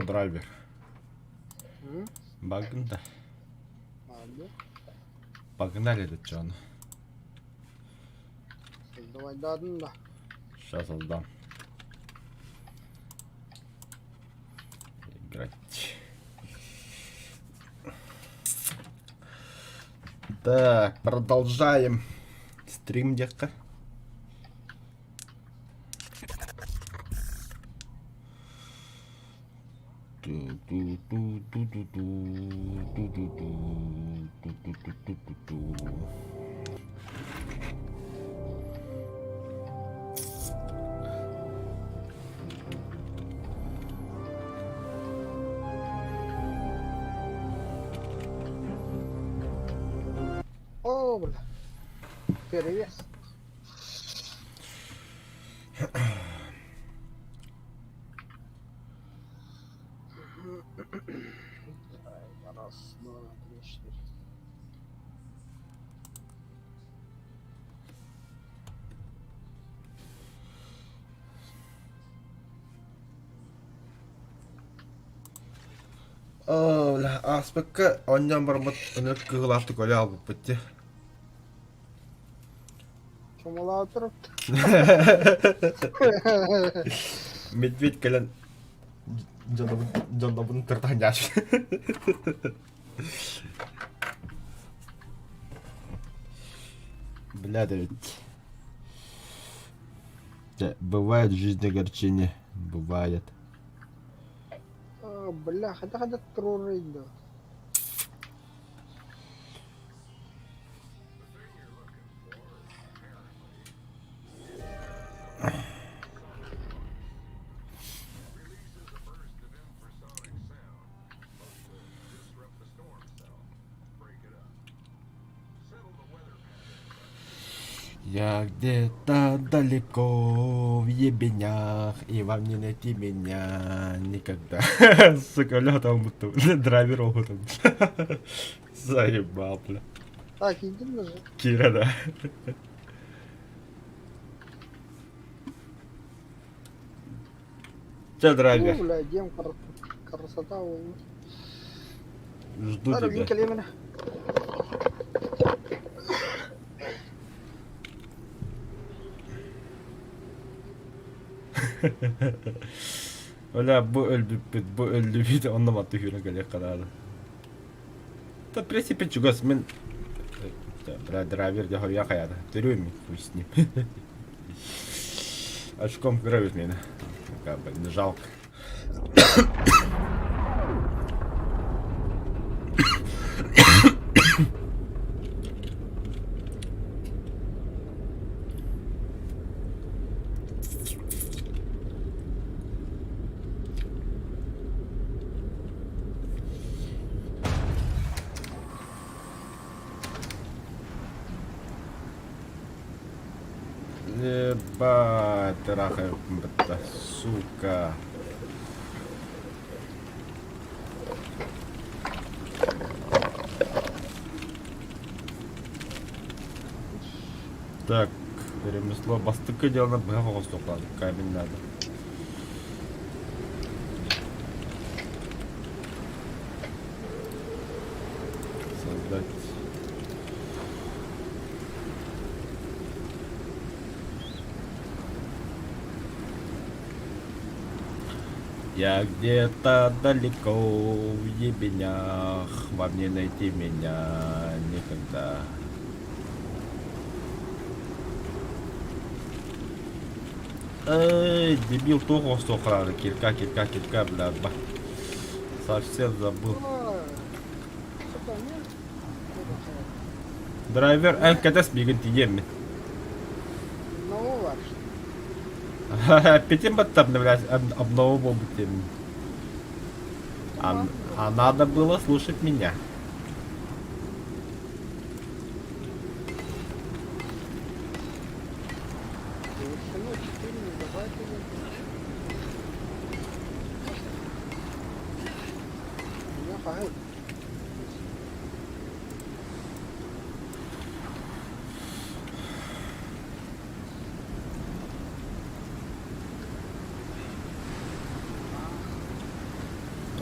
Драйвер. Багын да. Погнали этот Джон. Давай да. Сейчас создам. Играть. Так, продолжаем стрим диэххэ. О, бля. Перевес. Раз, два, три, четыре. Бля, ааспыкка оонньоон бараммыт ынырык кыһыылаахтык өлө аалбыппыт дии. Чумалаатыр. Медведь кэлэн дьонобун дьоннобун тыртаһан дьаачы. Бля, да ведь. Бывает в жизни огорчение, бывает. Бля, хотя тролль, Я где-то далеко в ебенях, и вам не найти меня никогда. Сука, бля, там будто драйвер там. Заебал, бля. Так, иди же. Кира, да. Че, драйвер? Ну, бля, дем красота. Жду тебя. Бля, бу өлбүппүт, бу өллүбүт, онно матты хүрэн кэлиэххэ наада. Да, в принципе, чугас мин бля, драйвер дьэ хоруйа хайаата. Төрүөм мин, хуй с ним. Очком кыра мені. Как бы не жалко. Ебать, трахаю, сука. Так, ремесло бастыкы делано быһах оҕустуохтаах камень надо. Создать. Я где-то далеко в ебенях, вам не найти меня никогда. Эй, дебил, туох оҥостуоххараары, кирка, кирка, кирка, бля, ба. Совсем забыл. Драйвер, эн кэтэс миигин тиийэммин. Эппитин баттабына, блядь, обнову буолбут диэммин. А, а надо было слушать меня.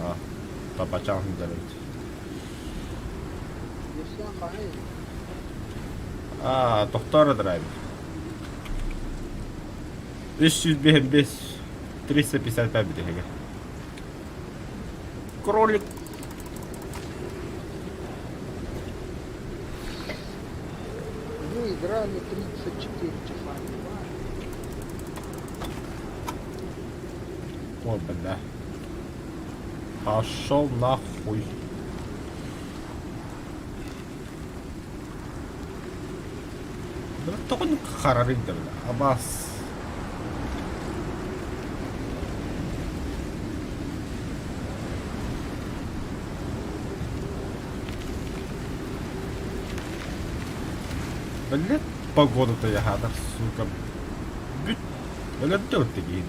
А, тапачаан сылдьар эбит. Версиян хаһый? А, тохтоор драйвер. 355 355 бүтэһигэ. Кролик. Вы играли 34 часа. О, бля. Пошел нахуй. Бля, тоҕо харарый да бля. Абас. Блядь, погода-то я сука. Бүт. Өлөрдө киһи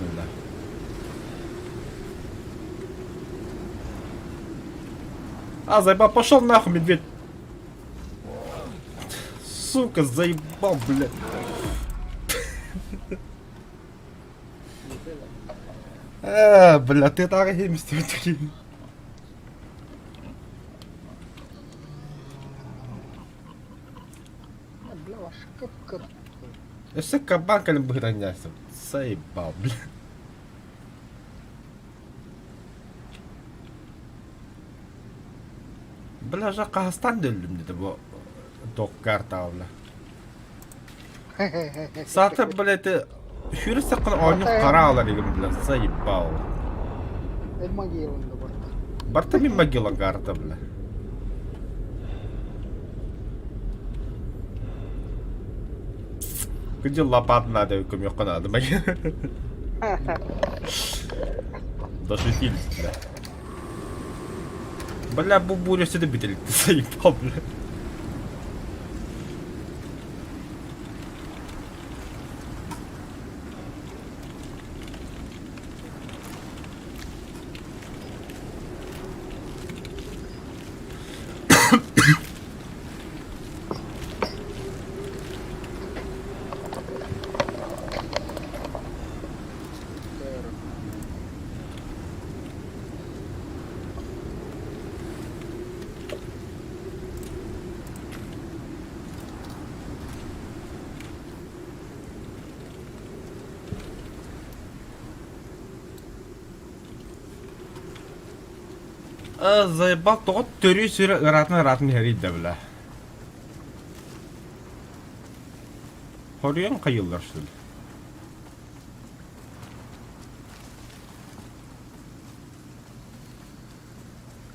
А, заебал, пошел нахуй, медведь. Сука, заебал, блядь. Э, бля, ты так и такие. Бля, ваш кып-кып. Өссө кабан кэлин быһыранньаасым. Заебал, бля. Бля, же Казахстан өллүм деді бу ток картаҕа бля. Саатар, блядь, сүүрэ саххан оонньуу хара алар игин, бля, заебал. Могилында барда. Барта мин могила карта, бля. Где лопат надо, көмөккө надо, Дошутились, бля. Бля, бу буря сюда бителик, ты заебал, бля. Заебал тоҕо төрүү сүрэ ыраатын ыраатын иһэрийдэ бля. Хоруйан хайыллар что ли?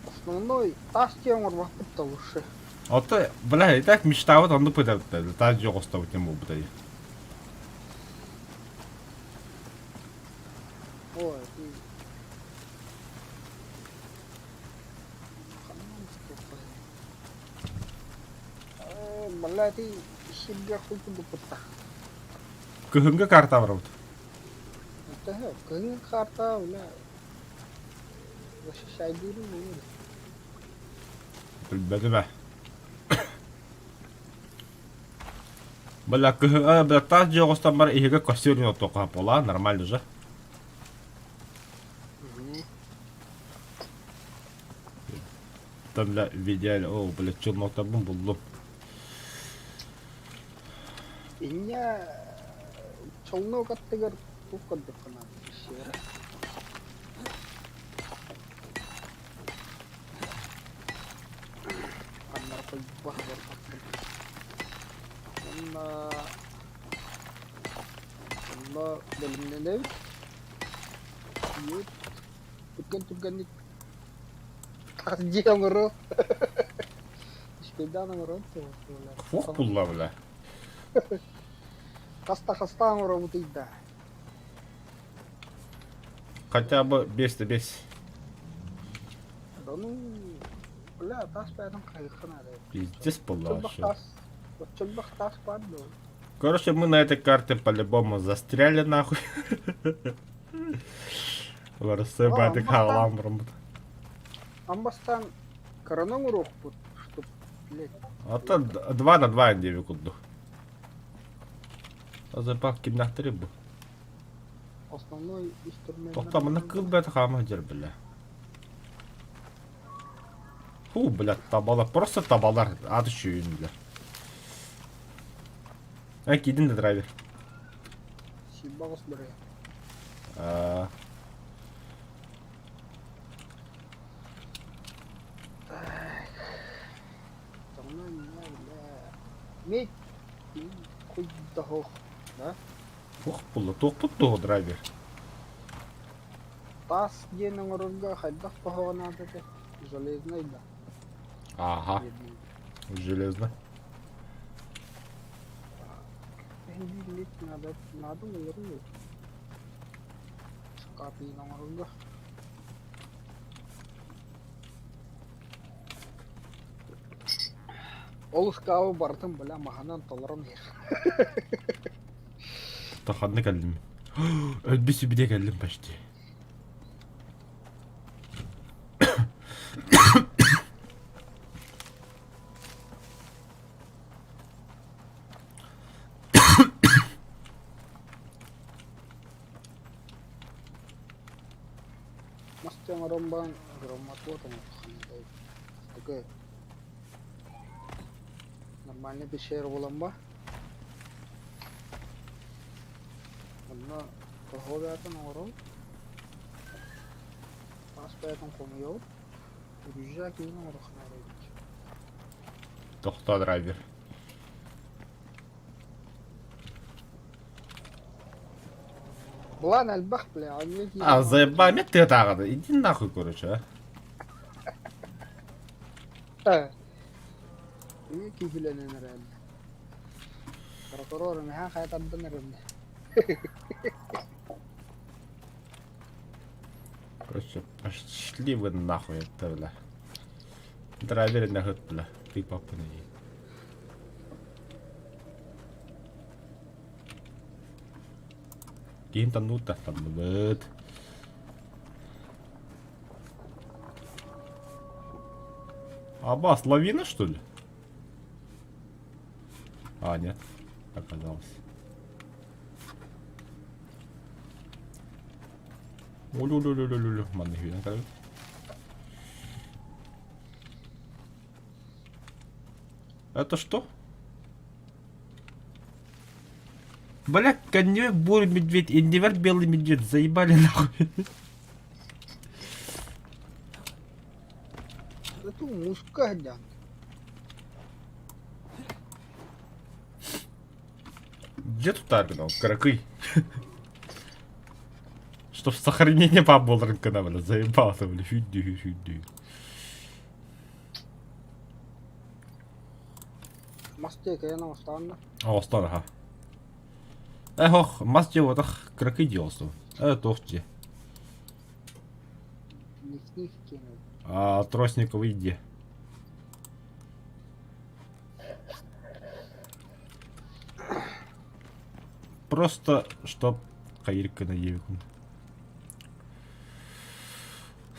Основной тас диэн оҥорбоппут да лучше. Ото, бля, и так мечтабыт оннук пытабыт таас дьиэ оҕустабыт диэн буолбута дии. Ой, ты... Бля, ты сиргэ курдукпут да. Кыһыҥҥы карта барабыт. Төһө? Кыһыҥҥы карта, бля, защищайдыырым буолуо. Билбэтим ээ. Бля, кыһы, бля, таас дьиэ оҕустан бар иһигэ костер оттуохха буолаа, нормально же. Там, бля, в идеале, о, бля, челноктарбын буллум. Инньэ челнок аттыгар туох көрдөххүнэ сиэрэ. Ханнара хойбох барбаппын. Уонна онно бэлэмнэнэбит. Тиийэбит. Түргэн түргэнник тас дьиэ оҥоруо. Үчүгэйдээн оҥорон Фух булла, бля. Хаста хаста оҥоробутуй да. Хотя бы бес да бес. Да ну, бля, тас бэйэтин хайыхха наада. Пиздец была вообще. Чөлбөх тас баар дуо? Короче, мы на этой карте по-любому застряли нахуй. Ларсы хаалаан бараммыт. Амбастан кыраны оҥоруохпут, чтоб, блядь. А то 2 на 2 диэби курдук. Азапак кимнахтары бу. Основной инструмент. Тохто манна кыл бэт хаама дьэр бля. Фу, блядь, табалар. Просто табалар. Аты үчүгүн, бля. Эн киирдин да драйвер. Сибаҕыс бырайа. Аа, Тоҕуна иннэ, бля. Медь хуйдоһуох, да? туох буолла? Туохпут туох драйвер? Таас диэн оҥорорго хайдах тоһоҕо наада этэ? Железный да? Ага, железно. Эһиги надо, надо оҥоруу. Шкаф оҥорорго. Ол ыскаабы барытын бля маһынан толорон иһэр. Ханна кэллим? Өлбүт сүбүдэ кэллим почти. Мас оҥорон баран громмотуот оҥордоххо Такой нормальный пещера булан ба. Онно тоһуо бэйэтин оҥоробут. Таас бэйэтин хомуйабыт. Үрүзээ киһини оҥоруохха наада эбит. Тохтоо драйвер. Былаан элбэх бля, аньыы А, киирэн заебами ты тааҕады. Иди нахуй, короче, а. Э, Эмиэ киһилэнэн эрэллэр. Прокурор миэхэ хайа тардан эрэллэр. Короче, пошли вы нахуй это, бля. Драйвер нахуй, бля. Ты папа не. Киһим таннуута танныбыт. Абас, лавина, что ли? А, нет, оказалось. Улю-лю-лю-лю-лю, манна хүйэн кэлбит. Это что? Бля, коней бурый медведь, индивер белый медведь, заебали нахуй. Это муска дьон. Где тут аргнал? Каракый. Чтоб сохранение паб рынка бля, заебался, бля, хюдди, хюдди. Мас тиэкэйэн оҥостоонно. Оҕостор аха. Э ох, мас дьиэ уотах кыракый дьиэ оҕостор. Э туох дьиэ. Ниф-ниф киэнэ. А тростниковый дьиэ. Просто чтоб хайыр гына диэбиккин.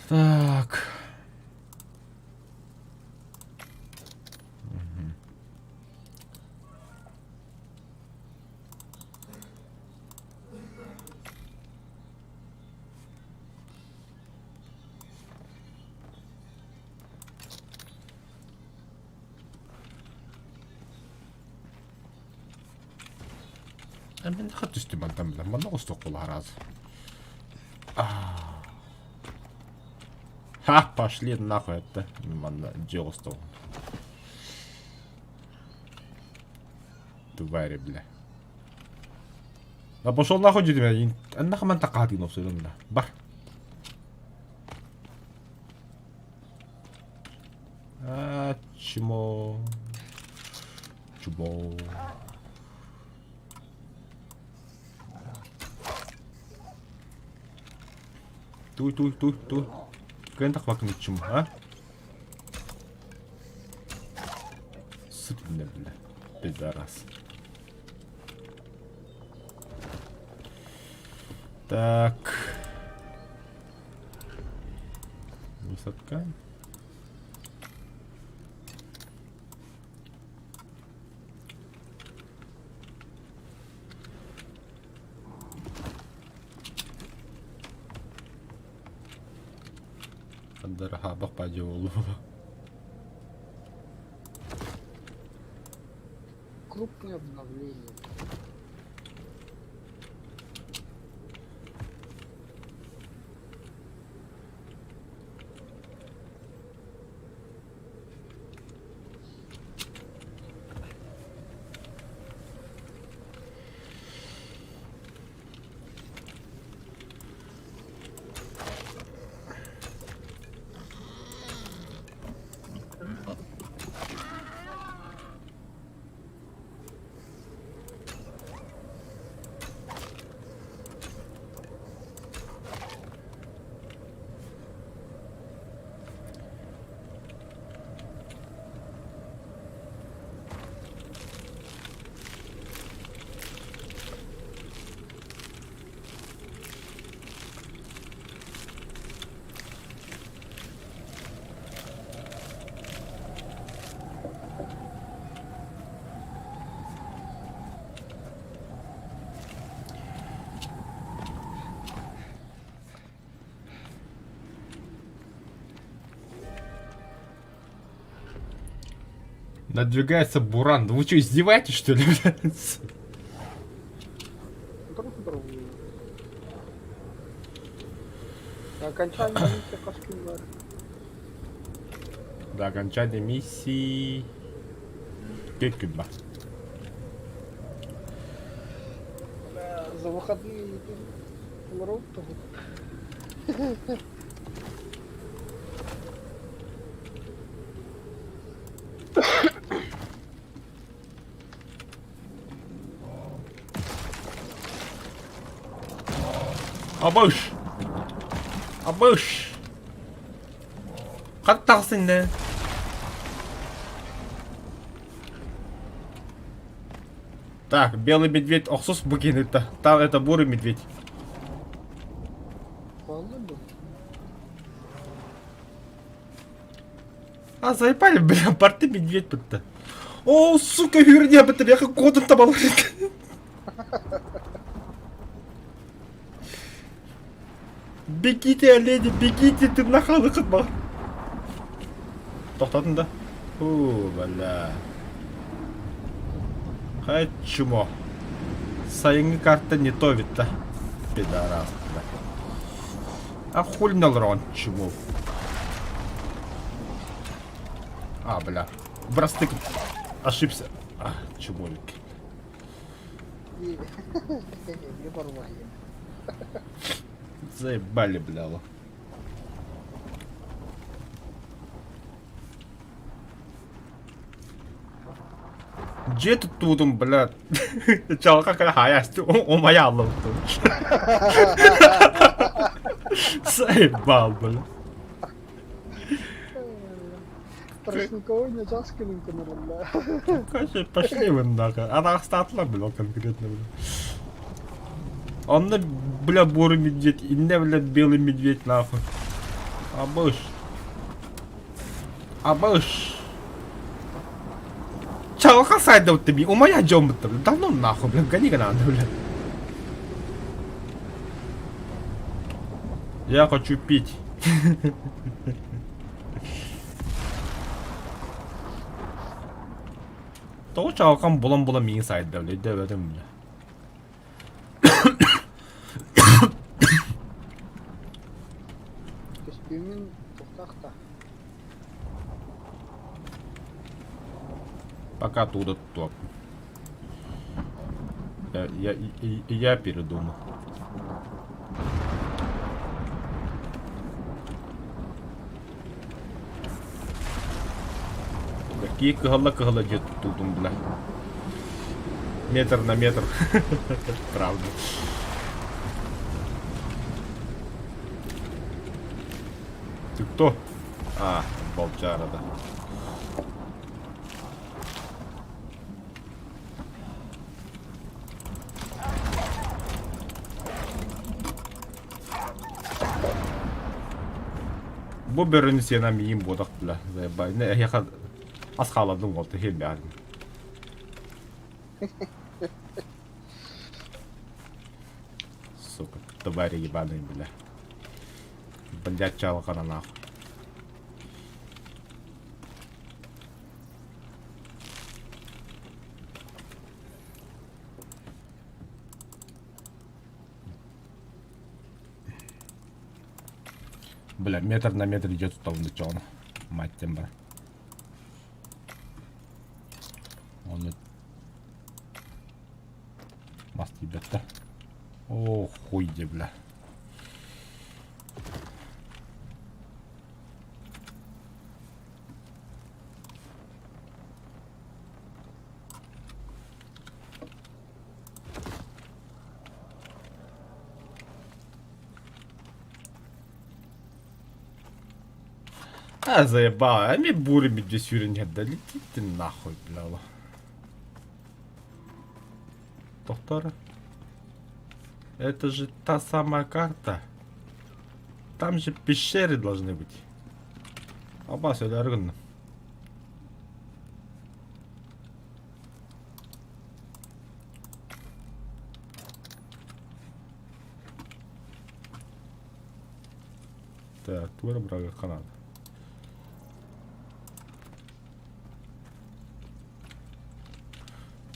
Так. Мен хат түстүм мантан билэн манна оҕустуох буолар Ха, пошли нахуй это. Манна дьиэ оҕустуох. Твари, бля. Да пошел нахуй дедим. Нахуй ман такаатын охсуйдум да. Бар. А, чмо. Чмо. Туй, туй, туй, туй. Кыайан тахпаккын иччим, а? Сыт бля, бля. Пидорас. Так. Высадка. Хандарахаабах баадьа буолуо. Крупное обновление. Надвигается буран. Да вы что, издеваетесь, что ли, блядь? До окончания миссии хас күн баар. До окончания миссии... Түөрт күн баар. За выходные олоробут Абыш! Абыш! Хат тахсын не? Так, белый медведь охсус букинытта. Там это бурый медведь. А заебали, бля, порты медведь будто. О, сука, херня, будто я как кодом табал. Бегите, олени, бегите, ты нахалы бар. Тоқтадың да? Фу, бля. Хай чмо. Сайыҥҥы карта не то ведь да. Пидорас, бля. А хуй налрон, чмо. А, бля. Врастык. Ошибся. А, чмовик. Заебали, бля. Дьиэ туттубутум, бля, чалка кэлэ хаайааччы умайа аллабыттым. Заебал, бля. Тростниковой не часкинын кынырында. Короче, пошли вы нахуй. Араҕастаатылар, бля, конкретно, бля. Онно, бля, бурый медведь, иннэ, бля, белый медведь, нахуй. Абыш. Абыш. Чалха сайдабыт би, умайа дьоммут, бля. Да ну нахуй, бля, гони надо, бля. Я хочу пить. Тоҕо чаҕылхан булан-булан миигин сайда, бля, өйдөөбөтүм, бля. Көстүүмүн туохтаах да. Пока оттуда топ. Я, я, я, я передумал. Какие кыһалла-кыһалла дьиэ туттубутум, бля. Метр на метр. Правда. Ты кто? А, волчара, да. Бу бөрөнү сиэнэ миин буотах бля, заебай. Не, эһиэхэ ас хаалардым уолта иһиэм бэҕэһин. Сука, твари ебаные, бля. Блядь, чалҕана нахуй. Бля, метр на метр идет туттабын дыччоҕуна. Мать тем бар. Оны мас тиийбэттэр. О, хуй де, бля. А, заебало. А мне бурами здесь сүүрэн да летите ты нахуй, бля. Доктор. Это же та самая карта. Там же пещеры должны быть. Аба, өлөөрү гынным. Так, туора бырагыахха наада.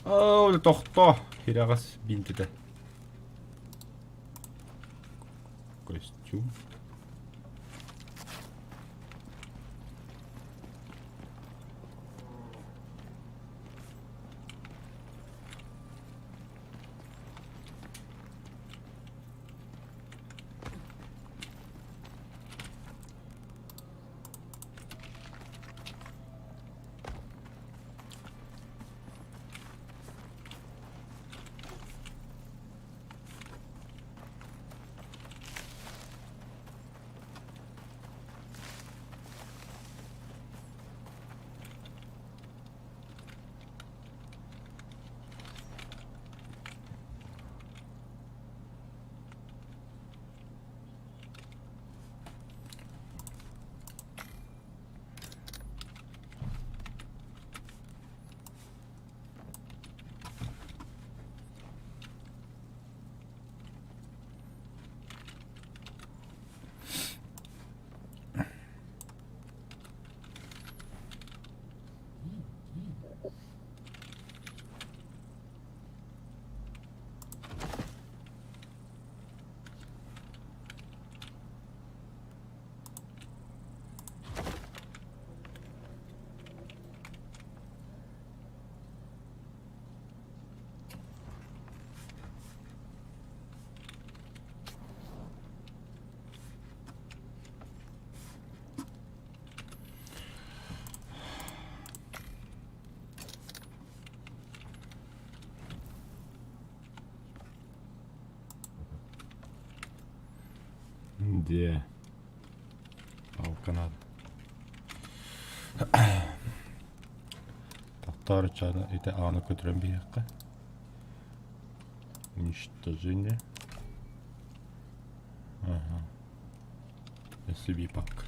Оо, тохто! Хирэҕэс биинтэтэ. Костюм. Где? Палка надо. Тохтоор чаны ити ааны көтүрэн биһиэххэ. Уничтожение. Ага. SCP пак.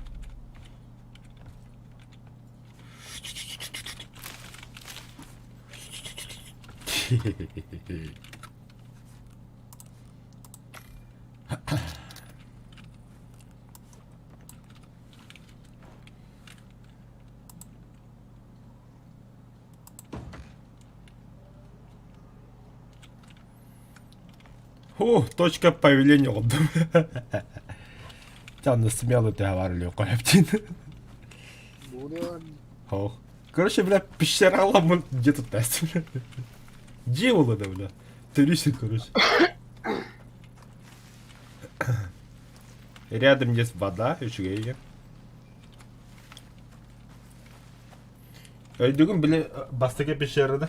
О, точка появления оҕордум. Чанна смело ты говорили, Коляптин. Ох. Короче, бля, пещера ламын где-то тест. Дьиэ буолла да, бля. Төрүсүн, короче. Рядом есть вода, үчүгэй Өйдүгүн били бастакы пещерада.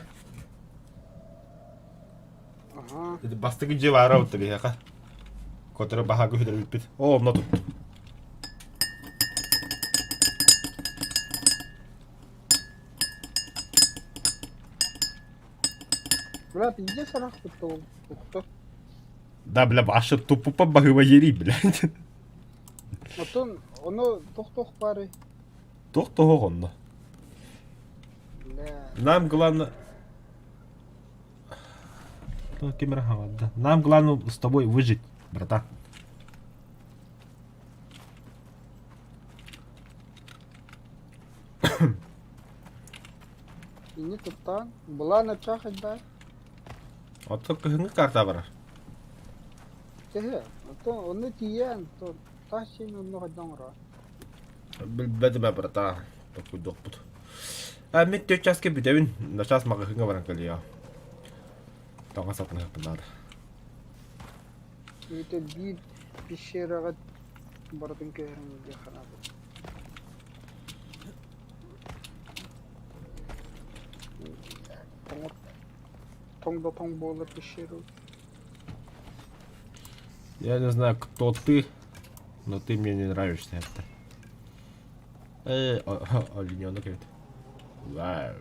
Аха. Бастакы дьиэ баара бутта биһиэхэ. Которая баһаага үһүдэрбиппит. О, онно тут. Брат, иди сарахпыт ол тухта. Да, бля, ваше тупо баһыба ерий, блядь. Оттон ону тох-тох бары. Туох тоһоҕ онно. Бля. Нам главное... Ким эрэ хаҥарда. Нам главное с тобой выжить, братан. Ини туттаан, былаан ачаах да. Оттон кыһыҥҥы карта барар. Тэһэ, оттон онно тиийэн, то. Таас дьиэни онно хайдах оҥороҕун? Билбэтим ээ, братан. Толкуйдуохпут. А мин түөрт чааска бүтэбин. Начаас маҕаһыыҥҥа баран кэлиэҕим. Таҥас атыылаһыахпын наада. Киһитэ биир пещераҕа барытын көһөрөн илдьиэххэ наада. Тоҥ тоҥ да тоҥ буолар пещера. Я не знаю, кто ты, но ты мне не нравишься это. Олененок эбит. Вау.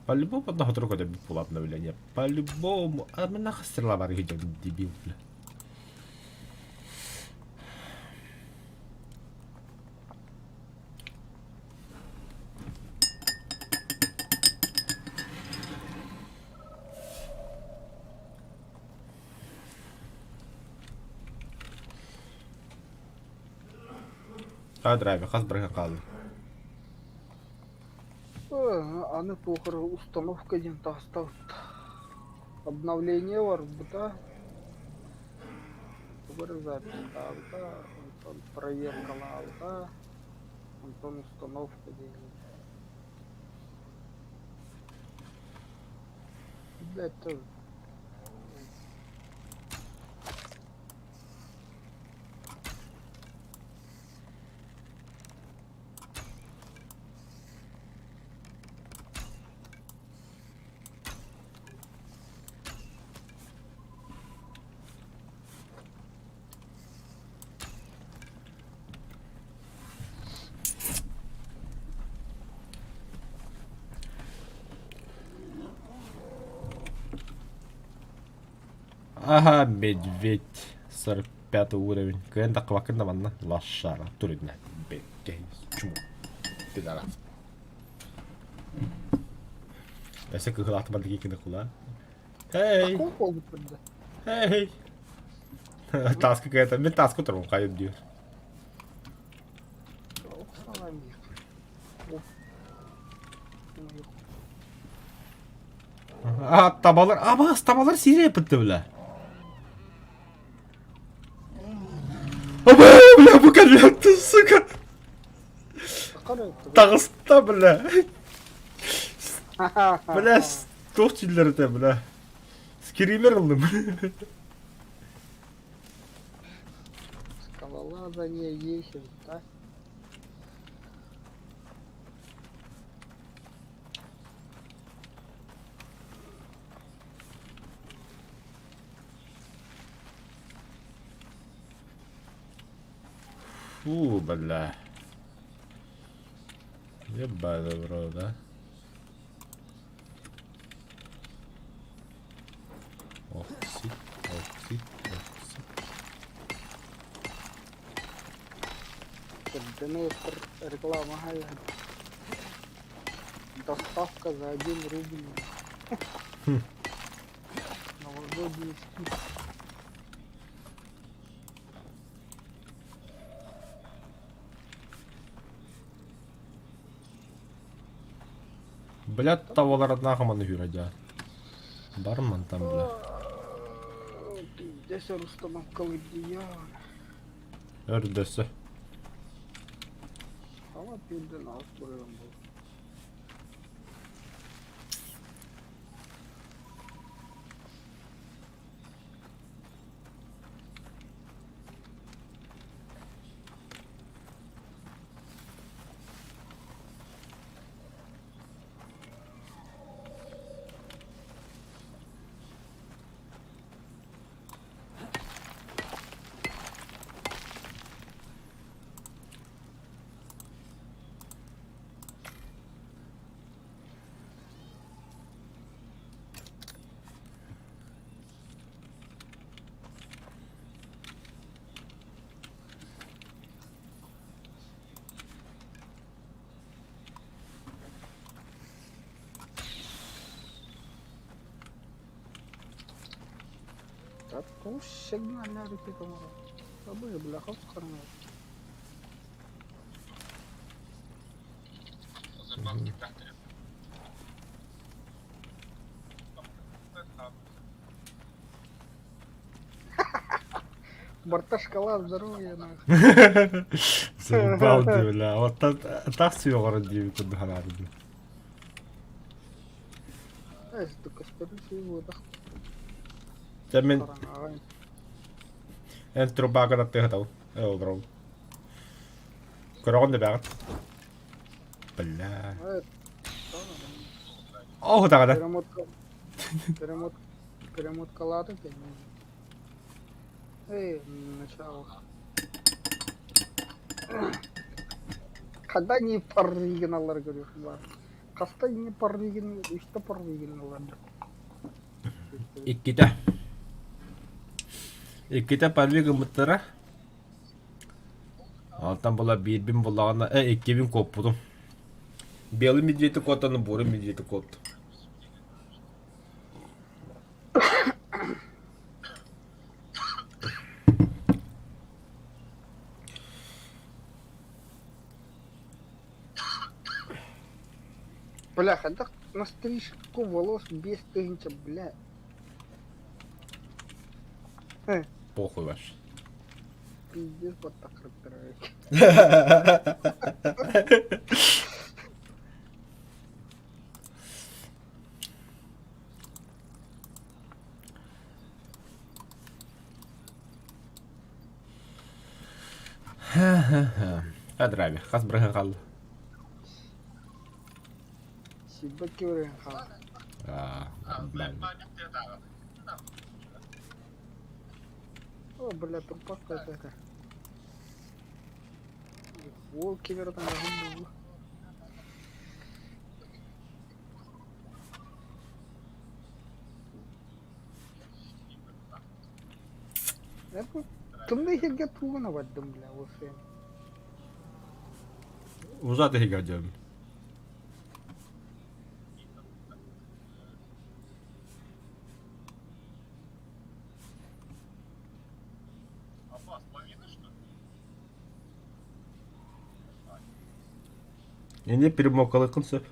По-любому одного другого было обновление. По-любому. А мы нахуй стрела идем, дебил, бля. А драйвер хас бырыһыан хаалла? Аны туох эрэ установка диэн таҕыстабыт. Обновление барбыта, тугу эрэ записьтаабыта, онтон проверкалаабыта, онтон установка диэн. Блядь, Ага, медведь. 45 уровень. Кыайан таххыбаккын да манна. Лошара. Турина. Бэккэ. Чмо. Пидорас. Өссө кыһыл атыбар кини кула. Эй! Такой буолбут да. Эй! Таска кыайта. Мин таска турбун хайым диир. А, табалар, абаас, табалар сири эппитте бля. Аба, бля, бу кэллэхтин, сука. Таҕыста, бля. Бля, туох дииллэр этэ, бля. Скример ыллым. Скалолазание есть, да? Фу, бля. Ебать в рот, да? Ох, си, ох, си, ох, си. Днепр реклама Доставка за 1 рубль. Новогодние скидки. Блядь, табалар маны хүрэ Барман там, бля. Пиздец, установка я. Өрдөсө. Ама пизден астроен был. Так, сигналлар ити Абы, бляха, карман. Барта шкала здоровья нахуй. Заебал дии, бля. Вот так сүөҕөрөн диэбит курдук санаатым. Эй, көстөрүн сыйбытах. Дьэ мин эн трубаҕын аттыһатабын. Олорон. Көрөҕүн да бэҕит. Бля. Оо, даҕаны. Перемотка. Перемот. Перемоткалаатыҥ Эй, начало. Когда не оригиналлары көрүөх баар. Хаста не оригинал, үстэ оригиналлар. Иккитэ. Иккитэ парви гыммыттара. Алтан була биирбин буллаҕына, э, иккибин куоппутум. Белый медведи куоттан, бурый медведи куоттум. Бля, хайдах на стрижку волос 5000, бля. Похуй ваш. Пиздец, вот так характеры. Адраби, хас бырыһын хаалла? Сибэкки бырыһын хаалла. О, бля, трупак это. Уол кемератын буолла. Тымныы сиргэ тугун абардым бля ол сен. Узат иһигэр дьон. Эмиэ перемокалыаххын сөп.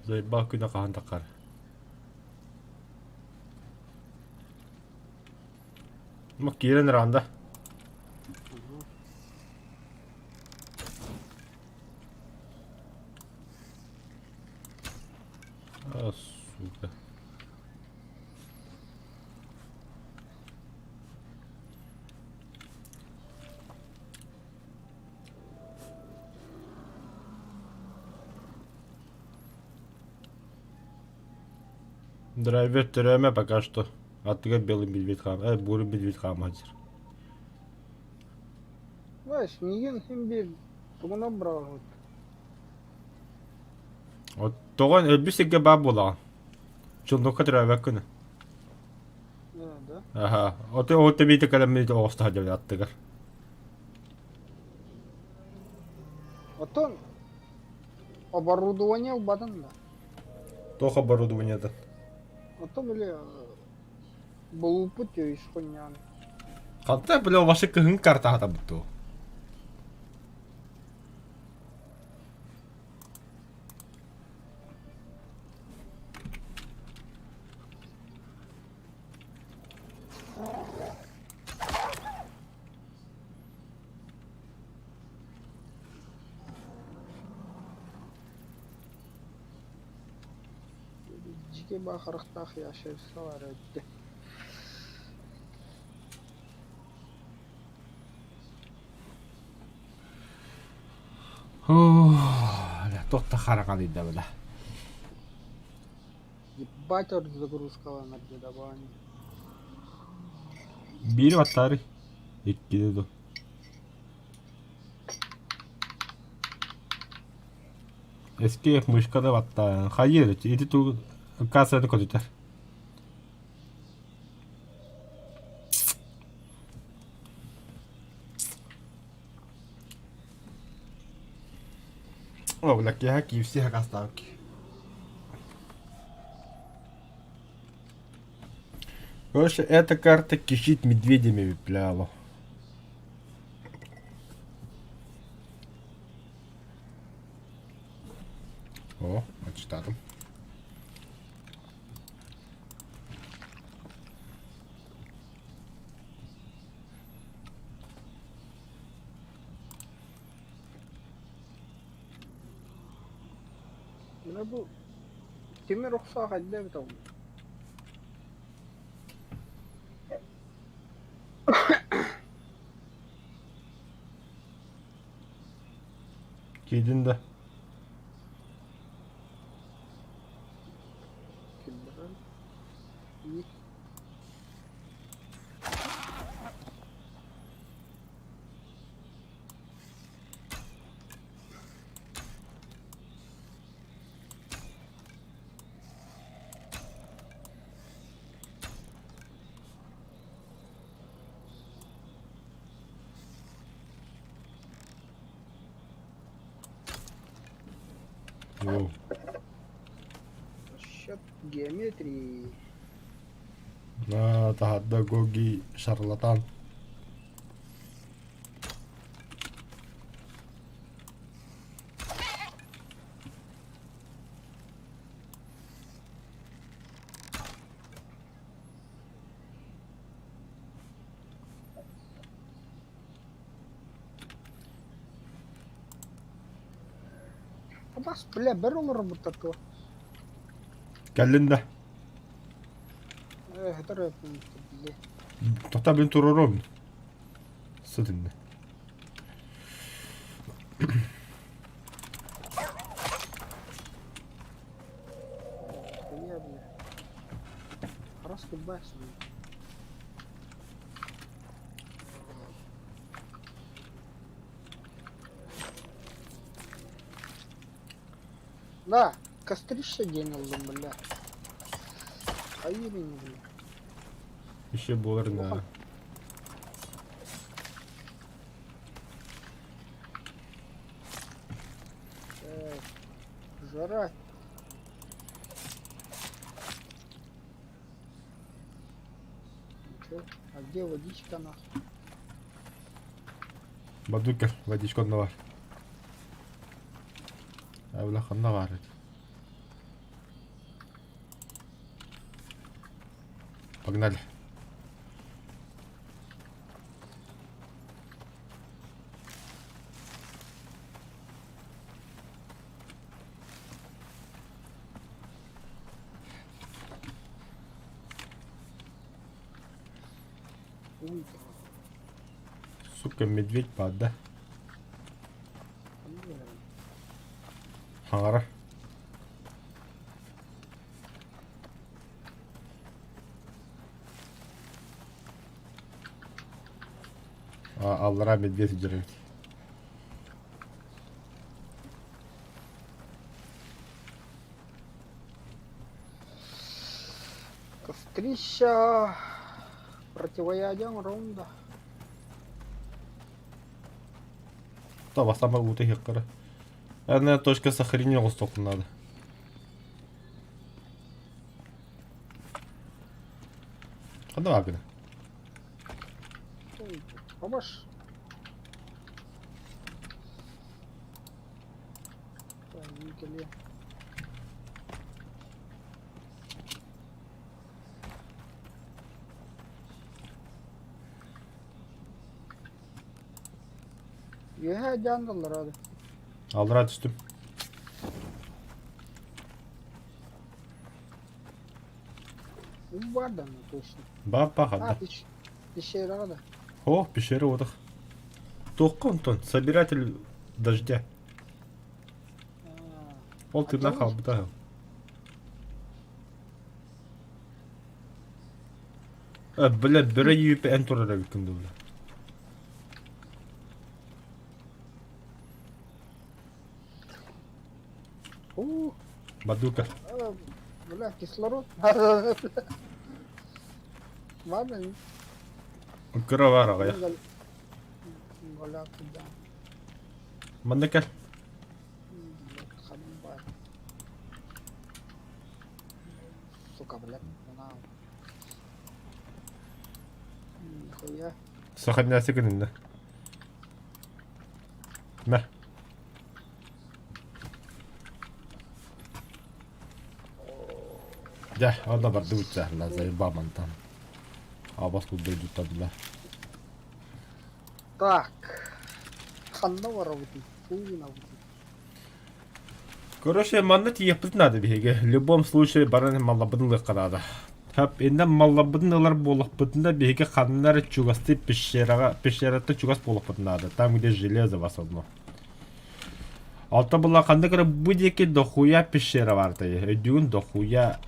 Заебал күнэ хаһан таххар. Ма киирэн ранда. А, сука. Драйвер төрөөмө пока что. Аттыгар белый медведь хаам, э, бурый медведь хааман сир. Знаешь, миигин син биир тугунан быраҕабыт. Вот тоҕо өлбүт сиргэ баар буолаҕын. Чулнукка төрөөбөккүн. Да. Аха. Ото ол тэбиитэ кэлэммит оҕустаһа дьэ аттыгар. Оттон. Оборудование ылбатын да. Туох оборудованиетын? Ото били булуппут үс хунньаан. Ханта бля ваша кыһын картаһатабыт дуо? Дьиҥэ баахарахтаах ящерица баар эбит Туох да хараҥалыйда была. Ебать загрузкаланар дедабаани. Биири баттаары. Иккини ду. Эски мышка да баттаан. Хайыр, ити ту кассаны көтүтэр. О, бля, киэһэ KFC хакастаабыт Короче, эта карта кишит медведями, бля, алло. О, отчитатым. Мына бу тимир охсоох элбэ эбит ол. Киирдин да? Киллэрэн. Воу. Счет геометрии. На, таһырда Гоги шарлатан. Бас, бля, бэр олоробуттар дуо? Кэллин да? Э, өтөр били. Тота мин туруорум. Сытынна. Хуя, бля. Раскибайся. Да, кострище день ыллым, бля. Хайырин, бля. Еще буолар на. Э, жара. Чё? А где водичка нахуй? Бадукер, водичка онно бар. Абла ханна бар Погнали. Ой, Сука, медведь пада. Хаҥара. Аллара медведь сылдьар эбит. Кострища противоядием раунда. Та бастама уута иһиэххэ эрэ. Одна точка сохранения оҥостуоххун наада. Ханна бааргына? Помощь. Үөһээ дьаандаллар аады. Аллараа түстүм. Уу баар да онно точно. Баар баар А, ханна? пещераҕа да. О, пещера отах. Туохха онтон? Собиратель дождя. Ол тыыннаах хаалбыта. Бля, бөрө юпэ эн турар эбиккин дуу, бля. Ух, Бадука. Бля, кислород. Ладно. Кыра бар аҕайах. Голяк, да. Манна кэл. Ханан баар. Сука, блядь, на. Нихуя. Сохраняйся гынна. Мэ. Дьэ, онно бардыбыт дьэ, заебал мантан. Абас курдайдуттан бля. Так. Ханна барабытый? Фу, Короче, манна тиийиэхпитин наада биһиги. В любом случае баран малларбытын ылыахха наада. Хап, иннэ малларбытын ылар буоллахпытына биһиги ханна эрэ чугастыы пещераҕа, пещераттан чугас буолуохпутун наада. Там, где железо в основном. Алта була ханнык эрэ бу диэки дохуя пещера баар тайы. Өйдүүгүн дохуя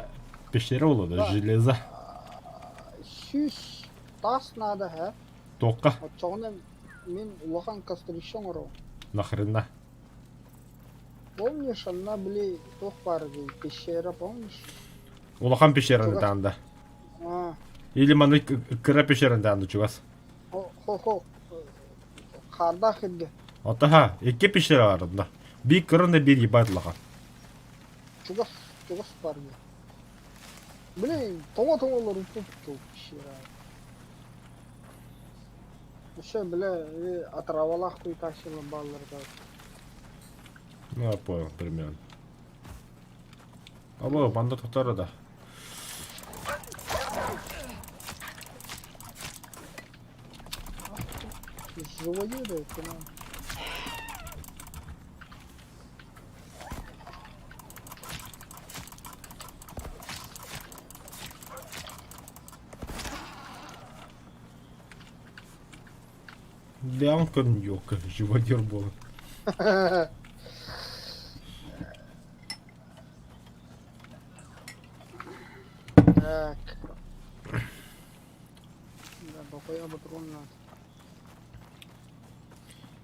пещера буолуо да, железо. Сүүс таас наада һэ. Туохха? Оччоҕуна мин улахан кострище оҥоробун. Нахрена? Помнишь, онно били туох баар дии, пещера, помнишь? Улахан пещераны Чугас. таанда. А, Или маны кыра пещераны таанда чугас. хо-хо, хаардаах сиргэ. Отаха, икки пещера бар онно. Биир кыра да биир ебать улахан. Чугас, чугас баар дии. Блин, тоҥо-тоҥо олорбуппут пещера. Өссө, бля, отравалаах куйтааччылар бааллар да. Ну, я понял, примерно. Алло, банда тохтор да. Живоеды, это нам. Лямка ёлка, живодер буолан. Так. Да, бокуйа патрон надо.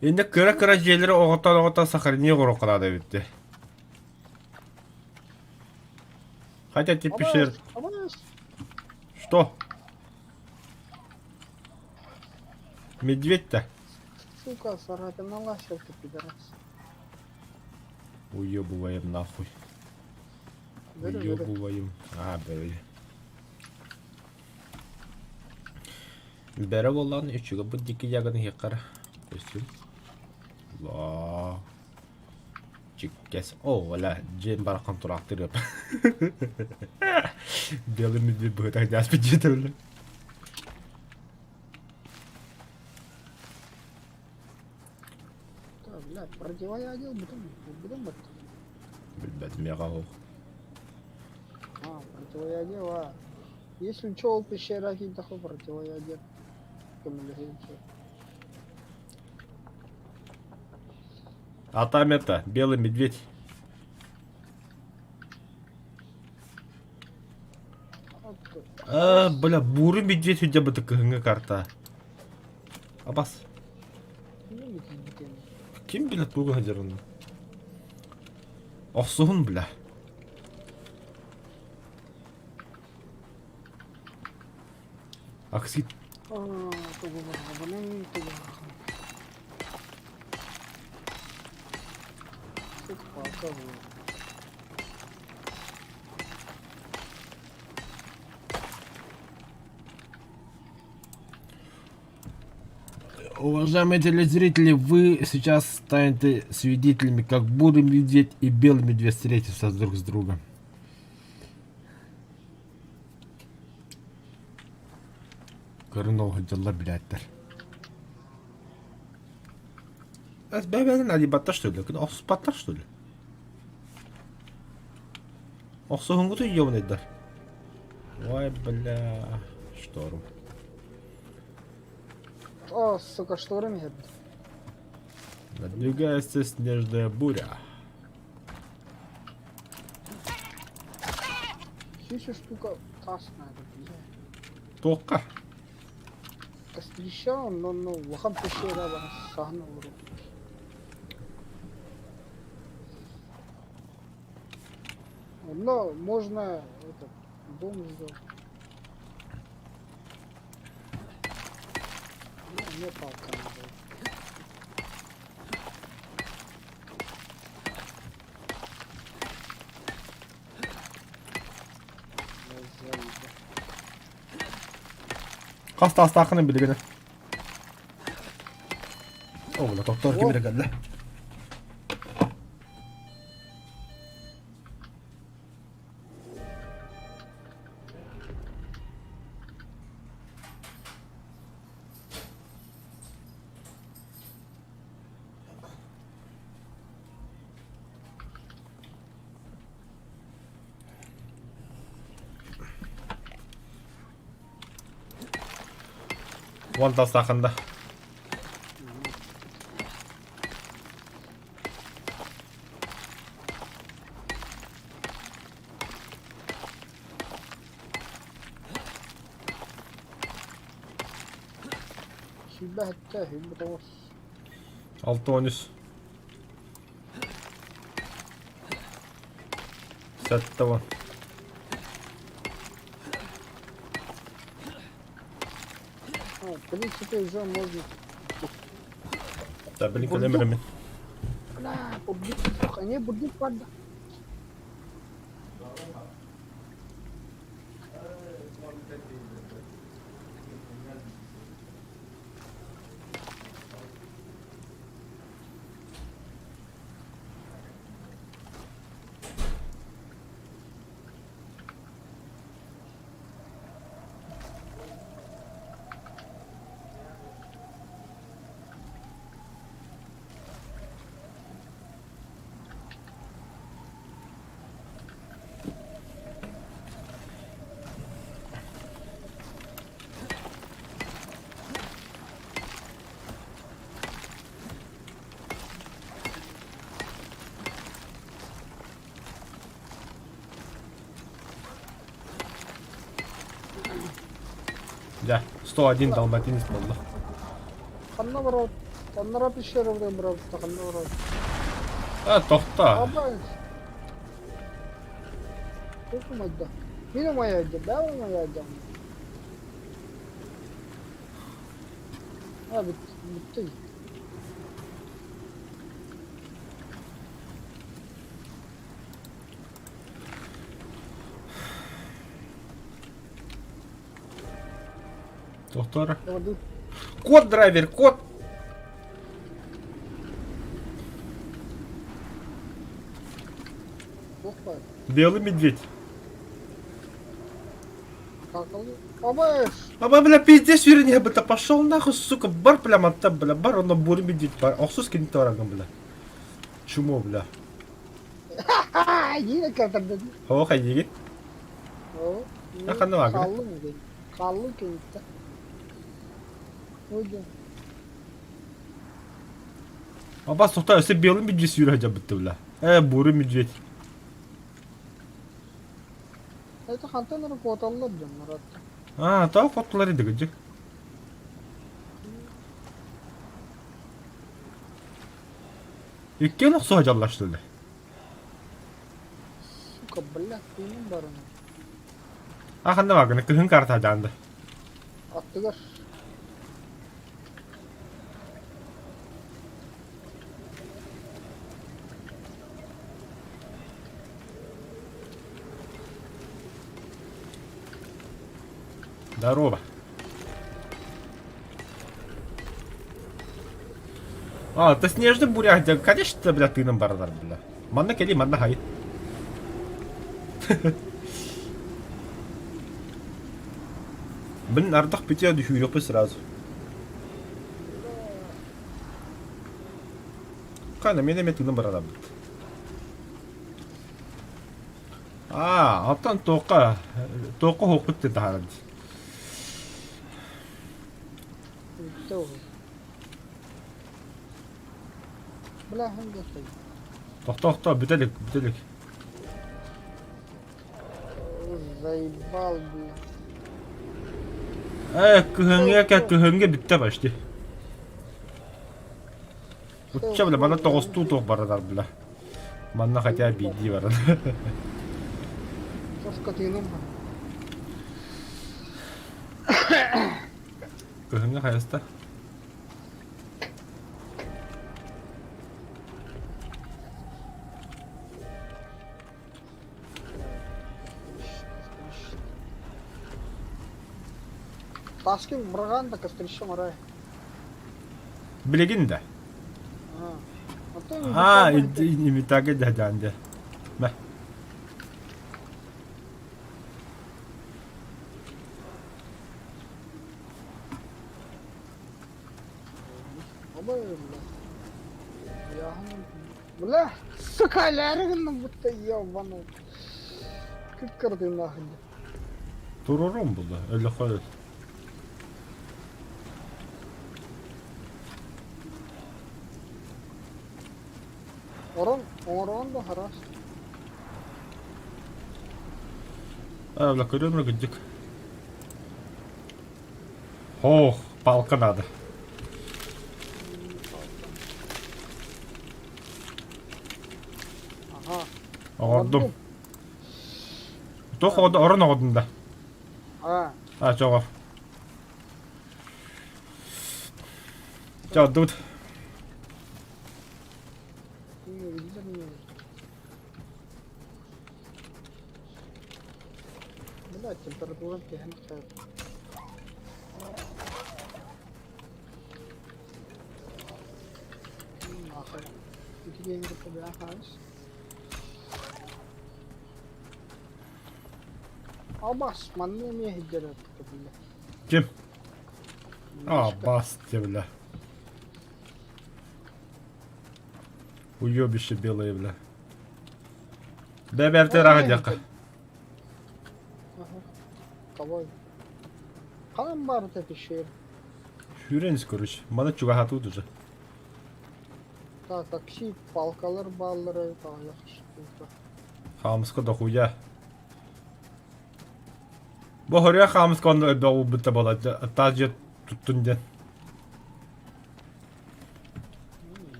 Инде кыра-кыра дьиэлэри оҕотон-оҕотон сохранение оҥоруохха наада эбит дии. Хотя ти пещер... Абаас, Что? Медведь-то? Сука, сарапиналась ты, пидорас. Уебываем нахуй. Бери, бери. Уебываем. А, бери. Бэрэ буоллаҕына үчүгэй бу диэки яганы иһиэххэ Костюм. Ла. Чиккэс. О, валя, дьиэм барахан тураахтыр Белый медведь быһыта дьааспыт дьиэтэ биллэ. Да, блядь, противоядие бутым, бутым бат. Билбэтим миэхэ оһох. А, противоядие, а. Если чё, ол пещера киирдэххэ противоядие көмөлөһүөн сөп. А там это, белый медведь. А, бля, бурый медведь хотя бы кыһыҥҥы карта. Абас. Ким билет тугу сылдьар онно? Охсуһун, бля. Аксит. Тугу барҕабыный, тугу барҕабыный. Сколько палка было? Уважаемые телезрители, вы сейчас станете свидетелями, как бурый медведь и белый медведь встретятся друг с другом. Көрүн ол сылдьаллар билээттэр. Бэйбэйден алибаттар что ли? Охсуспаттар что ли? Охсуһунгуту ёбаныйдар. Ой, бля, шторм. О, сука, шторм иһэрдэ. Надвигается снежная буря. Сүүс штука таас наада бля. Туохха? Кострища онно улахан пещера бар саһан олорор. Онно можно этот дом сделать. Ну, мне палка надо. Хас таастааххын билигин. Оҕула тохтоор ким эрэ кэллэ. Уон тастаахында. Сүүрбэ сэттэ, 29. 6 13. 70. А, в принципе, уже можно. Да, блин, кэлэн Бурдук. мин. Бля, бурдук. Не, бурдук барда. Дьэ, 101 далматинец буолла. Ханна барабыт? Ханнара пещера барабыт, ханна барабыт? А, тохтоо. Аба. Туох умайда? Мин умайда, бээ умайда. А, бүт, бүттэ. Тохтоор. Код драйвер, код! Белый медведь. Аба, бля, пиздец, вернее, бы пошел нахуй, сука, бар, бля, манта, бля, бар, он бурый медведь, бар. Охсус кинет тараган, бля. Чумо, бля. Хоо, хайдиги. Ханна вагна. Халлы кенитте. Аба, сухта, өсө белый медведь сүүрэ жабытты, бля. Э, бурый медведь. Это хантан эрэ куоталлар дьоннор атта. А, тоҕо куоттулар идигидьик. Иккиэн охсуһа дьаллаштылар. Сука, блядь, тыыным баран. А ханна бааргын кыһын карта дьаанды. Аттыгар. Здорово. А, это снежный буряк, да, конечно, бля, тыыным баралар, бля. Манна кэлии, манна хай. Блин, ардах бүтүө дүһүүрүөхпүт сразу. Кана, мен эмэ тыыным бараларбыт. Аа, оттон туохха, туохха уһукпут диэн таһааран дии. Бүттэ уһу. Бля, ханна Тохто, тохто, бүтэ илик, бүтэ илик. Заебал, бля. Э, кыһыҥҥа кыһыҥҥа бүттэ почти. Учча, бля, манна тоҕустуу туох баранар, бля. Манна хотя биирдии баран. Соскотыным бар. Кыһыҥҥа хайаста? Таскин бырҕаан да кострищем арай. Билигин да. Аа, инвентарга дьаһаан дьэ. Мэ. Бля, сука, өлөөрү гынным будто ебаный. Кыпкырдыыннаах Туруорум булла, өлөхө өл. Орон, оҥороон да хараас. А, бля, көрөм кырдьык. Ох, палка надо. Ага. Оҕордум. Туох орон оҕордум да? А. А, чоҕор. Чоҕордубут. Бля, температура түһэн Абас, манна эмиэ иһирдьэр биллэ. Ким? А, бас те, бля. Уебище белое, бля. Бэбэрте раһадьака. Давай. Ханан баар этэ пещера? Сүүрэн короче. Маны чугаһатыбыт уже. Так, такси, палкалар бааллара таҕайах Хаамыска дохуя. Бу хоруйа хаамыска онно өрбөх уурбута буолар. Таас дьиэ туттун диэн.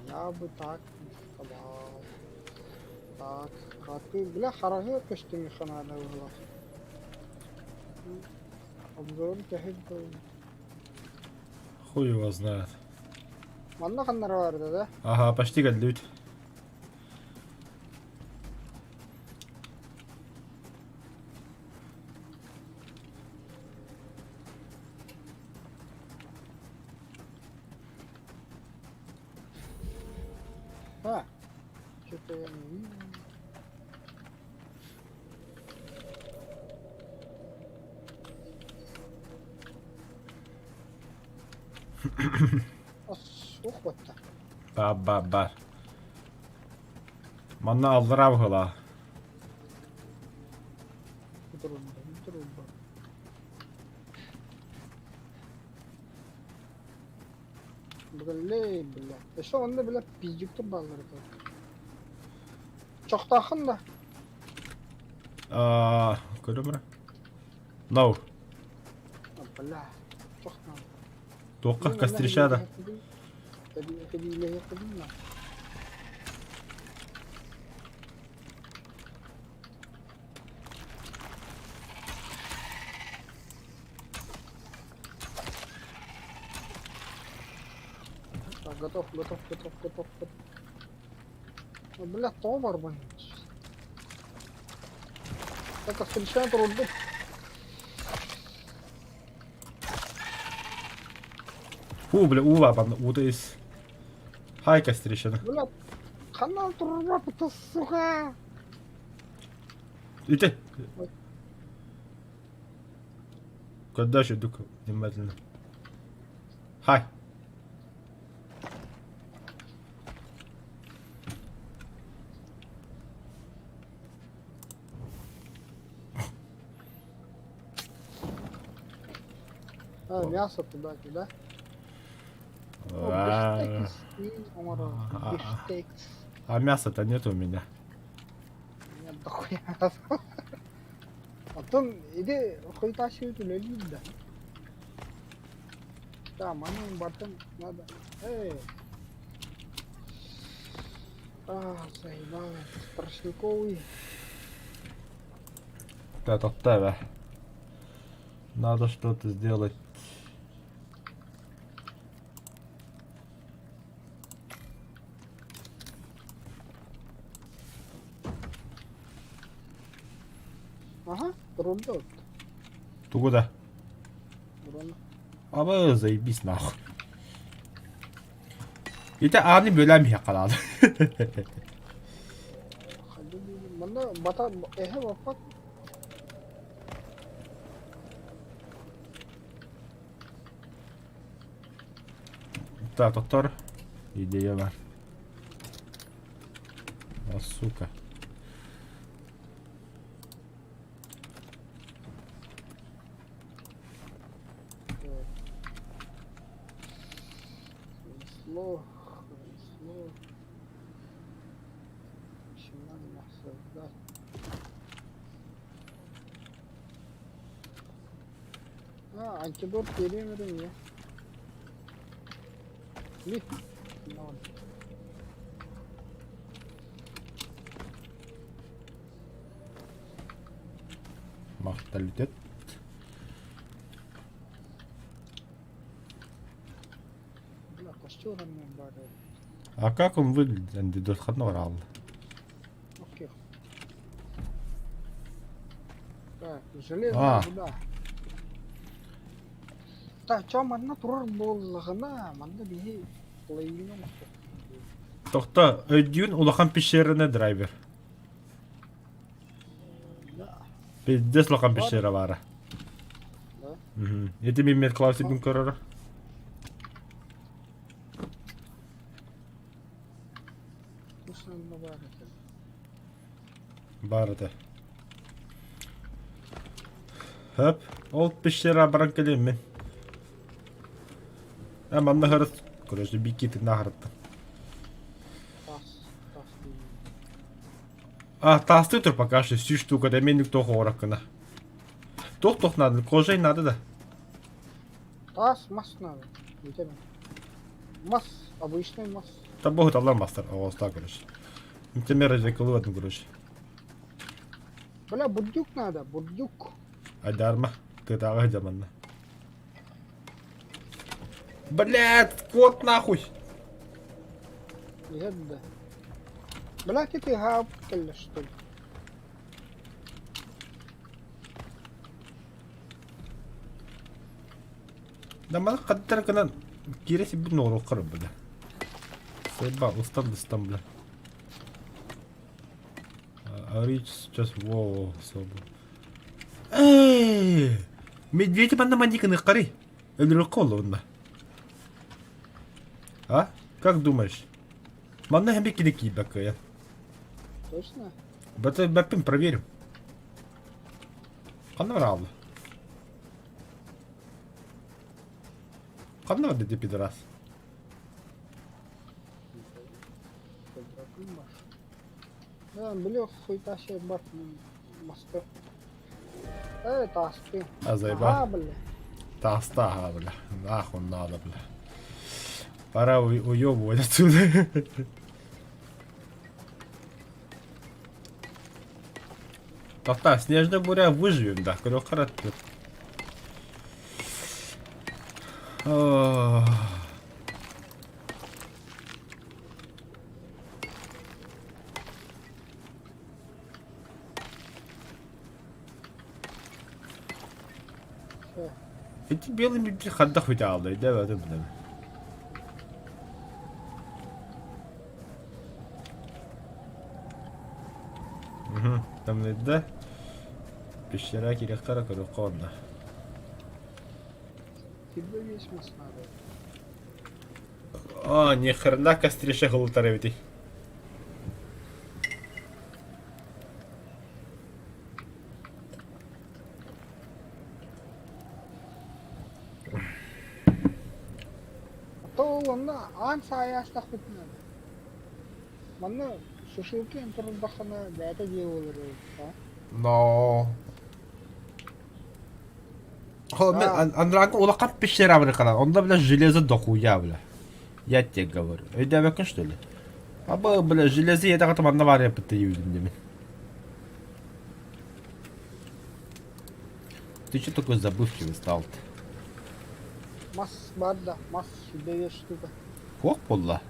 Я бы так не сказал. Так, хаты, бля, хараһы көстүҥ ханаана быһылаах. Обзорун тэһит Хуй его знает. Манна ханнара баарда да? Ага, почти кэллибит. А, что-то я не вижу. Суох батта. Ба ба бар. Манна аллара быһыылаах. Турунда, турунда. Бля, бля. Өссө онно бля пиздюктар бааллар этэ. Чохтааххын да? Аа, көрөм эрэ. No. Бля, чохтаах. Туохха кострища Тэбиилэһиэхпитин Так, готов, готов, готов, готов, готов. Бля, тоҕо барбын? Так, кострища турурдум. Фу, бля, уу баар уута ис. Хай кострищена. Бля, канал турбапыта, сука! Ити. Когда еще дук внимательно. Хай. А, мясо туда, да? О, бифштекс. Бифштекс. А мяса-то нет у меня. Нет, дохуя. Оттон иди хуйташи үлэлиир да. Да, манан бартын надо. Эй. А, заебал. Страшниковый. Да, топтава. Надо что-то сделать. Ага, турунда вот. Тугу да? Урона. Аба заебись нахуй. Ити ааны бөлөм иһэ Манна бата эһэ баппат. Так, доктор. Идея бар. А, сука. Ремесло, ремесло. Начинаем создать. А, антидот перемер мне. Ли. Ноль. Морталитет. Бля, костер мне бары. А как он выглядит? Антидот ханна бараалла. Окей. Так, железная А. руда. Так, чё, манна турар буоллаҕына, манна биһи половина Тохто, өйдүүн улахан пещераны драйвер. Да. Пиздец улахан пещера баара. Да. Ити мин медклассибин көрөрө. Вкусно баар этэ. Баар этэ. Хөп, ол пещера баран кэлиэм мин. Э, манна хырыт, короче, биккитин нахарыттым. Тас, тас диэн. А, таастыы тур пока что, сүүс штука, да мен туох оҕороккуна. Туох-туох надо, кожа надо да. Тас, мас надо. Бүтэн. Мас, обычный мас. Да богу таллар мастер, оҕостаа, короче. Например, развлекалывать, короче. Бля, бурдюк надо, бурдюк. Айдарма, тытааҕа сылдьаманна. Блядь, кот нахуй! Иһэр да. Бля, ты хаап кэллэ что ли? Да маны хаттар гынан киирэ сирбин оҥоруохха бля. Сайба, устан быстан бля. Арыч сейчас во особо. Эй! Медведь манна манниканы қары. Өлөрөккө олуунна. А? Как думаешь? Манна хэмби кини киирбэккэ. Точно? Бэт бэппин проверим. Ханна бараалла? Ханна барда ди пидорас? Дракон бар. Да, бля, хуйташи бар маста. Э, таасты. А заеба. Ага, бля. Тааста, ага, бля. Нахуй надо, бля. Пора уебывать отсюда. Тоқта, снежная буря выживем, да, көрө Ох. Всё. Ити белый медведь хаддах үтэ аалла, өйдөөбөтүм билэбин. Тымныйда. Пещера кириэххэ эрэ көрүөххэ уонна. Тебе весь мас надо. А, ни хрена кострище хылытар эбитий. А то ол онно аан саайаастахпытына манна сушилка турдаххына бэйэтэ дьиэ буолар эбит Но. Да. Андрааҥҥа улахан пещера бырыкалар, онно, бля, железо дохуя, бля. Я тебе говорю. Өйдөөбөккүн, что ли? Аба, бля, железо ийэтэҕэ манна баар эппит диибин. Ты что такой забывчивый стал-то? Мас баар да, мас сүүрбэ штука. Туох буолла?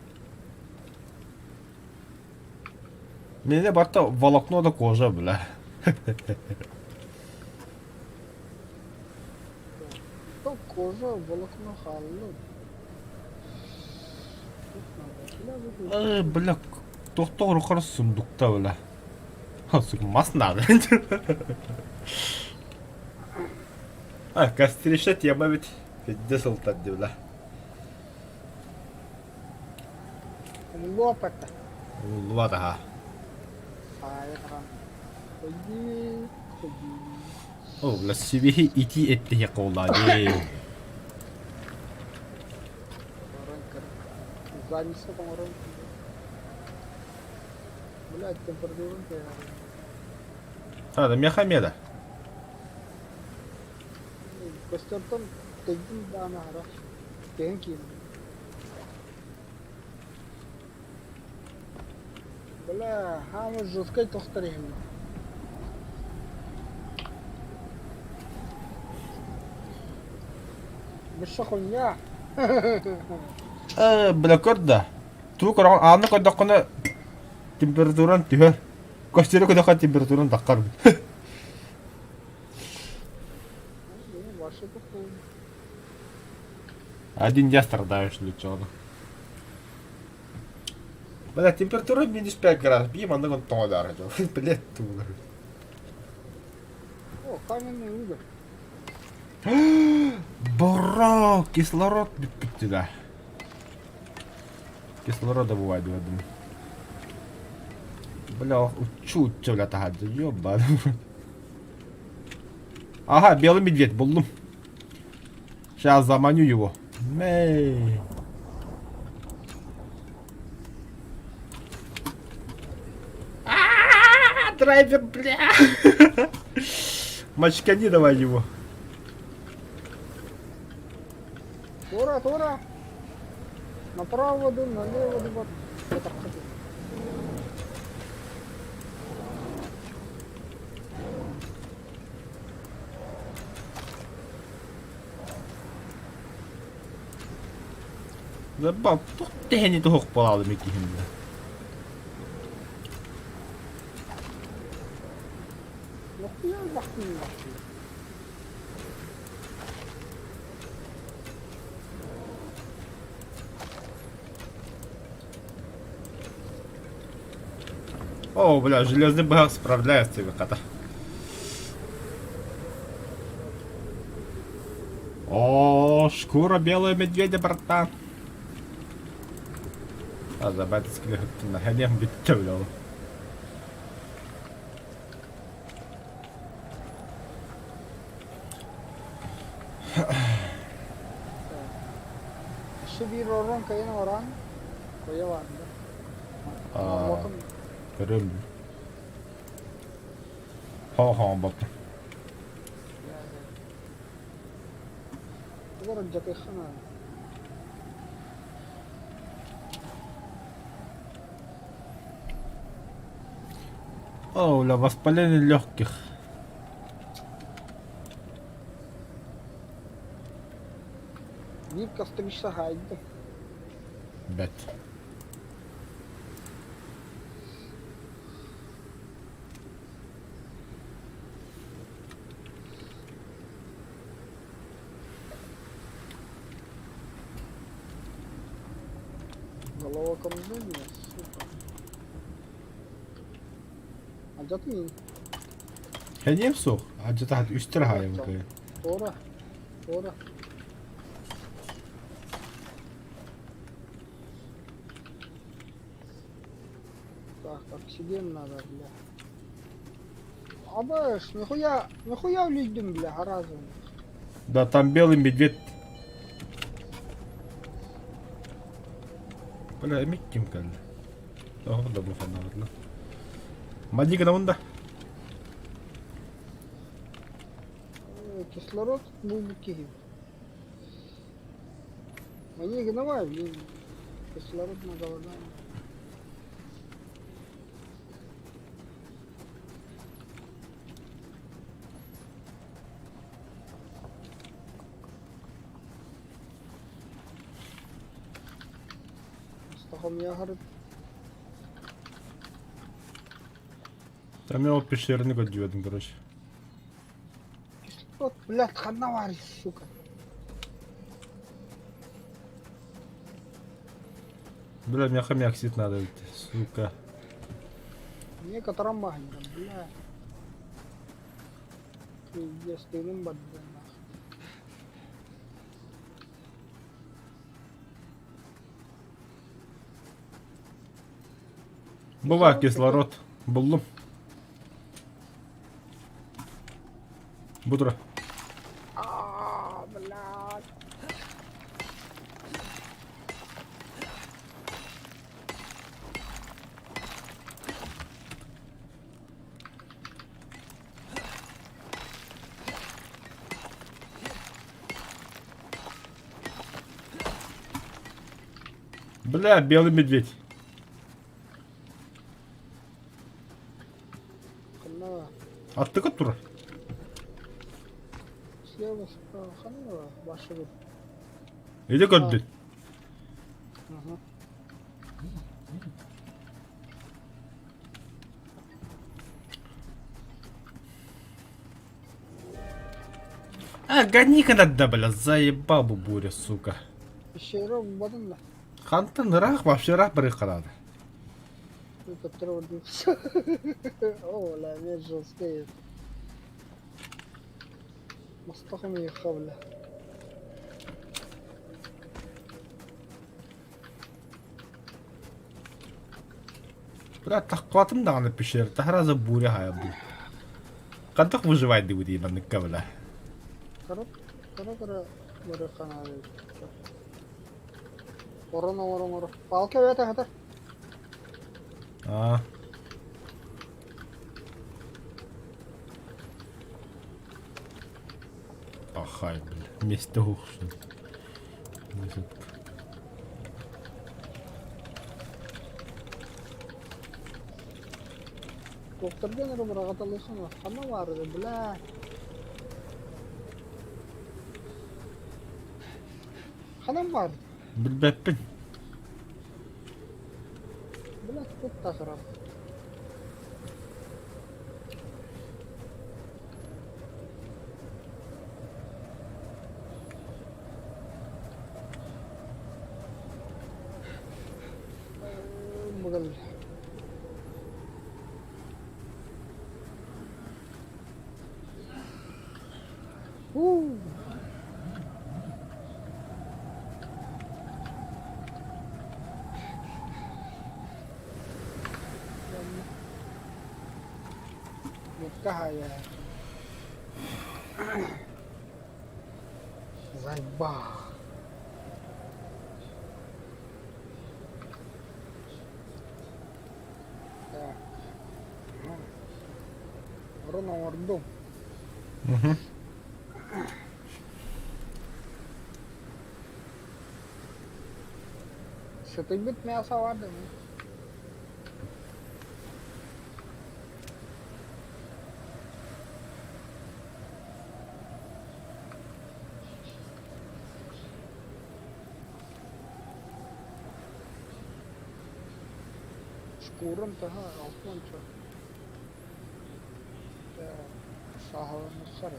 Мене барта волокно да кожа, бля. То кожа, волокно хаалла. Э, бля, тохтоор ухар сундукта, бля. Сука, мас надо. А, кострище тема ведь. Пизде сылтар дии, бля. Умуллуо эппэтэ. Умуллубат аһа. Саайа туран. Ходи, ходи. О, бля, сибиһи итии эттиһи колла дии. Оҥорон көр. Задница оҥорон Блядь, температурын кэһэрин. А, да мехамеда. Костертон тэйдим даҕаны аһара. Тэһин киирдим. Бля, хаамыр жесткай тохтор иһиллэр. Быша хуйня. Э, бля, көр да. Туу көрөҕүн, ааны көрдөххүнэ температуран түһэр. Костюру көрдөххө температуран таххар. Ваша похуй. Один я страдаю, что ли, чё Бля, температура минус 5 градусов. Биир маннык он тоҥолоор. Блядь, туулар. О, каменный уголь. Бро, кислород бүппүт да. Кислорода бывает в Бля, учу, бля, таһырдьа, ёбаный. Ага, белый медведь, буллум. Сейчас заманю его. Мэй. А, драйвер, бля. Мочкани давай его. Тура, тура. Направо ду, налево ду, вот. Забав, тух тэһэни туһук буолаалым иккиһин бля. Нохуя бахтын бахтын. О, бля, железный быһах справляется хата. О, шкура белого медведя, братан. А, забать скелеттина. Хәлем битте, бля. Өссө биир орон кайын оран койа барда. А, көрөм. Хо-хо, боппун. Олорон дьатыаххына. О, бля, воспаление легких. Биир кострище хаайдым. Бэт. Головокружение, сука. Алдьатыҥ. Сэниэм суох. Адьатаһат үстэр аһаайым кыайан. Туора. Туора. Так, оксиген надо, бля. Абаш, нихуя, нихуя улейдим, бля, разум. Да, там белый медведь. Бля, эмик ким кэллэ? Тоҕо да бу ханнаабытына. Мадик да. Кислород булбут киһи. Маньяк давай, блин. Кислород на голодание. Там я пещерный көрдүбэтим, короче. Вот, блядь, ханна баар, сука. Бля, мне хомяк сит надо, сука. Некоторым маленьким, бля. Пиздец, тыным барда, нахуй. Бывает кислород. Буллум. Будра. А, блядь. Бля, белый медведь. Ханна. Аттык тур. Слева, справа, ханна, башыбыт. Иди көрдүн. Ага. А, гони-ка надо, бля, заебал бы буря, сука. Пещера булбатым да. Хантан ыраах, вообще ыраах барыахха наада. О, ла, мен жесткий. Мастахым бля. Бля, таххыбатым даҕаны пещера, таһараза буря хайа бу. Хантах выживать дибит манныкка, бля. Кара, кара, кара, барыахха наада. Орон, орон, орон. Палка бэйэтэ хатар. А. Ахай, бля. Вместе ухшин. Докторден эрэ быраҕаталыаххын ханна баарый, бля. Ханан баар? Билбэппин. Бля, тут тахырар. Быгыл. Уу. Какая? Заебал. Так. Ага. Орон оҥордум. Угу. Сытыйбыт мясо баар да. Шкурам таһа алтыанча. Сааһыланыахха эрэ.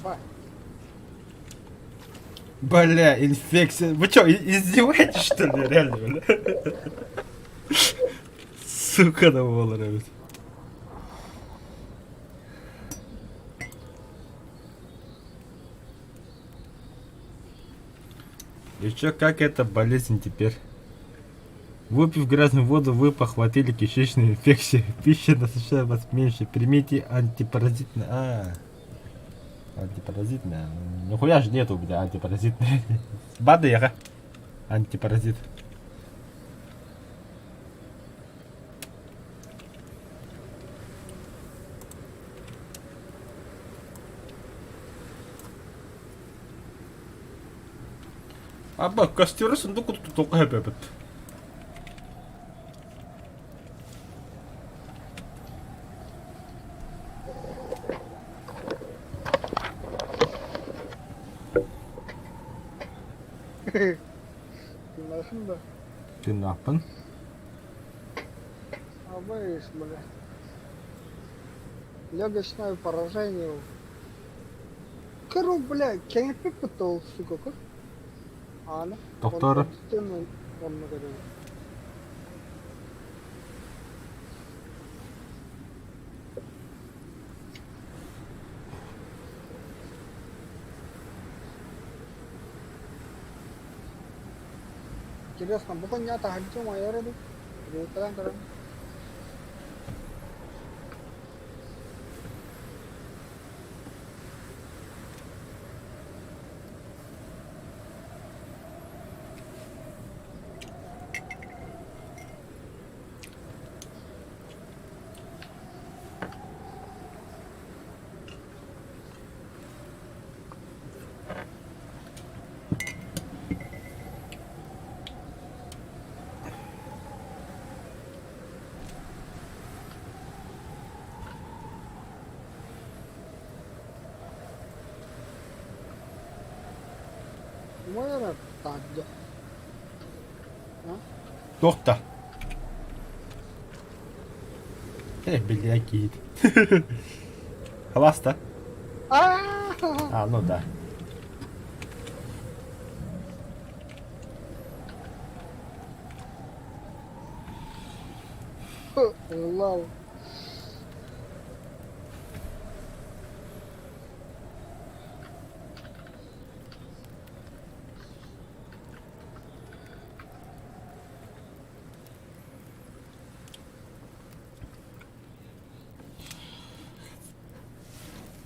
Аба. Бля, инфекция. Вы что, издеваетесь, что ли, реально, бля? Сука, да буолар эбит. И чё, как это болезнь теперь? Выпив грязную воду, вы похватили кишечную инфекцию. Пища насыщает вас меньше. Примите антипаразитное. А, антипаразитное. Нихуя же нету у меня антипаразитное. Бады яха. Антипаразит. Аба, костеры сундук тутуохха сөп эбит. Тыыннаахын да? Тыыннаахпын. Абайс, бля. Легочное поражение. Кыру, бля, кэҥэппиппит ол, сука, көр. Аана. Доктор. Онтон онно көрөбүн. Интересно, бу күннэ таһырдьа умайар эбит. Рюмкалаан көрөн. Умайара таһырдьа. Туох да. Э, бля, киит. Халаста. А, ну да. Лал.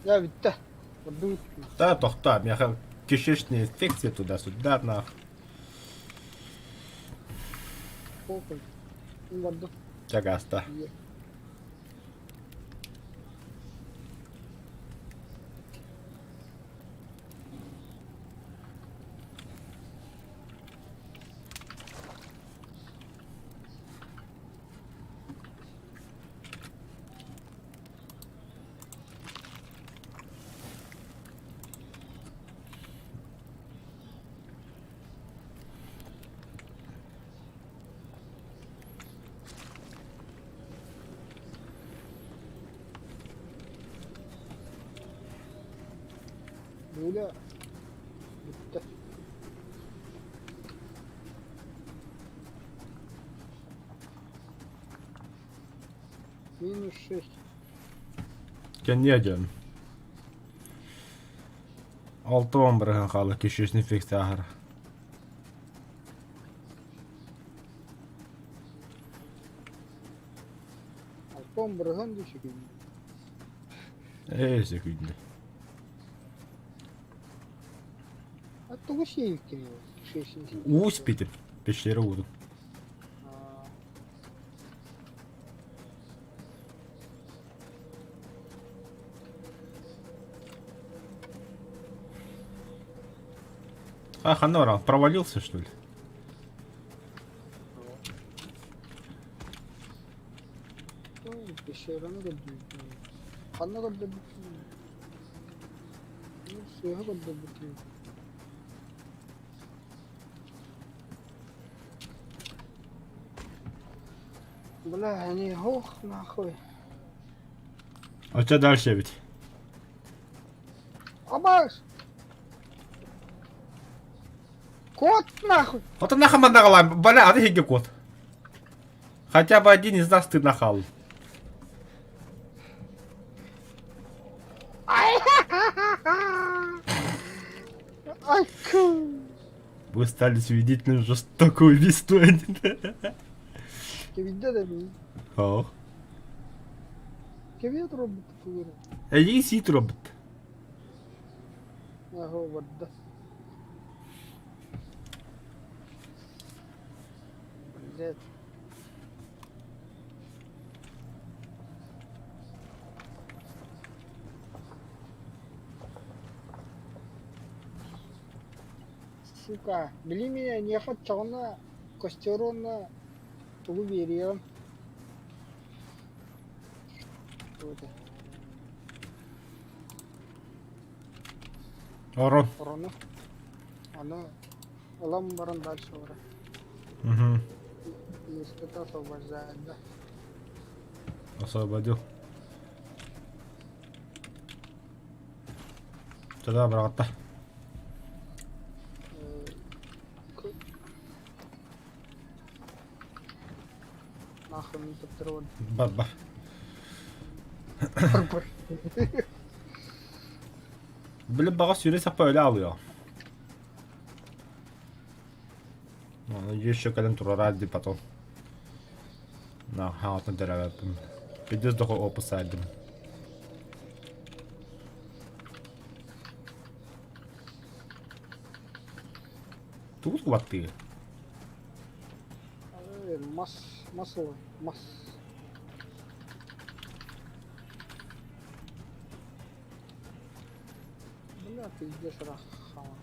Дьэ бүттэ. Ордук Да, тохтоо, миэхэ кишечная инфекция туда-сюда, нах. похуй. Барда. Чагаста. Бүүлэ бүттэ. Минус 6. Кэнниэ дьон. 60 бырыһан хаалла кишечный инфекция аһара. Алтан бырыһан дуу секунду. Ээ, секунду. А тугу сиэбиккиний ол? Кишечный Уу испитим. Пещера уутун. А, ханна баран, провалился, что ли? Пещераны көрдүүбүт. Ханна көрдөрбүт? Сыыһа көрдөрбүт. Бля, они ох нахуй. А что дальше ведь? Абаш! Кот нахуй! Вот нахуй маннагалаан, бля, аны хигге кот. Хотя бы один из нас ты нахал. Ай, Вы стали свидетелем жестокого убийства. Кебидде да ми. Ох. Кебиет робот тугура. Эйигин сии туруорбут. Аһо барда. Блядь. Сука, били меня не хотчоҕуна костер уонна тугу биэриэҕим Орон. Орону. Ону ылан баран дальше барар. Угу. Место освобождает, да. Освободил. Тогда быраҕатта. Нахуй не патрон. Бар-бар. Бар-бар. Били баҕа сүүрэ саппа өлө алыа. Еще кэлэн турара дии потом. На хаатын төрөөбөппүн. Пиздец дохо опыт сайдым. Тугу кубаттыы? Мас, мас ылай, мас. Бля, пиздец рахама.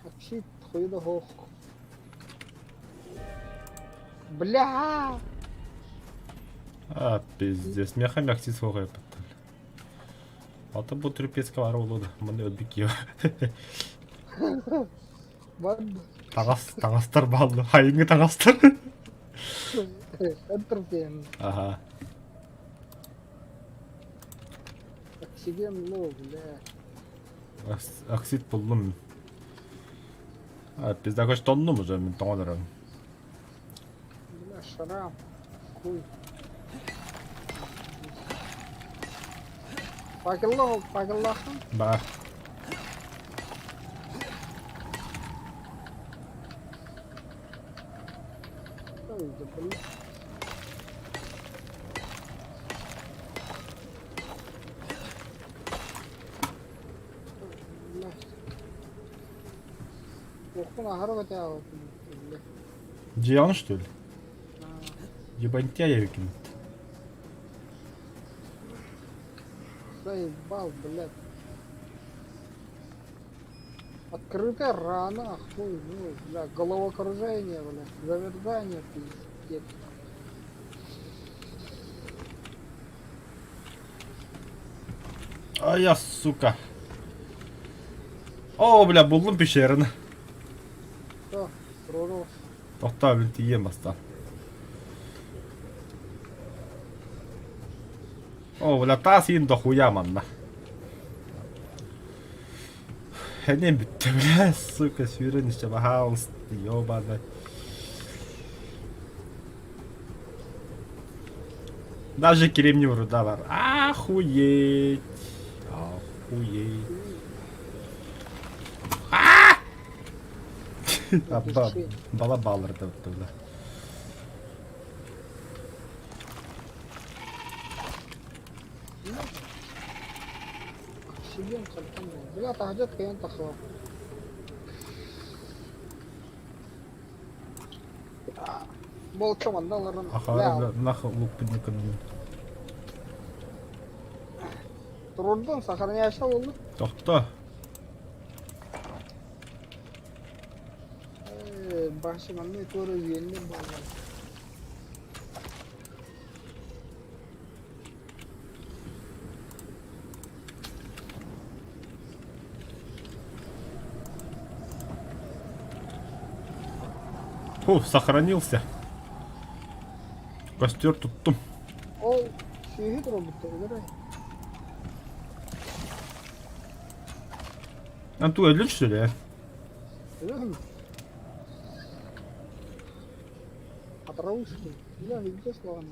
Вообще хуйда хох. Бля! А, пиздец. Меха мякси суох эппиттэр. Ата бу трипецка баар буолуо да, манна өлбүт киһи. Бад. Таҥас, таҥастар бааллар, хайыҥҥы таҥастар. Энтерпен. Аха. Оксиген лоу, бля. Оксид буллум. А, пизда, короче, тоннум уже, мин тоҥон эрэн. Бля, шрам. Хуй. Факеллах, факеллахын. Баар. Охун аһара көтөөҕү Дьиэҕин что ли? Ебантяя эбиккин. Заебал, блядь. Открытая рана, хуй, ну, бля, головокружение, бля, замерзание, пиздец. А я, сука. О, бля, буллум пещераны. Все, пророс. Тохтоо, мин тиийэн бастаан. О, бля, таас иин дохуя манна. Эниэм бүттэ, бля, сука, сүүрэн истэ, пожалуйста, ёбаный. Даже кремниевая руда бар. Охуеть. Охуеть. Абба, бала балларда бля. Сидим, Бля, таһдьа кыайан тахсыбат. Болчо манна олорон Ахара нах луппунникын. Турурдун сохраняйся буолла. Тохто. Башы манна туора үөннүр буолла. Фу, сохранился. Костер туттум. Ол сүөһү турбут өлөр. Эн ту өлүн что ли? Өлөһүм. Атыраушки. Бля, везде слава.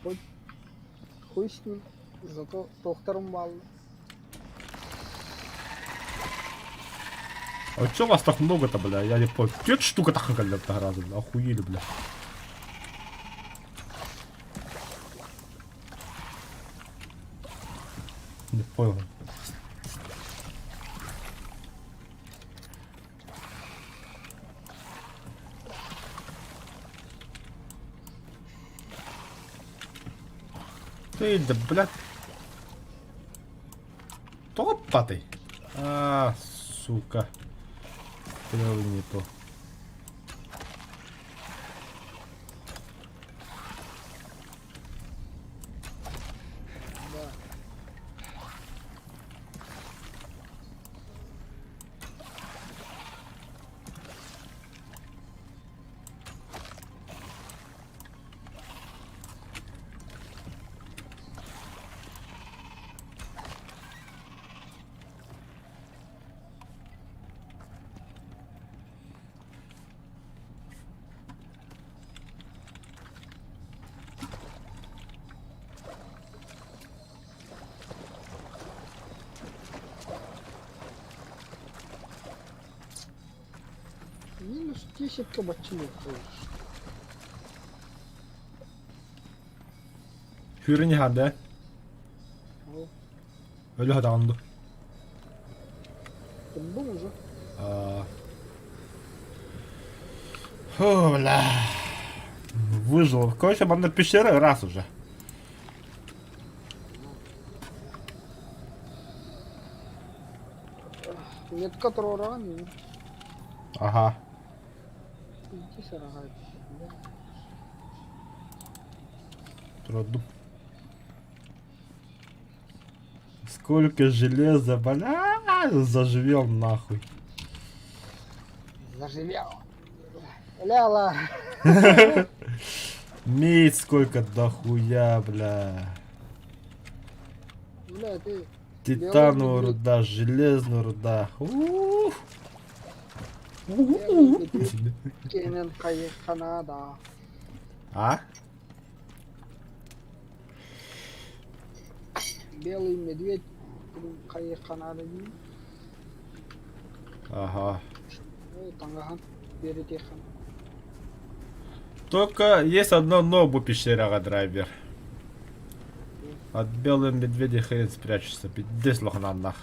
Хоть хуй с ним, зато докторым баалла. А чё вас так много-то, бля? Я не понял. Где штука так разом? Охуели, бля. Не понял. Ты, да, блядь. Топпатый. А, сука. Стрелы не то. Да. Минус 10 кабачинов. Хүрүн иһаада. Өлө хатаҕын ду. Турдум уже. Фу, бля. Выжил. Короче, манна пещера раз уже. Метка туруораҕын Ага. Ити сараҕай. Турдум. Сколько железа, бля, заживем нахуй. Заживел. Ляла. Медь сколько дохуя, бля. Бля, ты Титановая руда, железная руда. Ух. Кенен хайханада. А? Белый медведь хайханада дии. Ага. Таҥаһын биэритиэххин. Только есть одно но бу пещераҕа драйвер. От белого медведя хрен спрячешься. Пиздец лохананнах.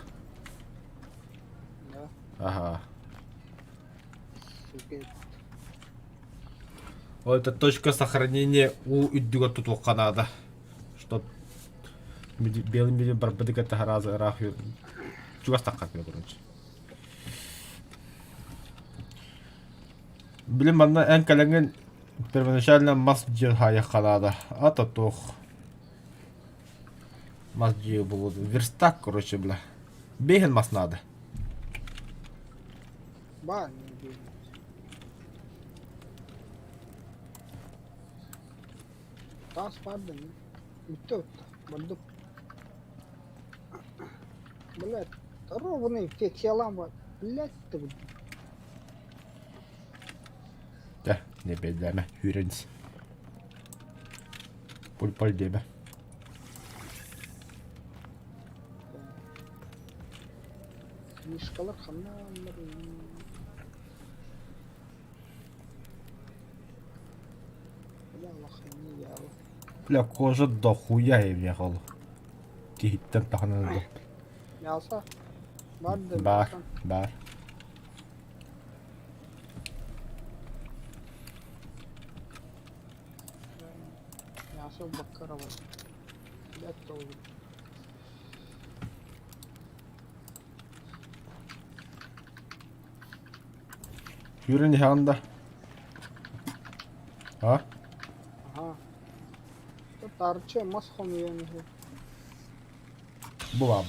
Да, Ага. сука. Вот это точка сохранения у үрдүгэр тутуохха наада. Что белый медведь барбытыгар таһаразы ыраах чугас таххар короче. Блин, манна эн кэлэҥҥин первоначально мас дьиэ хаайыахха наада. Ата туох мас дьиэ буолуо Верстак, короче, бля. Биэһин мас наада. Баар диэн. Таас баар да Бүттэ отто. Бардым. Блядь, ровный телам бар. Блядь ты. Дьэ, не бэйдээмэ, үүрэн Пуль-паль диэмэ. Мишкалар ханна Бля, лохани я. Бля, кожа дохуя эмиэ ол. Киһиттэн таһынан ылла. Мясо. Бар да Бар, мясо. бар. Мясо баккарова. Блядь, тоже. Үүрэн иһэҕин да? А? Ага. Тарчы мас хомуйан үһү. Булам.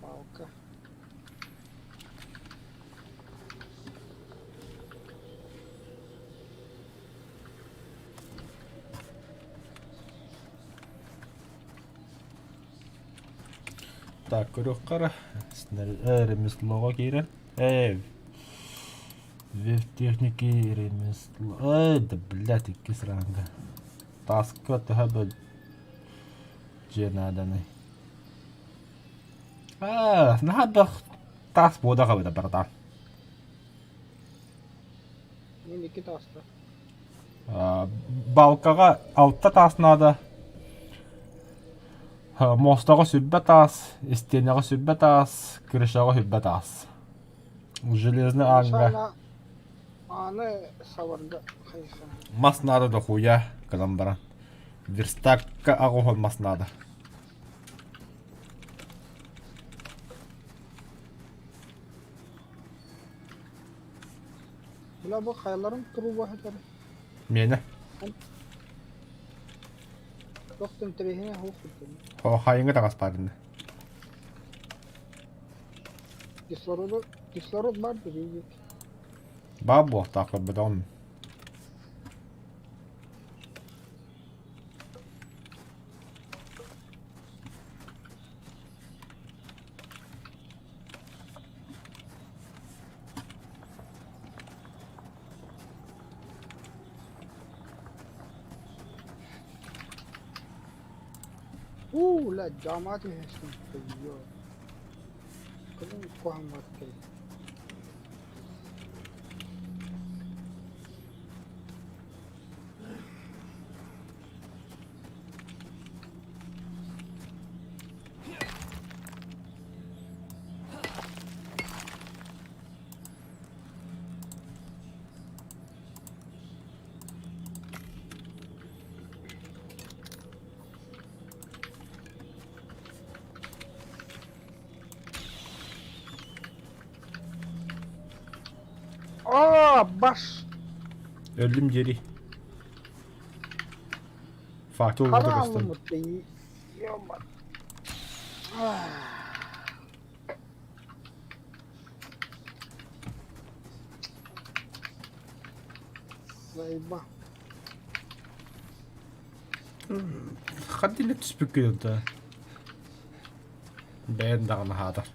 Палка. Так, көрүөххэ эрэ. Ремеслоҕа киирэн. Э, техники ремесло. Э, да блядь, иккис ранга. Таска төһө бэл дьиэ нааданый. Аа, наһаа да таас буодаҕа эбитэ братан. Мин икки тааста. Балкаҕа алта таас наада. Муостаҕа сүрбэ таас, истиэнэҕэ сүрбэ таас, крышаҕа сүрбэ таас. Железный ааҥҥа Ааны сабарга хайыха. Мас наада дохуя гынан баран. Верстакка аҕуһун мас наада. Бля бу хайаларын труба сытар? Миэнэ. Туох да интэриэһинэй суох курдук. О, хайыҥҥа таҥас баар иннэ. Кислороду, кислород бар дии. Баар буолуохтаах көрбөтөҕүм. Уу, ла дьаамаат үһэстэн кыйыа. Кылын куһаҥҥар кэл. Аа, баш! Өллүм диэри. Факел уота көстөн. Заеба. Хаддиле түспүккүн да. Бэйэн даҕаны хаатар.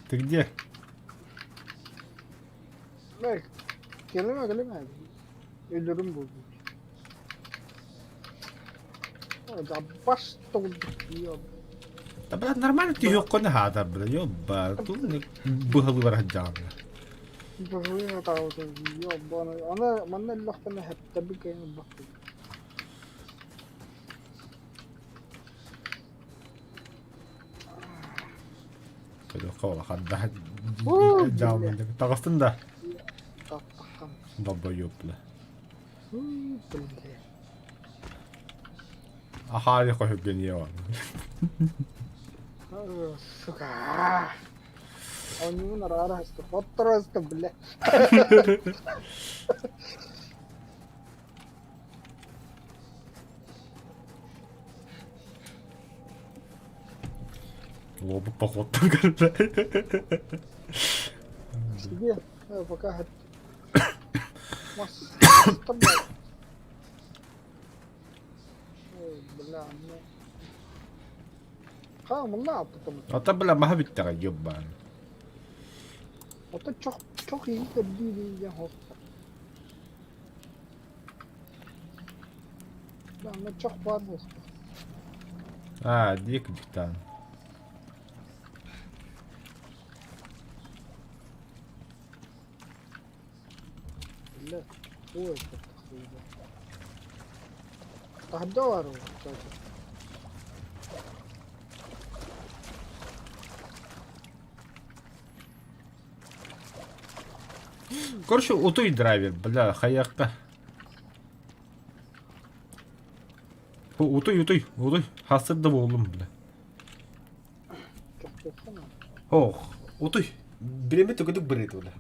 Ты где? Бэй, кэлимэ, кэлимэ. Өлөрүм буолбут. Бас Да, бля, нормально түһүөххүн хаатар, бля, ёбба, тул быһылы бар сылдьаҕын. Быһылы атаабыта, ёбба, аны манна иллэхпинэ хэптэбик кэйин бахтым. Көрүөххэ улахан да дьаалмын таҕыстын да. Долбойуоп бля. Ахаали хоһүггэнийэ он. Сука. Онньуун араара хотторосто бля. Лобу походтан көрдө. Себе пока Бля, ну. Хаамылла аппытым. Ата бля маһа бүттэҕэ ёббаан. Ото чох чох иһи көрдүү диэн хоппа. Манна чох баар буолуохтаах. Аа, дии кырдьыктаан. Биллэр. Ой, Таһырдьа баар Короче, утуй драйвер, бля, хайахта. Утуй, утуй, утуй. Хасыр да буоллум, бля. Ох, утуй. Биреме түгүдүк бырыйды, бля.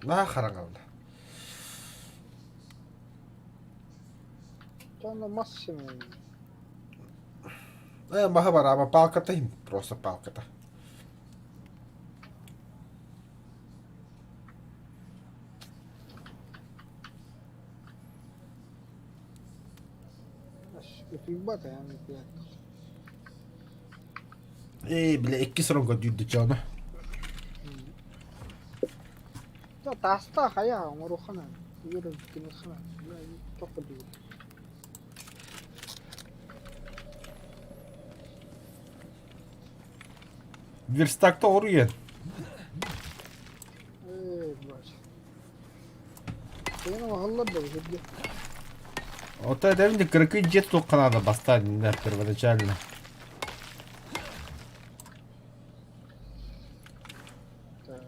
Наһаа хараҥа, бля. Тонна мас симэн. Маһа бараама палката просто палката. Утуйбат ээ блядь. Эй, бля, икки сорон көрдүүрдү чоно. Да таста хайа оҥоруохха Юра кинихана тоқо диир. Верстакта оруйен. Эй, блядь. Сен оһоллор да бу Вот это видите, кыракый дьиэ туохха надо бастаан да, первоначально. Так.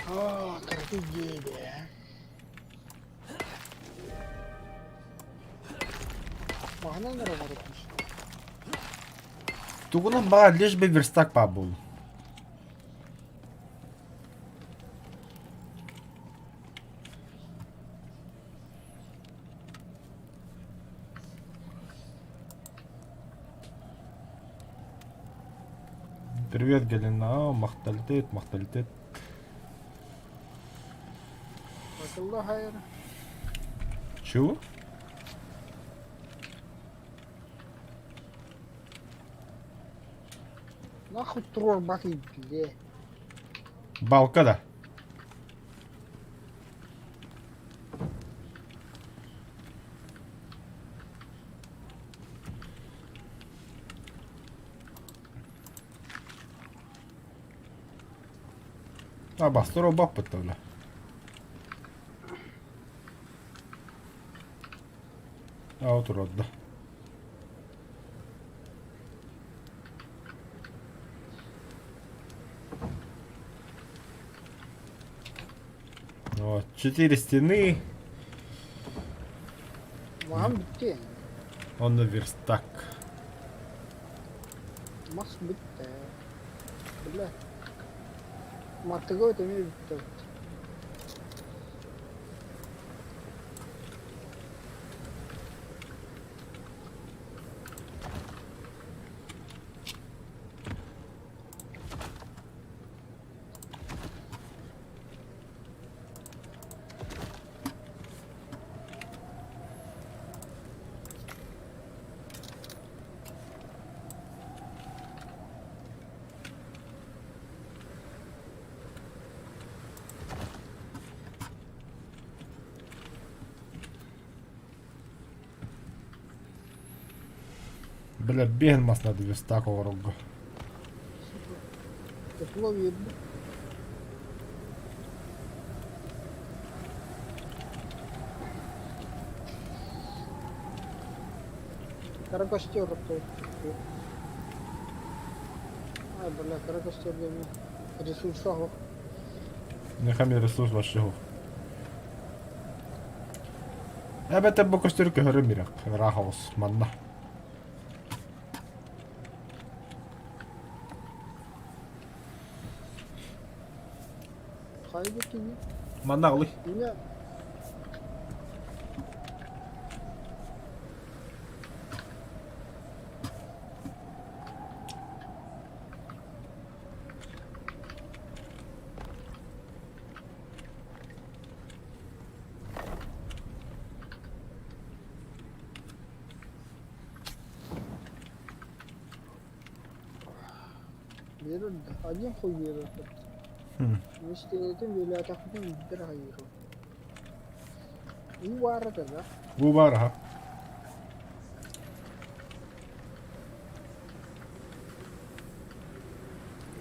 А, кыракый дьиэ Маһынан эрэ барыппын. Тугунан баар лишь бы верстак баар буоллун. Привет, Галина. Махтальтет, махтальтет. Акылла хайыр. Чего? Нахуй туруорбатый бile. Балка да. А, бастыра баппыт бля. А, вот урод, да. Вот, четыре стены. Маһым бүттэ. Он на верстак. Мас бүттэ. Бля. Маттыга эмиэ бүттэ. Бля, беген мас надо верстак оҥорорго. Тепло видно. Кыра костер Ай, бля, кыра костер диэн ресурса суох. Нехами ресурс вообще суох. Эбэтэр бу көстөр көһөрө мирэх, ыраах оҕус, манна. Хайда кини? Манна аҕалый. Меня Биэрэр да, один хуй биэрэр. Мистиэтин бүлээтэхпин биир хайыыр. Уу баар этэ да? Уу баар аха.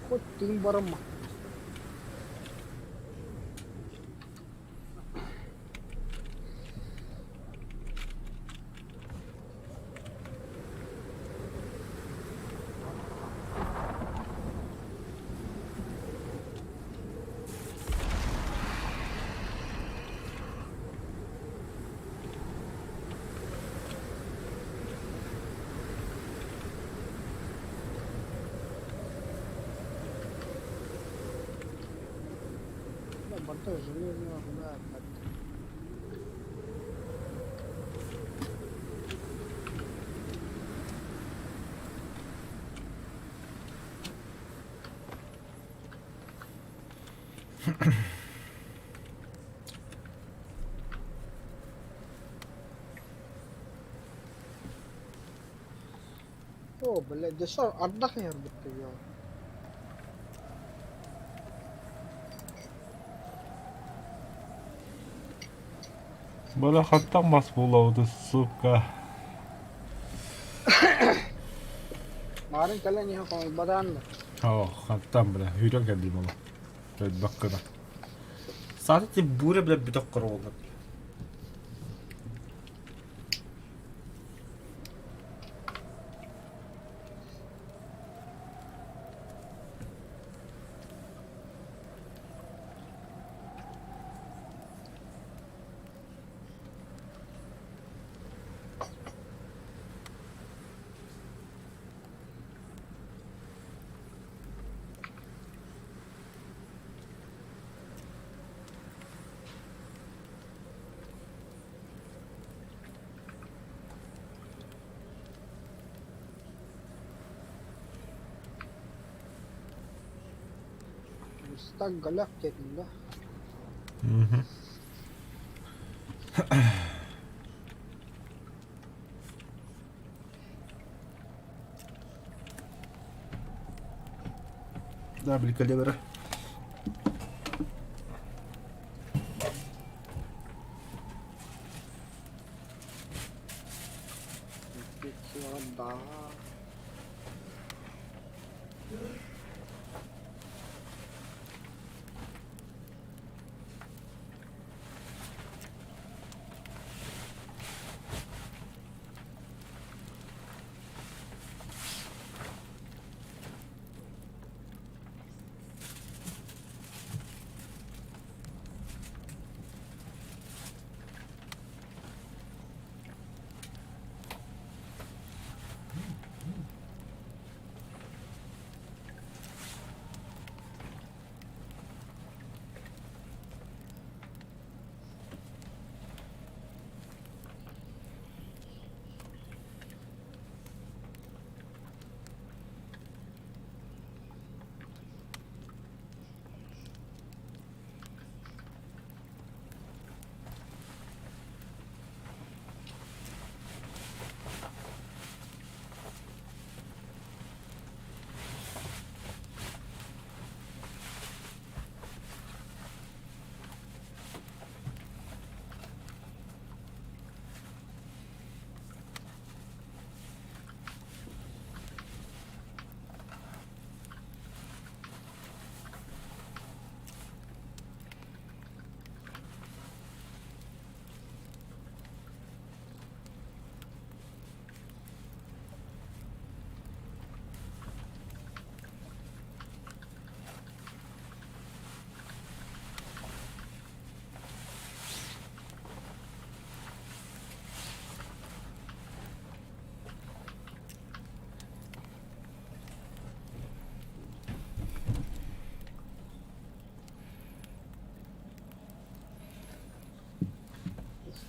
Хоть тыын барамма. Барыта железная руда опять. О, блядь, десо ардах иһэрбит туйуо. Бала хантан мас булабыт, сука. Марын кэлэн иһэн хомуйбатаан да. Оо, хантан бля, үүрэн кэллим олох. Өлбөккө да. Саата ти буря бля бүтэх короволар. Стак голяк диэтим да. Мгм. Да, бликалевера. Да.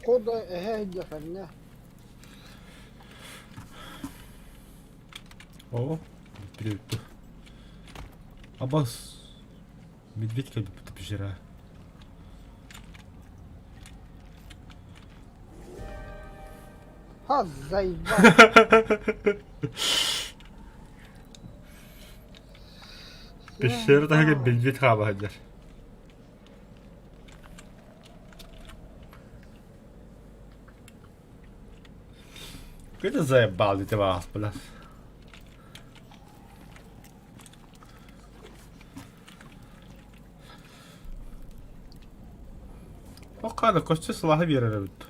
Шкода эһэ дьэхэннэ. О, привет. Абас. Медведь как будто пещера. Ха, заебал. Пещера таһыгар медведь хаама сылдьар. Кыта заебал дите баҕаспылар. Оккаана көстө сылаһы биэрэр эбит.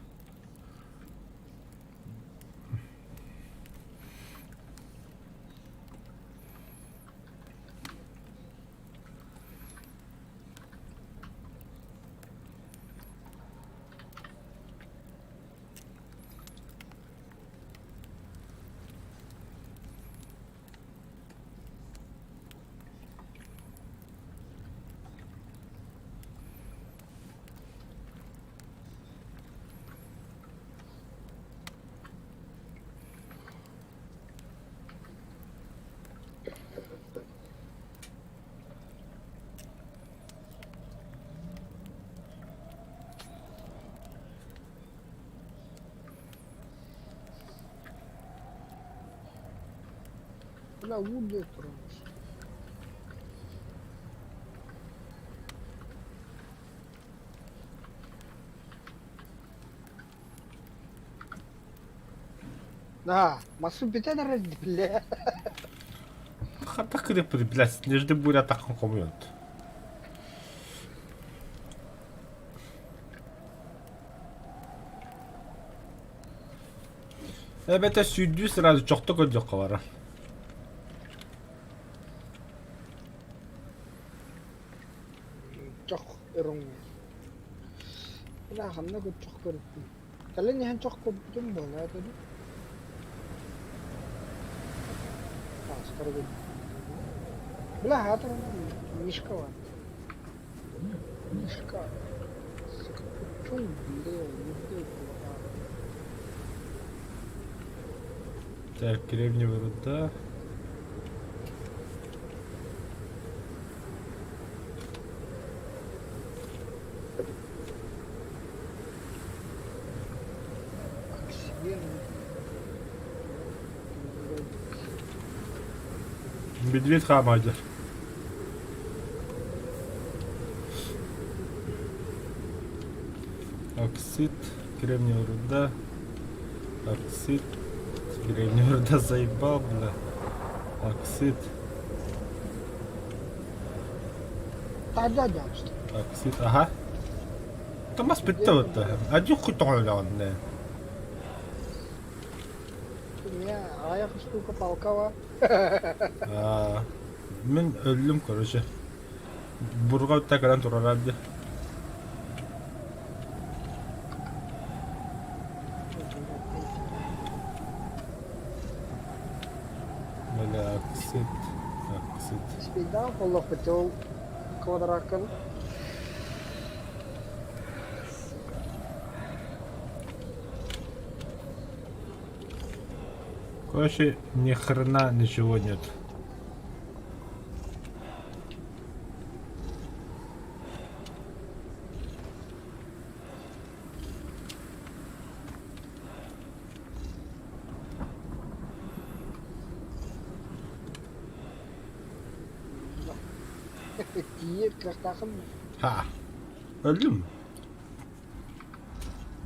Бля, уу диэ турабыз. Да, масы бүтэн эрэр бля. Хата кырыппыт, блядь, снежный буря атаххын хомуйан. Эбэтэр сүүрдүү сразу чохто көрдөххө барар. Чох өрөҥ. Бля, ханна чох көрүттүм. Кэлэн иһэн чох көрбүтүм буолаа дуу. Таастары Бля, аатыр Мишка бар. Мишка. Сука, чун бля, не Так, кремниевая руда. Оксиген. Медведь хаамаадьар. Оксид, кремниевая руда. Оксид, кремниевая руда заебал, бля. Оксид, Таһырдьа дьаабыста. оксид, ага. Томас бүттэ вот. Один хуй тоҕолоҕун. Эмиэ аҕыйах штука палка бар. Мин өллүм, короче. Бурга үттэ кэлэн турара дии. Бля, оксид, оксид. Спиддаах буоллахпыт ол квадраккын Короче, ни хрена ничего нет. Тиийэр кыахтааххын Ха. Өллүм.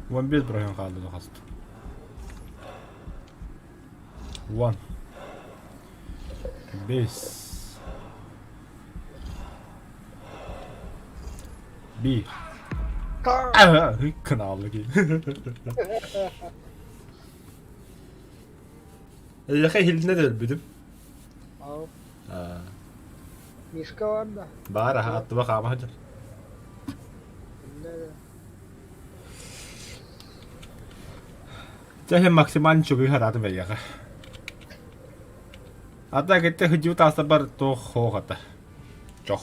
15 бырыһыан хаалла хаста. 10. 5. 1. Кынаалла киһи. Эйиэхэ иһилиннэ да өлбүтүм. Ау. Мишка бар да. Баар аха аттыба хаама сылдьар. Дьэ иһин максимально чугуй хараатым эйиэхэ. Ата кытта хыдьыы таасабар туох хоох ата. Чох.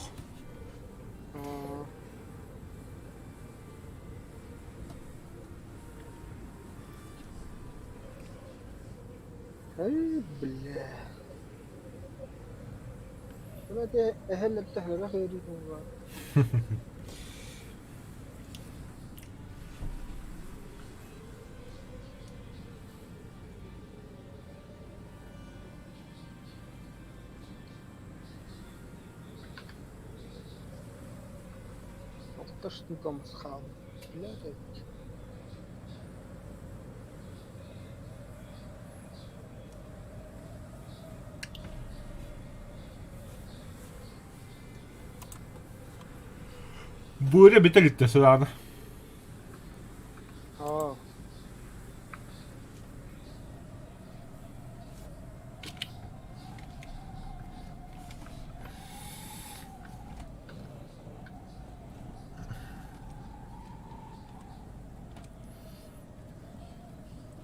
Ай, бля. Давайте эһэллэттэ хөрүү буолла. Алта штукам хаалбыт. Блядь. Буря бүтэ иликтэ сылаана. Аа.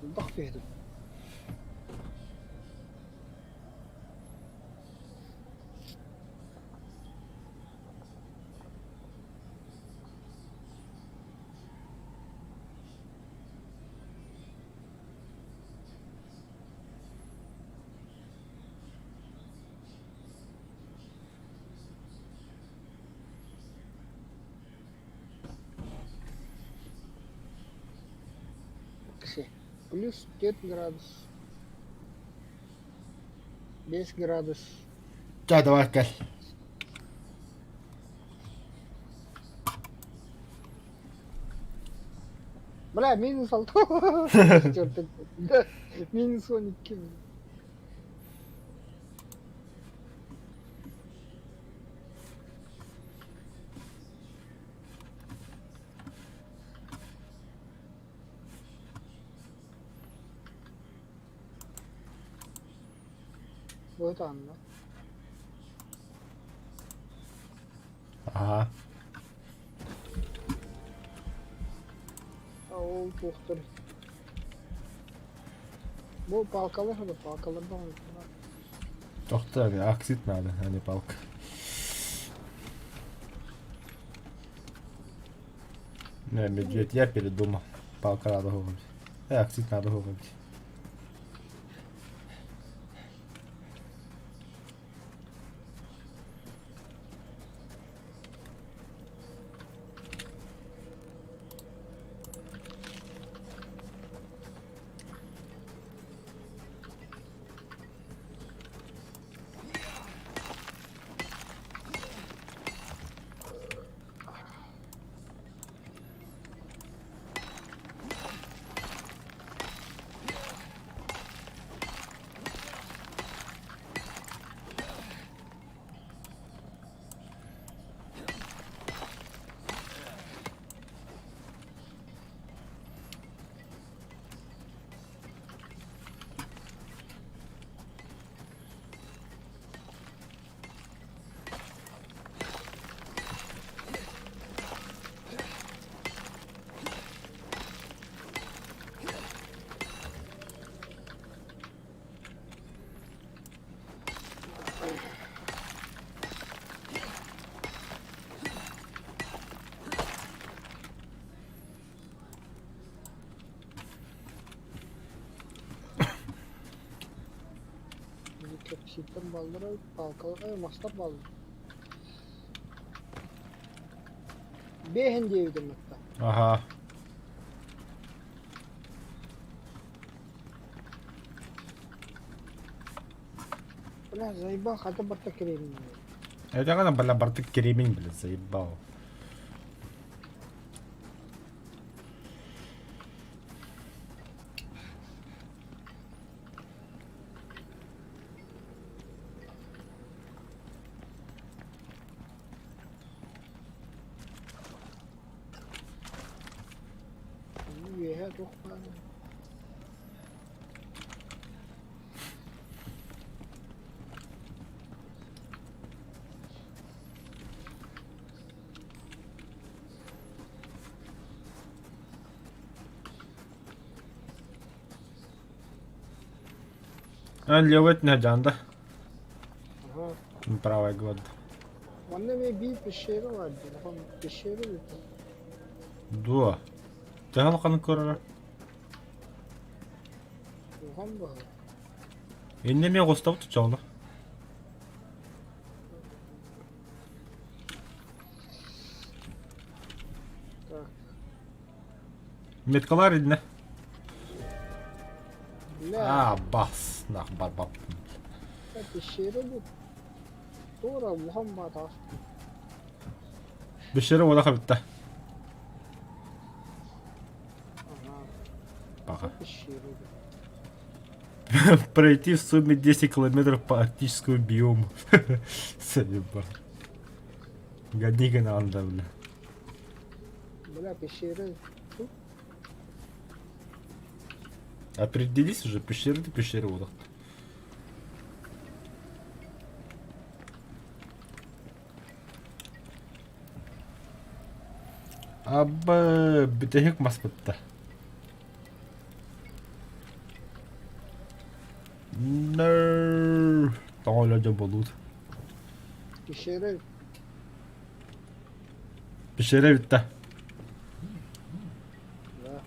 Элбэх киһи Плюс 5 градус. 5 градус. Ча, давай кэл. Бля, минус алта. Черт, минус 12. Быһыт анна. Ага. Ол туохтар. Бу палкалар да палкалардан Тохто, оксид надо, а не палка. Не, медведь, я передумал. Палка надо говорить. Оксид надо говорить. Кэпсииттэн баллар палкалар мастар баллар. Бэһин диэбитим атта. Ага. Бля, заебал, хата барта кремень. Это она, бля, бартык кремень, блядь, заебал. Үөһэ туох баар. А, левый на жанда. Ага. Правый год. Манна эмиэ биир пещера баар дии, улахан пещера эбит. Дуо. Төһө улаханын көрөрө? Улахан баҕайы. Иннэ эмиэ оҕустабыт оччоҕуна. Так. Меткалар иннэ. Бля, А, бас, нах барбап. пещера бу. Туора улахан баатаах. Пещера уола хабитта. Ага. Пока. Пещера бу. Пройти в сумме 10 километров по арктическому биому. Заебал. Годника надо, бля. Бля, пещера. Определись уже, пещера ты пещера вот. Абы бүтэһик маспытта. No. Тоҕо дьон буолуут. Пещера. Пещера бүтте. Да.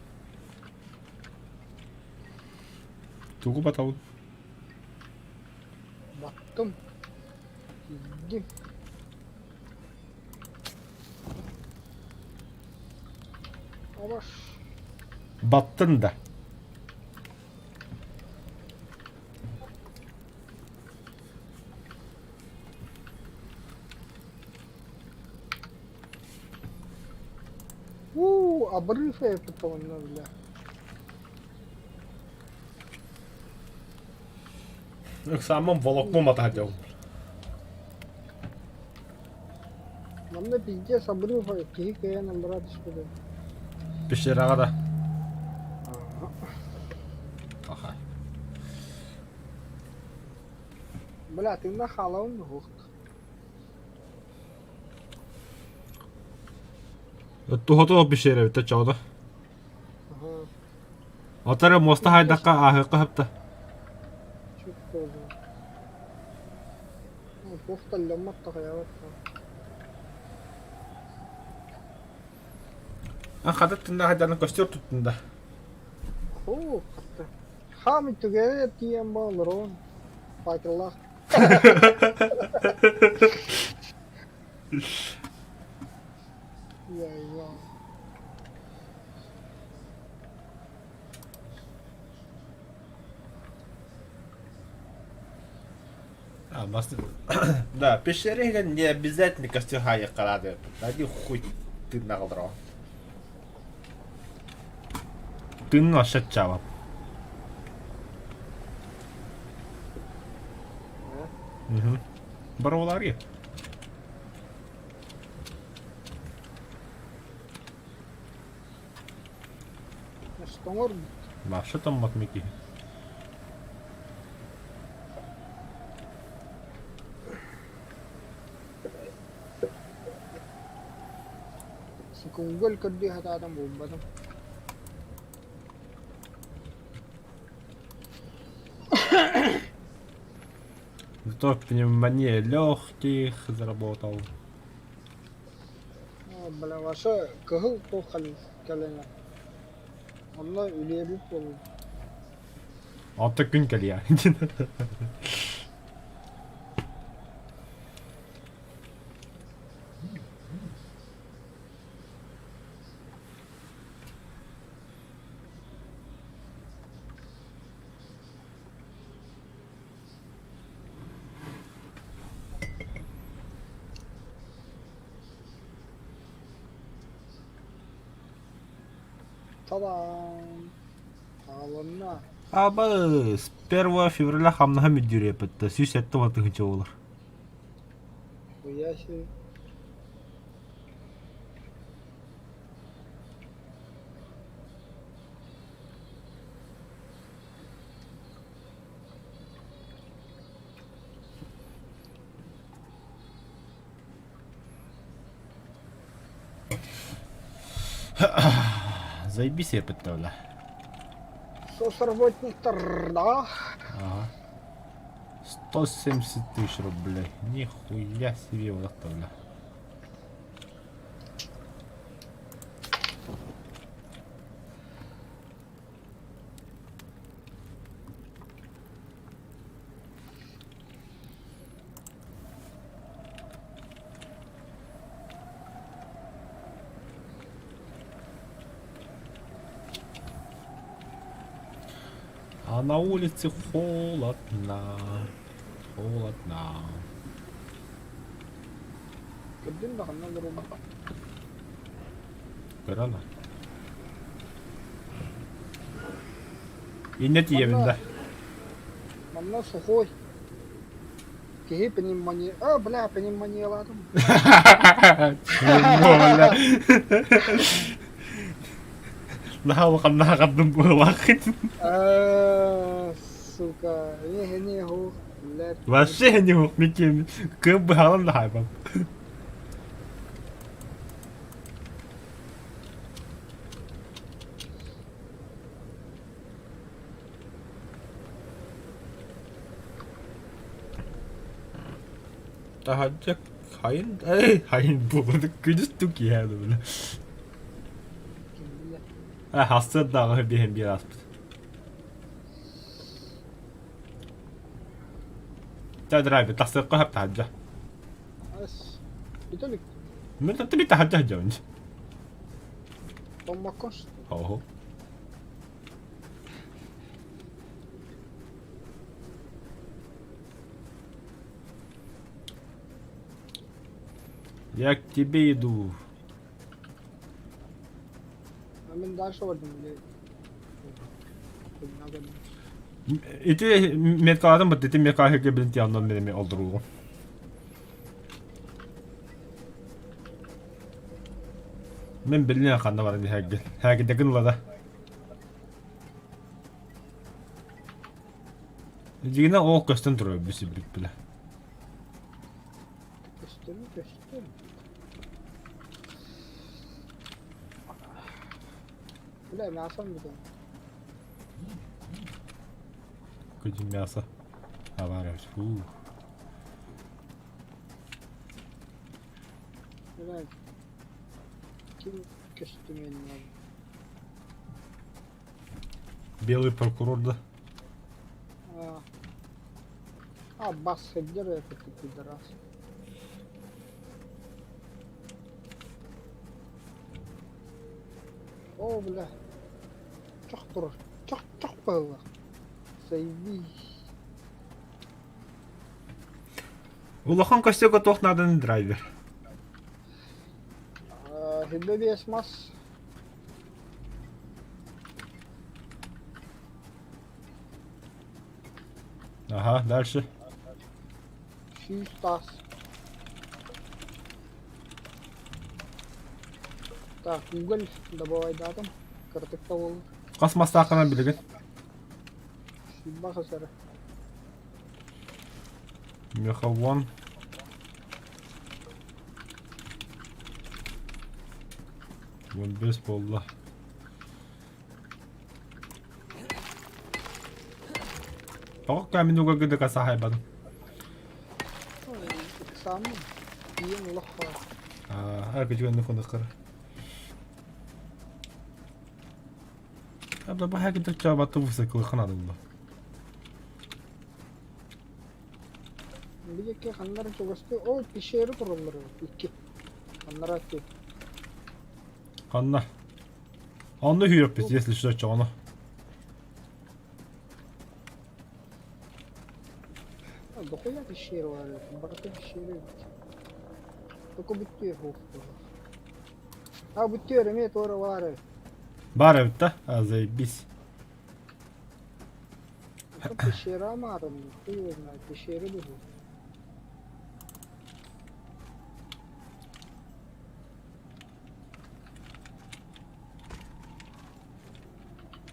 Тугу батабын? Баттым. Киирдим. Абаш. Баттын да. Обрыв эппит онно бля. Ыксааммын волокном атаһдьабын. Манна пиздец обрыв киһи кыайан аллараа түспүтэ. Пещераҕа да. Аха. Бля, тыынна хаалабын быһык. Туһата пещера эбит чоҕото. Отары муоста хайдахха ааһыахха сөптө. Туох талламмат тахайабат. Хата тында хайданы костер туттунда. Оо, хатта. Хаамый түгэри тиийэн бааларон. Факеллаах. Я-я. А, Да, пещере не обязательно костер хайыккалаады. Ради хуй тыыннаҕылар Тыынын вообще чаба. Угу. Баролари. Тоҥор Вообще томмот мики. Көнгөл көрдүү сатаатым булбатым. Зато пневмония легких заработал. Бля, ваша кыһыл туох кэлэн Онно үлүөбүт буолуо. Алта күн кэлиэ. Та-дам! Хааланна. Аба, с 1 февраля хамнаһа мүддүрүөппүт 170 тыһыынча буолар. Хуя себе. Заебись эппиттэ бля. Соцработник да. Ага. 170 тысяч рублей. Нихуя себе вот это, бля. А на улице холодно. Холодно. Көрдүм да ханна олороллор. Көрөн. Иннэ тиийэбин да. Манна сухой. Киһи пневмония... А, бля, пневмониялаатым. Бля. Наһаа улахан наһаҕардым быһыылаах. Сука, не не хух, блядь. Вообще не хух, Микки, кым быһаалан да хайбам. Таһырдьа хайын эй хайын буолбут күнүс тук киһи бile. Хасыт даҕы биһин биир ааспыт. Чэ драйвер тахсыахха сөп таһырдьа. Ас. Бүтэлик. Мин татты таһырдьа сылдьабын. Томмоккон. Оһо. Я к тебе иду. Мин дальше бардым били. Ити меткалаатым бут ити меткалаһыга билин тияннан мен эми олдуругум. Мен билин ханна баран иһэргин. Хәгидэгин лада. Дигинэ ол көстөн турар бүсүбүт биле. Көстөн көстөн. Бля, мясом бүтэн. Күдүн мясо. Авария. Фу. Бля, ким көстүмүн Белый прокурор да. А, а бас сылдьар этот пидорас. Оо, бля. Чох турар. Чох, чох быһыылаах. Заебись. Улахан костяга туох нааданы драйвер. Хилбэ биэс мас. Ага, дальше. 100 таас. Так, уголь добавайдаатым. Кыратык да буоллар. Хас мастааххынан билигин? Сүүрбэ хас эрэ. Меховон. 15 буолла. Тоҕо камень уга гыдыка саһайбадым. Ыксааммын. Тиийэн олох Аа, күтүгэнни хонуккар. Абда баһа кидер чабатты высокылыхан адылла. Билекке ханнары чугасты. Ол пещеры тураллар икки. Ханнара икки. Ханна. Онно хүйөппүт, если что, чоҕоно. Дохуя пещеры бар барыта пещеры эбит. Только бүттүө суох А бүттүөр эмиэ туора баар эбит. Баар эбит да? А, заебись. Пещера маарын, хуй его знает, пещеры быһыы.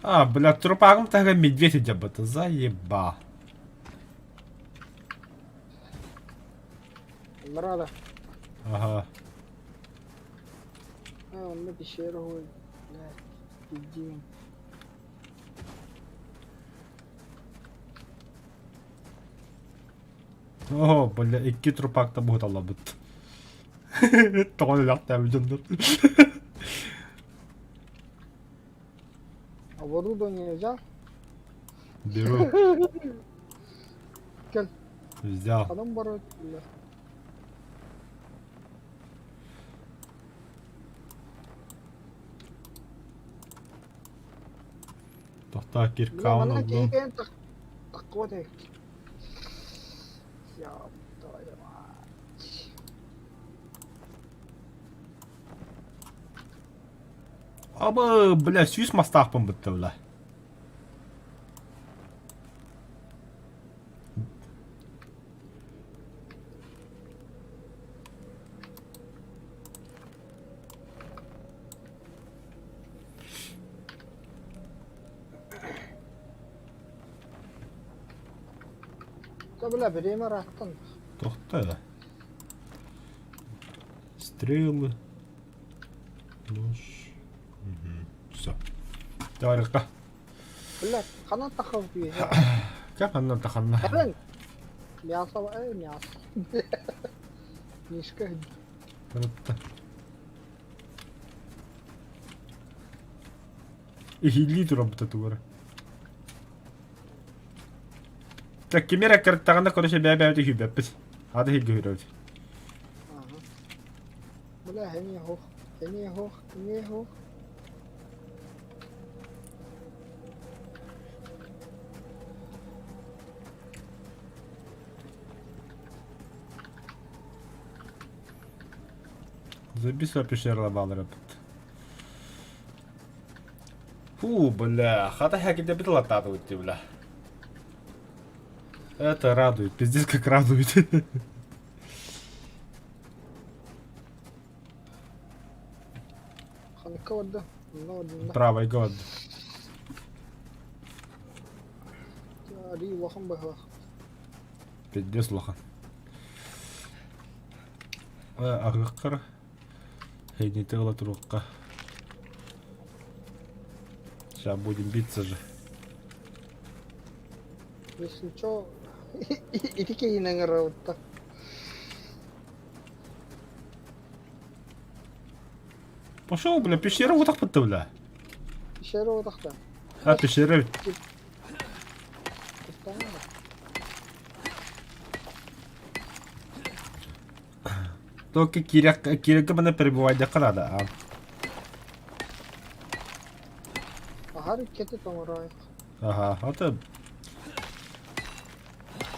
А, бля, трупагым таһыгар медведь илдьэрбит. Заеба. Рада. Ага. А, онно пещера ой, блядь, иди. О, бля, икки трупакта буһуталлабыт. Тоҕо өлөхтөөбүт дьоннор. Оборудование взял? Беру. Кэл. Взял. Ханан барар бля. Тохтоо Бля, киркаун манна ыллым. киһи кэлэн таххыбат эбит. Ёб твою мать. Абы, бля, сүүс мастаахпын бытта, бля. Да, бля, бириэмэ ырааттан. Тохто да. Стрелы. Нож. Все. Давай-ка. Бля, ханан таххабыт үөһэ. Как ханна таханна? Ханан? Мясо, мясо. Мишка. Кырытта. Иһиллии турабыта тугара. Так ким эрэ кырыттаҕына короче бэйэ-бэйэбит үһүйбэппит. Ады иһиргэ үһүрөбүт. Ага. Бля, эмиэ суох, эмиэ суох, эмиэ суох. Забисла пещера баалар эбит. Фу, бля, хата хакидэбит ылаттаатыбыт дии, бля. Это радует, пиздец как радует. Ханыкка барда. Онно барда. Правайга барда. Арыы улахан быһылаах. Пиздец улахан. Аһыаххар Хейните ыла туруохха. Сейчас будем биться же. Если чё, ити киһини ыҥырабытта. Пошел, бля, пещера вот так бля. Пещера утахта. А, пещера. Только киирэргэ манна перебывайдахха наада аа. Аһар иккитэ тоҥороойох. Аха, ата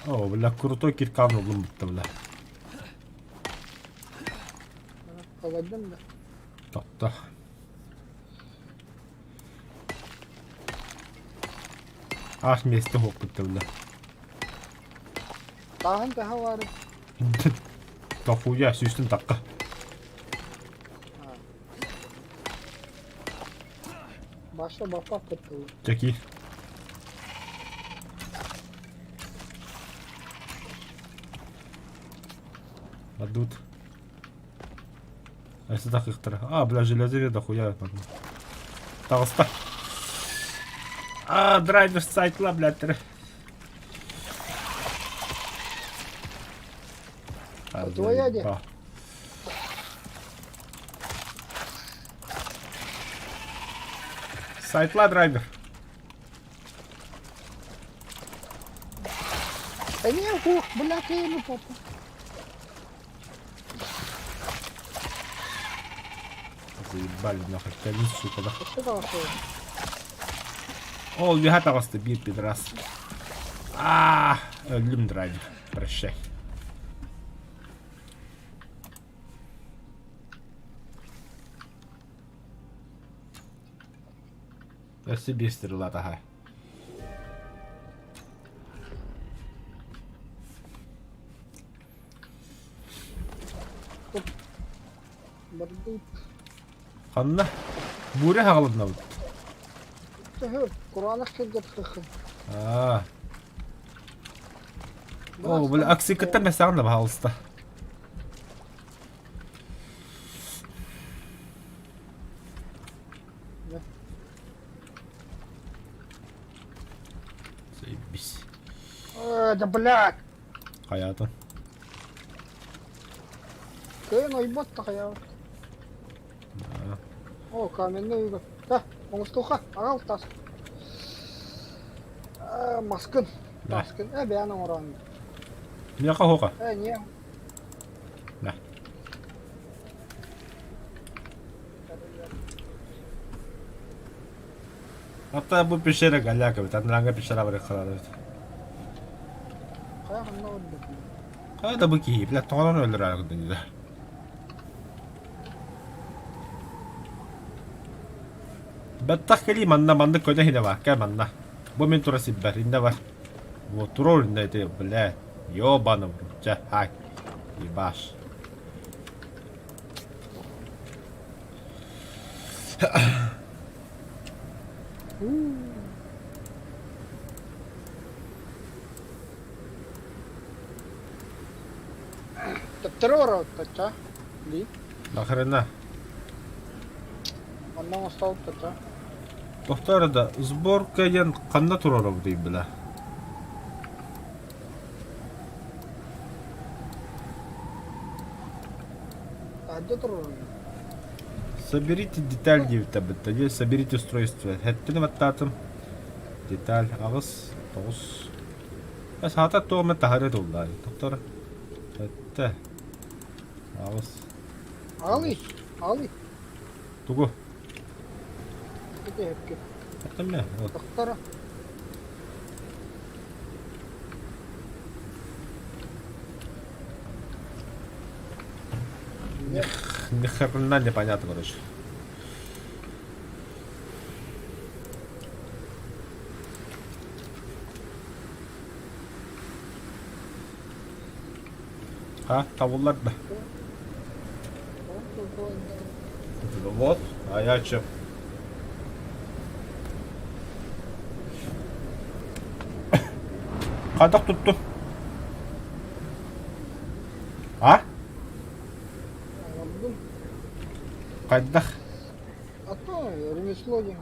О, бля, крутой киркан ыллым бутта, бля. Халайдым да. Тотто. Ах, миэстэ хуоппутта, бля. Тааһын тэһэ баары. Дохуя, сүүстэн тахха. Баша баппа кыттылы. Чэки. Адут. Өссө тахыахтара. А, бля, железо дохуя. Таҕыста. А, драйвер сайтла, блядь. Твоя де? Сайтла драйвер. Эмиэ ух, бля, кыйыны попу. Заебали нахуй, тяни, сука, да. Что такое? Ол үһэ таҕыста биир пидорас. Аа, өллүм драйвер. Прощай. Өссө биир стрела таһа. Бардыт. Ханна? Буря хаҕалыннабыт. Төһө кураанах кэлгэр хыхын. Аа. О, бля, аксикыттан бэсэҕин да баһаалыста. Заебись. Да блядь! Хайаатын. Кыайан ойбот да хайаабыт. О, каменный угол. Да, оҥостуохха, аҕал тас. Маскын. Таскын. Э, бэйэн оҥорон. Миэхэ оһуоха. Э, не. Да. Hatta bu пещера голяк эбит, анарааҥҥа пещера барыахха эбит. Хайа ханна барбыт? Хайа да бу киһи, бля, тоҕонон өлөрөр курдук Бэттэх кэлии манна маннык көнө иһинэ бар, кэл манна. Бу мин тура сирбэр, иннэ бар. Вот турор иннэ ити, бля, ёбаный в рот, чэ, хай, ебаш. Төптөрү ороттача. Ли. Нахрена? Онно оҥостолуттача. Тохтоо да, сборка диэн ханна туруорабытый бля? Таһырдьа туруорабын. Соберите деталь диэбитэ бытта соберите устройство. Хэттин баттаатым. Деталь аҕыс, тоҕус. Саата туох эмэ таһыры туллаа. Доктор. Сэттэ. Аҕыс. Аҕалый, аҕалый. Тугу? Ити эһэкки. Этэмэ. Доктора. Ни хрена непонятно, короче. А, табыллар да. Вот, а я че? Хайдах туттун? А? Алдым. Хайдах? А то ремесло диэн.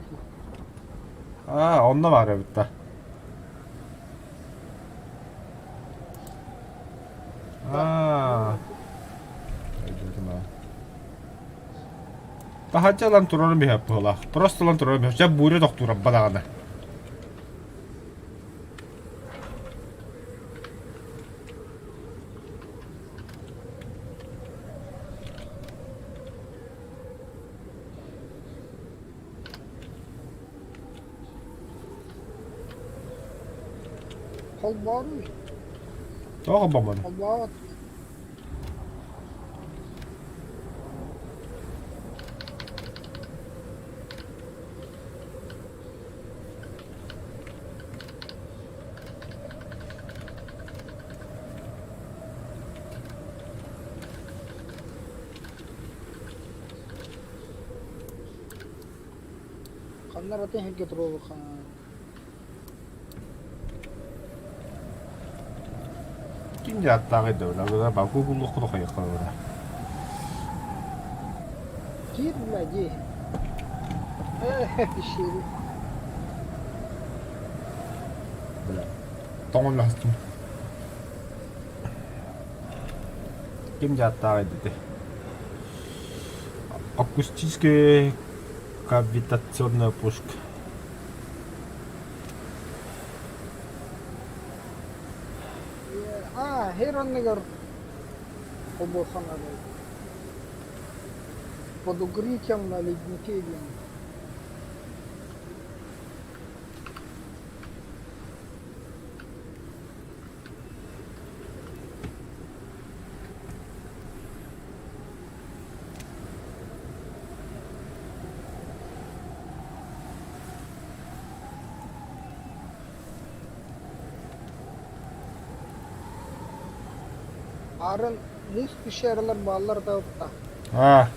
А, онно баар эбит да. Аа. Таһырдьа ылан турарым иһэ быһыылаах. Просто ылан турарым иһэ. Дьэ буря тохтуура бадаҕана. Холбооруй. Тоҕо холбоммутуй? Холбообот. Ханна атын сиргэ туруоруохха Ким дьааттааҕый да бля, баку буллуххуна хайыахха бара. Киир бля дии. Пещеры. Бля. Тоҥон астым. Ким дьааттааҕый дии. Акустическая кавитационная пушка. Аа, хер оннугар холбуохханары. Под укрытием на леднике диэн. Арын муус пещералар бааллар да Аа,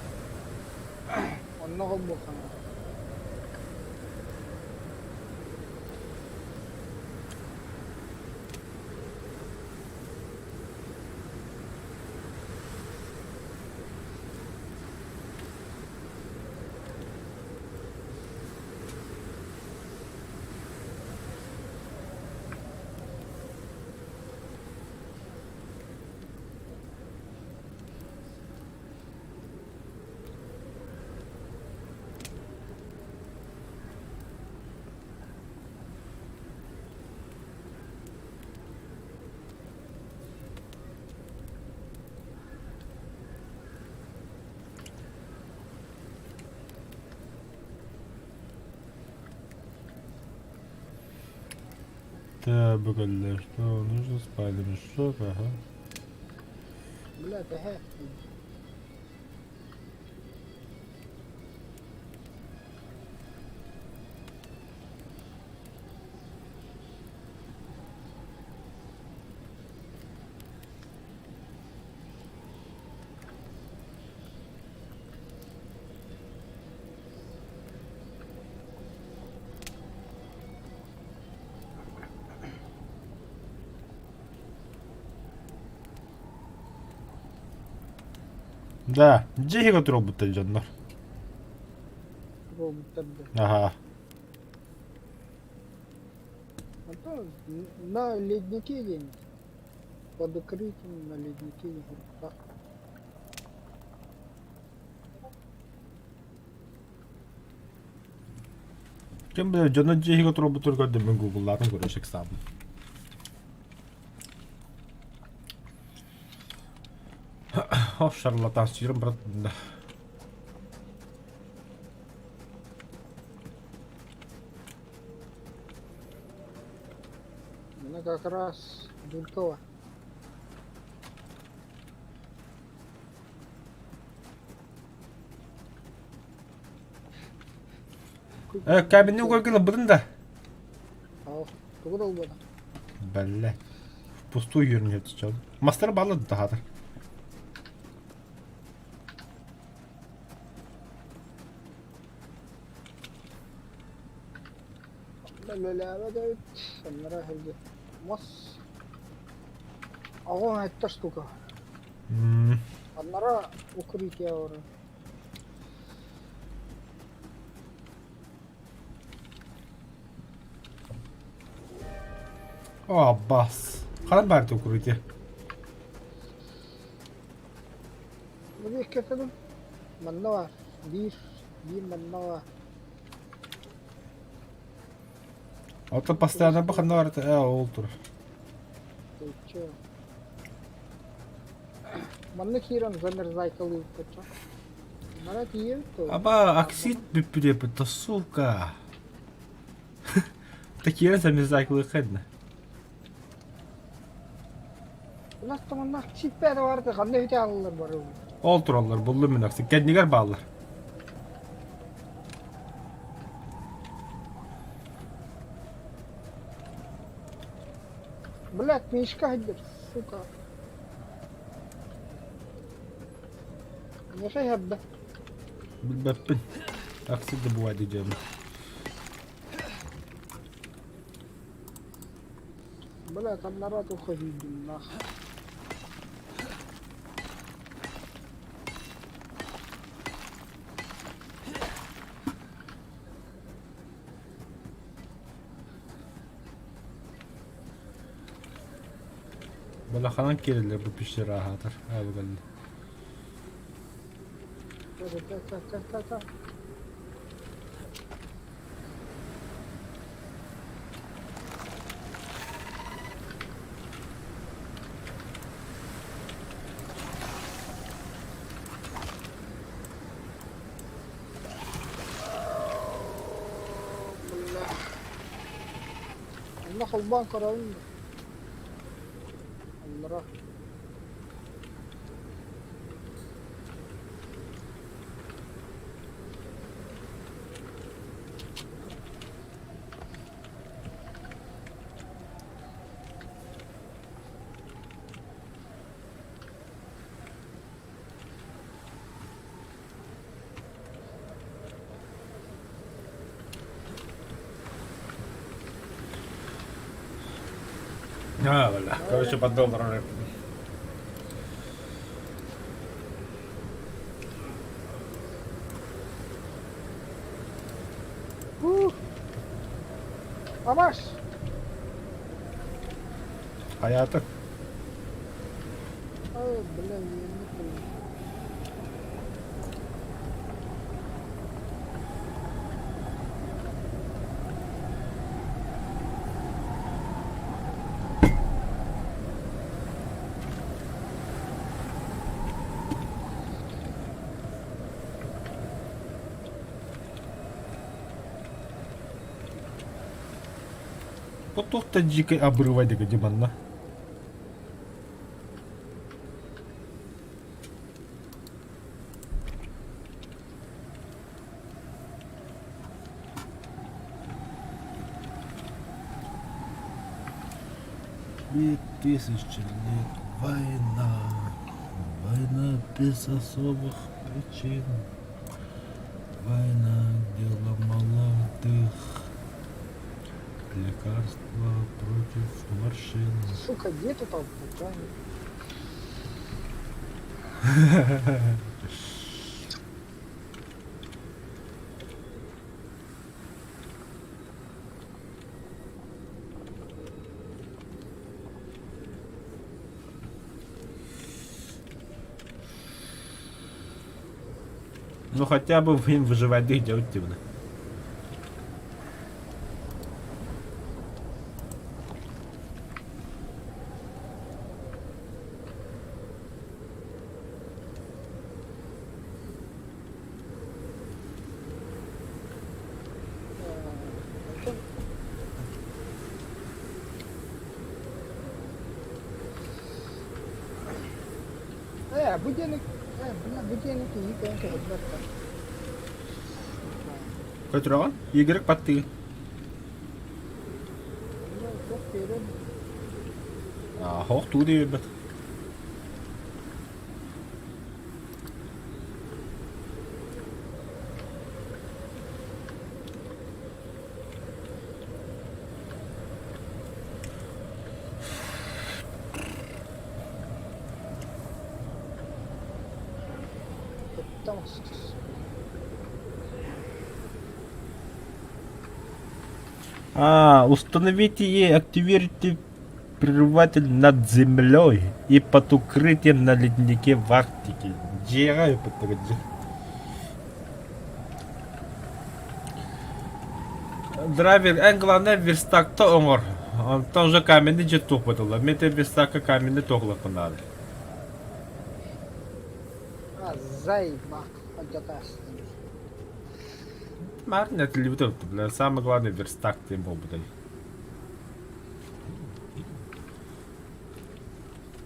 Онно холбуохханары. Так, бүгүллэр, что нужно спальный мешок, ага. Бля, тэһэ. Да, дьиэ туруорбуттар дьоннор. Туруорбуттар да. Аха. А то на леднике диэн. Под укрытием на леднике диэн. Ким билэр дьоно дьиэһигэ туруорбуттар көрдүм гугллаатын көрө ыксаабын. О, шарлатан сүүрэн брат да. Ну как раз Дулькова. Э, кабинни угоргын ылбытын да. Ал, тугу да ылбата. Бэллэ. Пустую юрнет сейчас. Мастер баллады тахатар. Үлэлээбэт эбит, аннара эһиги мас 87 штука. Аннара укрытие бар. О, бас. Ханан баар укрытие? Бу икки Манна бар. Биир, биир манна бар. Ото постоянно бу ханна барыта ээ ол тур. Ты чё? Манна киирэн замерзайкалыыбыт Мара тиийэбит дуо? Аба оксид бүппүт да сука. Такие замерзайкалыахха У нас там манна оксид бэйэтэ барыта ханна үтэ аалаллар бары. Ол тураллар буллум мин оксид. Кэннигэр бааллар. Блядь, мишка сылдьар, сука. Миэхэ иһэрдэ. Билбэппин. Оксид да бывает диэм. Бля, там народ уходит, нах. Балаханан киирэллэр бу пещера аһаатар. Аабыгаллы. Та-та-та-та-та-та. Бля. Онно холбоон көрөбүн да. Аллара. А, бля. Короче, под долларом. Ух! Амаш! Хайата. Ой, бля, я не понял. Бу туох да дьиикэй обрывай диги манна. 5000 лет война, война без особых причин, война дело молодых, лекарства против морщин. Сука, где ты там? Правильно. Ну хотя бы им выживать делать темно. Онтон Ээ, бу диэни ээ, бля, бу диэни киһи кэлэн көһөрбөт да. Көтүрөҕүн? Игорь паттыы. Туох биэрэн Хоох туу диэбит. Бүттэ А, установите и активируйте прерыватель над землей и под укрытием на леднике в Арктике. Дьиэҕэ ыппыттар дьэ. Драйвер, эн главное верстакта оҥор. Онтон уже каменный дьиэ туохпутулла. Мен те верстакка каменный туохлаппын наада. А, заебак, алдьатаастын. Мартин этиллибит бля, самое главное верстак диэн буолбутай.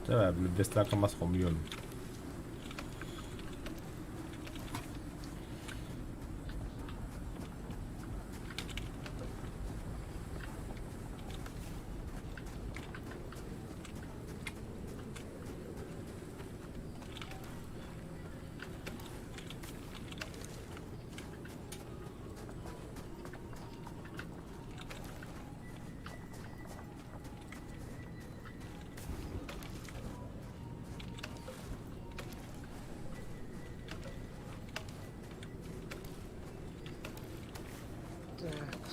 Давай, бля, верстакка мас хомуйуом. Так.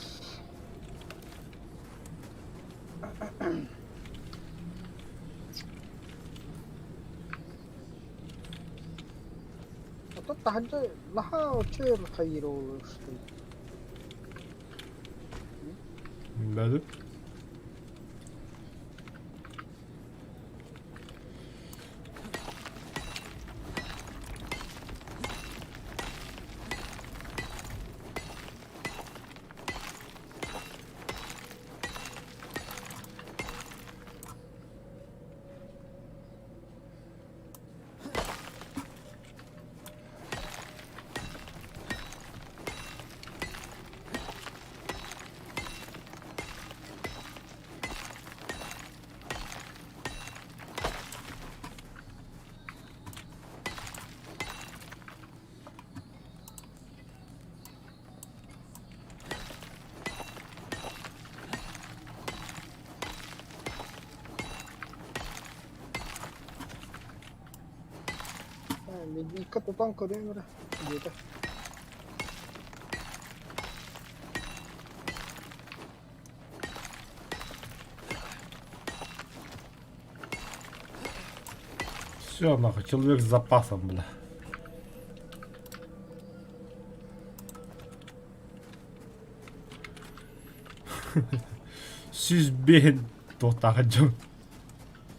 Оттон таһырдьа наһаа оччо өр хайыыр олорустуй. Бәлі. Медведька тутан көрүөм эрэ диэтэ. Все, нахуй, человек с запасом, бля. 105 туохтаах дьон.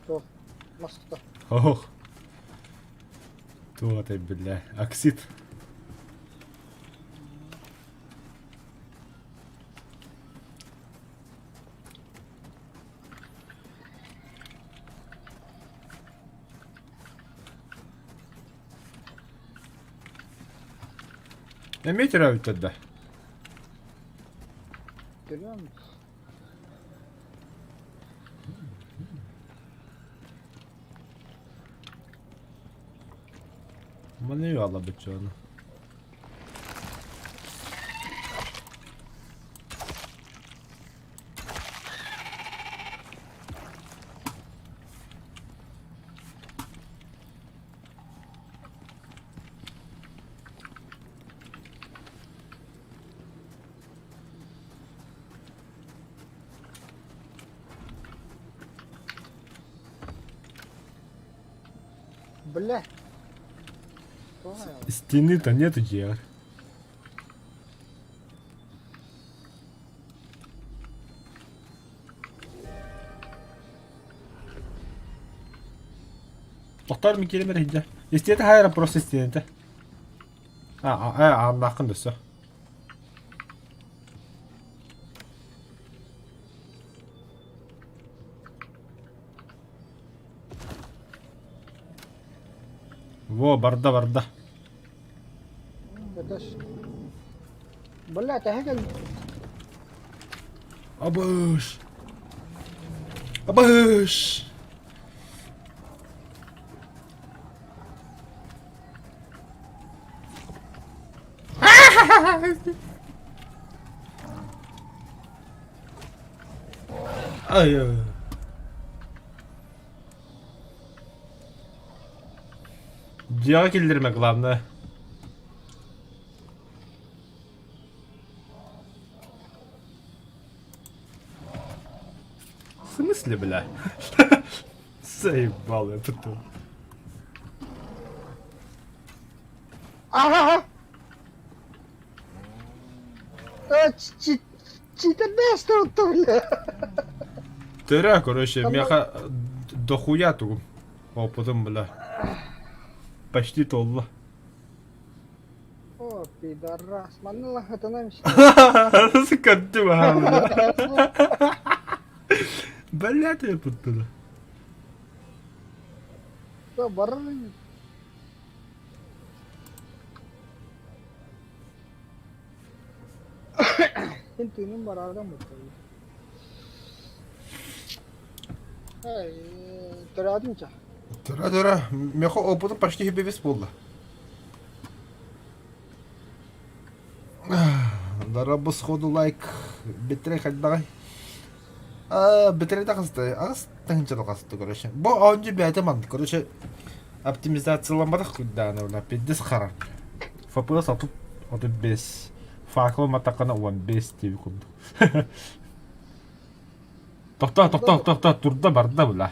Туох маста. Ох. Туох этэй бля. Оксид. Эмиэ төрөөбүттэр да? Görüyor musun? Маны алабыт дьону. Бля. Стены-то нету, дьиэҕэр. Тохтоор мин киирэн эрэ Истиэтэ хайара просто истиэнэтэ. А, а, ааннааххын өссө. Во, барда, барда. Это ж... Блядь, а как... Абыш! Абыш! Ай, ай. Дьиэҕэ киллэримэ главное. смысле, бля? Заебал я потом. Ага! Читербэстэ бля. Төрө, короче, миэхэ дохуя тугум. Опытым, бля. Почти толла. О, пидорас, манна лахатанам Скотты бля. Бля, ты путтула. Бар. Син тыыным бараарга Төрөөтүм ча. Төра, төра. Меха опытым почти хибебес болды. Дара бу сходу лайк битре хайдаҕай. Битре тахысты. Ағыс тыһынча тахысты, короче. Бу онжу бәйте манды, короче, оптимизацияламадах куйдааны бля, пиздец харар. FPS 35. Факел матакана 15 диэби курдук. Тохтоо, тохтоо, тохтоо, турда барда бля.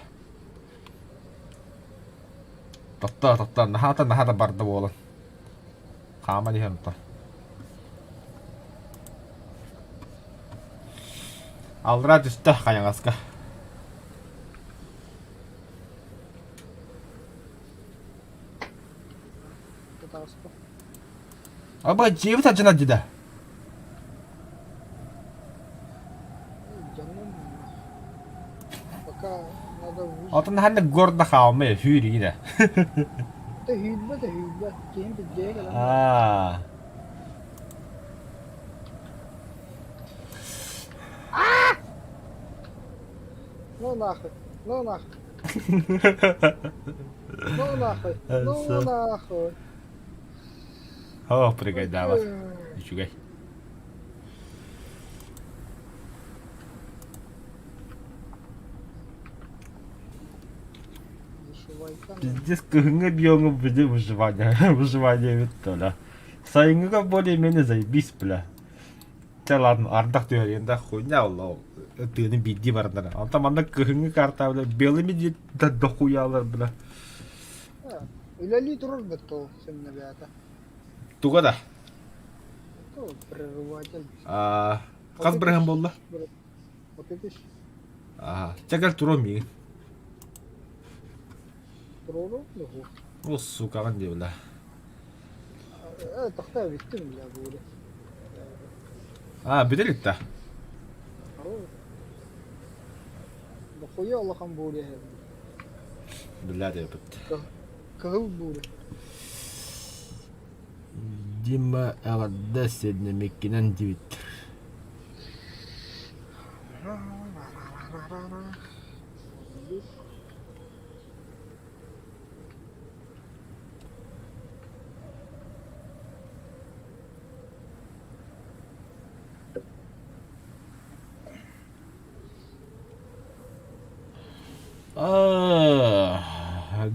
Тохтоо, тохтоо, наһаата, наһаата барда буолан. Хааман иһэн оттон. Аллараа түстэ хайаҕаска. Аба дьиэбит алдьанар дии Пока надо Отон ханнык горда хаалмай сүүрүүнэ. Да hűlbe да hűlbe. Киһим билдьэйэ кэлэн. Аа. Ну нахуй, ну нахуй, ну нахуй, ну нахуй. Оо, прыгайдаабат. Үчүгэй. Пиздец, кыһыҥҥы биоҥҥа били выживание, выживание эбит бля. Сайыҥҥыга более-менее заебись, бля. Чэ ладно, ардах түһэрин да хуйня ол тыаны биирдии бараннар. Онтон манна кыһыҥҥы карта бля белый медведь да дохуялар бля. Үлэлии турар бит ол сэмнэбээтэ. Туга да? Прерыватель. Хас бырыһан буолла? 30. Аа, чэ кэл туруом миигин. Туруору дуһу. О, сукаҕын дии бля. Тохтоо бүттүм бля бууру. Аа, бүтэ илик да? Дохуя улахан бууру Бля диэбит. Кыһыл бууру. Дима эҕэрдэ сиэннэмиккинэн диэбит.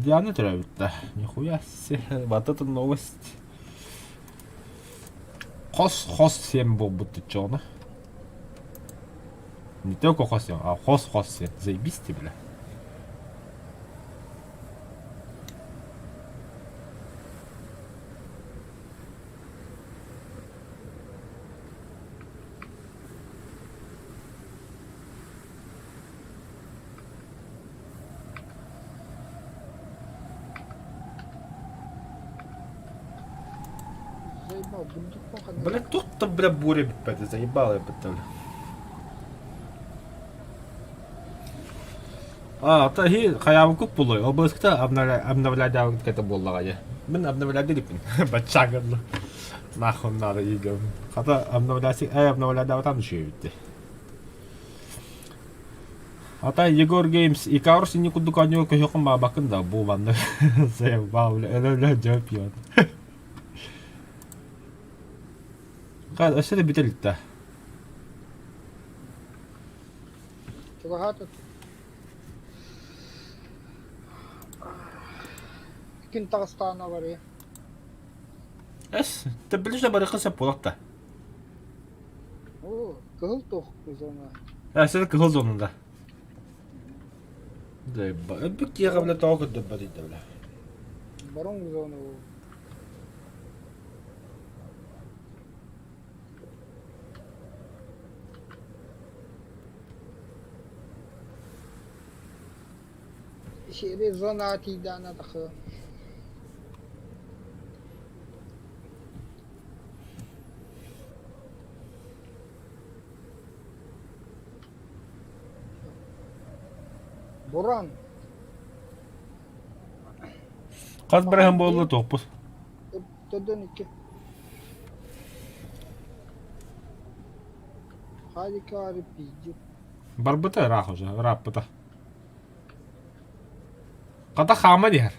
Диана төрөөбүттэ. Нихуя себе, вот это новость. Хос-хос сиэн буолбут дьоно. Не только хос сиэн, а хос-хос сиэн. Заебись ты, бля. Заебал, бурдюкпа ханна. Бля, тут-то, бля, буря бүппэтэ, заебал я бля. А, та хи хайаабыккыт буолуой? ОБС-кыта обновлядябыт это буоллаҕа дьэ. Мин обновляды иликпин. Баччааҥҥа Нахуй надо играм. Хата обновляси, обновлядабатам үчүгэйбит Ата Егор Геймс Икарус инни курдук оонньууга көһүөххүн баҕарбаккын да бу маннык заебал бля өлө-өлө дьэ пьет. Хай өссө да бүтэ илик да. Чугаһаата Күн таҕыстаҕына барыа. Эс, ты ближе барыахха сөп буолар да. Оо, кыһыл туох зона. Э, сен кыһыл зонада. Өлбүт киһиэхэ бile тоҕо көрдөрбөт ыйда бile. Барон зона Сири зона тиийдэҕинэ тахсыа. Буран. Хас быраһын буолла туохпут? Төрдөн икки. Халикары пиздит. Барбыта ыраах уже, ырааппыта. Хата хааман иһэр.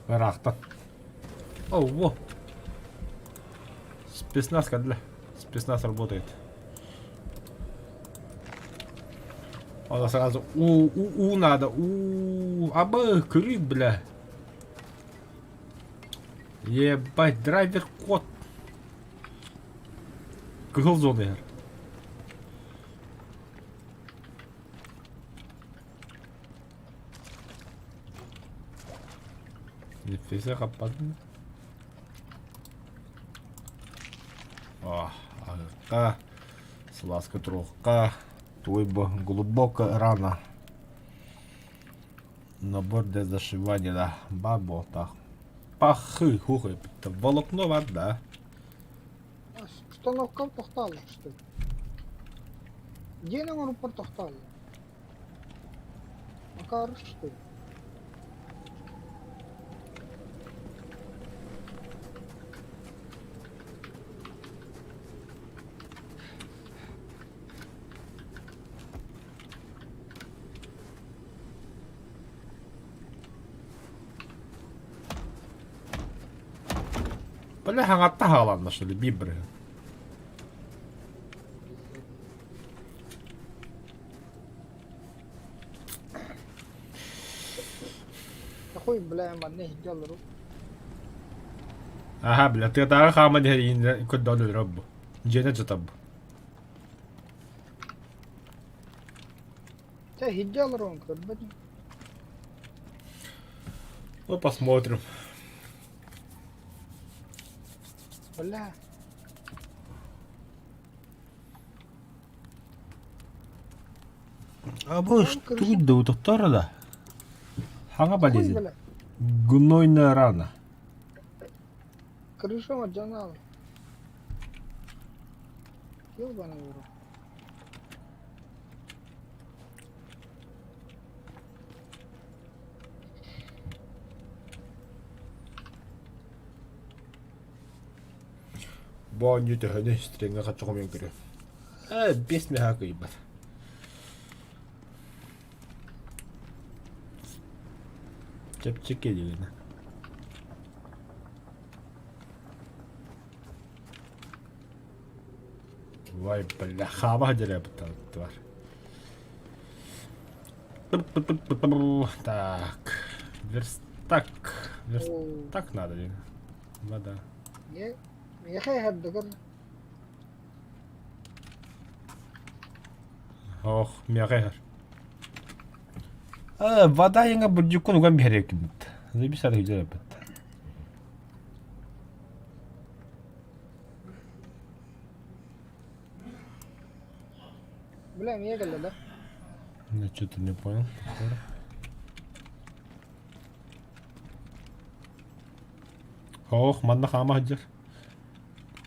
Ыраахтан. О, Спецназ кэллэ. Спецназ работает. Она сразу у, у, у надо, у, абы, крик, бля. Ебать, драйвер код. Кыһыл зона иһэр. Nefese kapadın. Аһыкка, сылааска туруохха, туой бу глубокая рана. Набор для зашивания, да, баботах. Пахы, хухы, волокно вода. Установка тохтаалар что ли? Дьиэни оҥоруппар тохтооллор. Акаары что ли? Бля, хаҥатта хааланна что ли, биир Хуй, бля, манна иһирдьэ олору. Аха, бля, тыатааҕы хааман иһэр ииннэ көрдөөн өлөрөр бу. Дьиэнэ дьатар бу. Чэ, иһирдьэ олоруон көрбөтүм. Ну, посмотрим. Бля. А бу тугуй да утуктар да. Хаҥа Хуй, болезнь. бля. Гнойная рана. Крыша мадьанал. Ёбаный в рот. Бу оонньуу төһөнү стриҥҥэ хаччы хомуйан көрүө. Ээ, биэс миэхэ кыйбат. Чэпчэки диигин. Вай, бля, хаама дьэрээбит Так, верстак, верстак надо диэн. Вода. Миэхэ иһэрдэгэр Ох, миэхэ иһэр. Э, вода иҥэ бурдьуккун уган биһэриэккин Заебись арыгы Бля, эмиэ кэллэ да? Я что-то не понял. Ох, манна хаама сылдьар.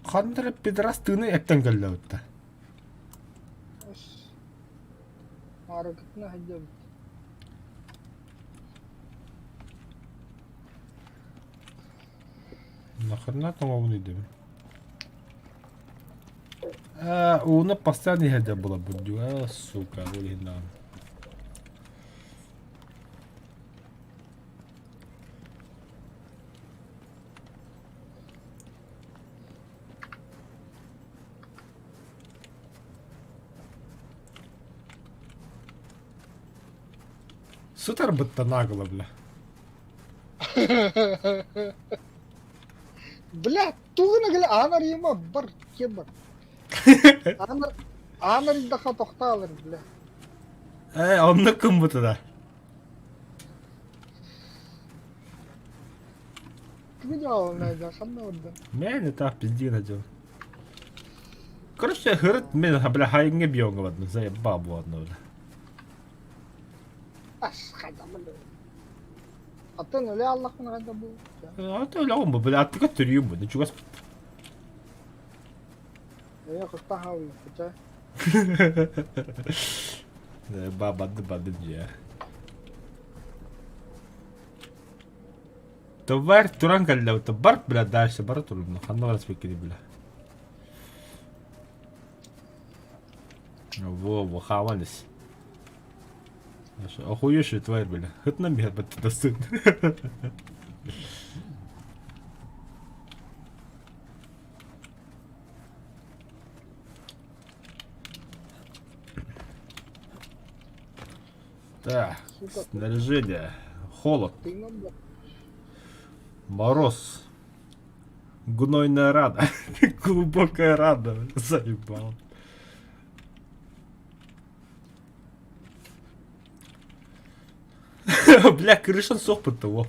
Ханна эрэ пидорас тыыны эптэн кэллэбит да. Арыгытына сылдьабыт. Нахрена тоҥобун өйдөбүн. Э, ууну постоянно иһэрдэр буоларбыт дуу, э, сука, ол иһин даҕаны. Сытарбыт да нагло, бля. Бля, тугун гына аан арыйыма бар, киэп бар. Аан аан арыйдахха тохтоолор, бля. Э, оннук гыммыта да. Кыдьаалынай да ханна барда? Мэн это пиздина дел. Короче, хырыт мен бля хайыңа биоҥа бардым, заебал буолна бля. Ас хайда бу. Атын өлө аллахпын хайда бу. Аты өлөҕүм бу, бля аттыга төрүүм бу, чугас. Эйэ кытта хаалла, кыча. Ба барды барды дьэ. Товар туран кэллэ, бар бля дальше бара турун, ханна барас биккини бля. Во, во, хаванис. Охуешь тварь, бля. Хытна мир баттасын. Так, снаряжение. Холод. Мороз. Гнойная рана. Глубокая рана. Заебал. Бля, крыша сохпыт того.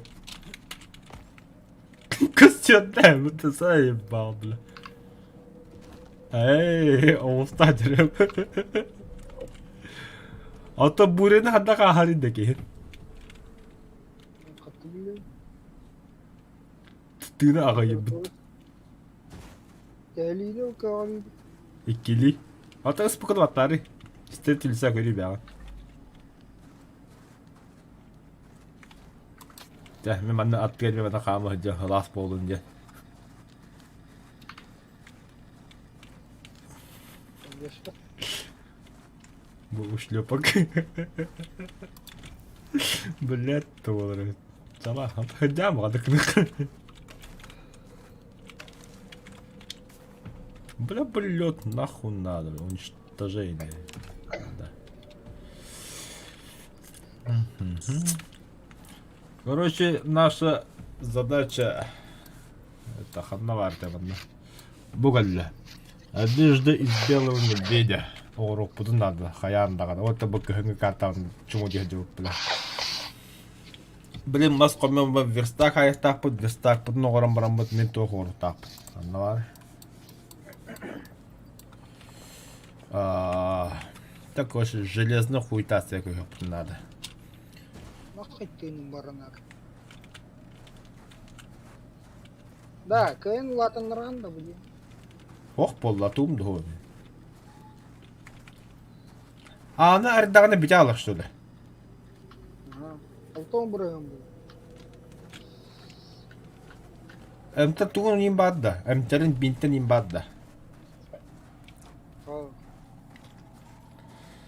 Костюм, ты заебал, бля. Эй, оҕустаах дьэрэ. Ото бурены ханна хааһарын да киһи. Тыына аҕайбыт. Иккилии. Ото ыспыкын баттаары. Истэ түлсэ көрүү бэҕэ. Дьэ, мин манна аттыгар мин манна хаама сылдьан сылаас буоллун диэн. Бу ушлепок. Блядь, туолар. Чала, дьаам гадыкнык. Бля, блёд, нахуй надо, уничтожение. Да. Короче, наша задача это ханна баар манна. Бу кэллэ. Одежда из белого медведя. Оҕуруоппутун наада, хайаан даҕаны. Вот бу кыһыҥҥы картаҕын чуҥу диэн дьыбыппына. Блин, мас хоммон верстак айахтаахпыт, верстакпытын оҕорон бараммыт мин туох оҕуруктаахпыт. Ханна баар? Так, короче, железно хуйтация көһөхпүтүн наада. Нахуй баранар. Да, кыайан улаатыннаран да бу Ох буолла туум дуо. Ааны ардаҕына бүтэ алах что ли? Алтон бырыһым бу. Эмтэ тугун им баар да? Эмтэрин бинтэн им баар да?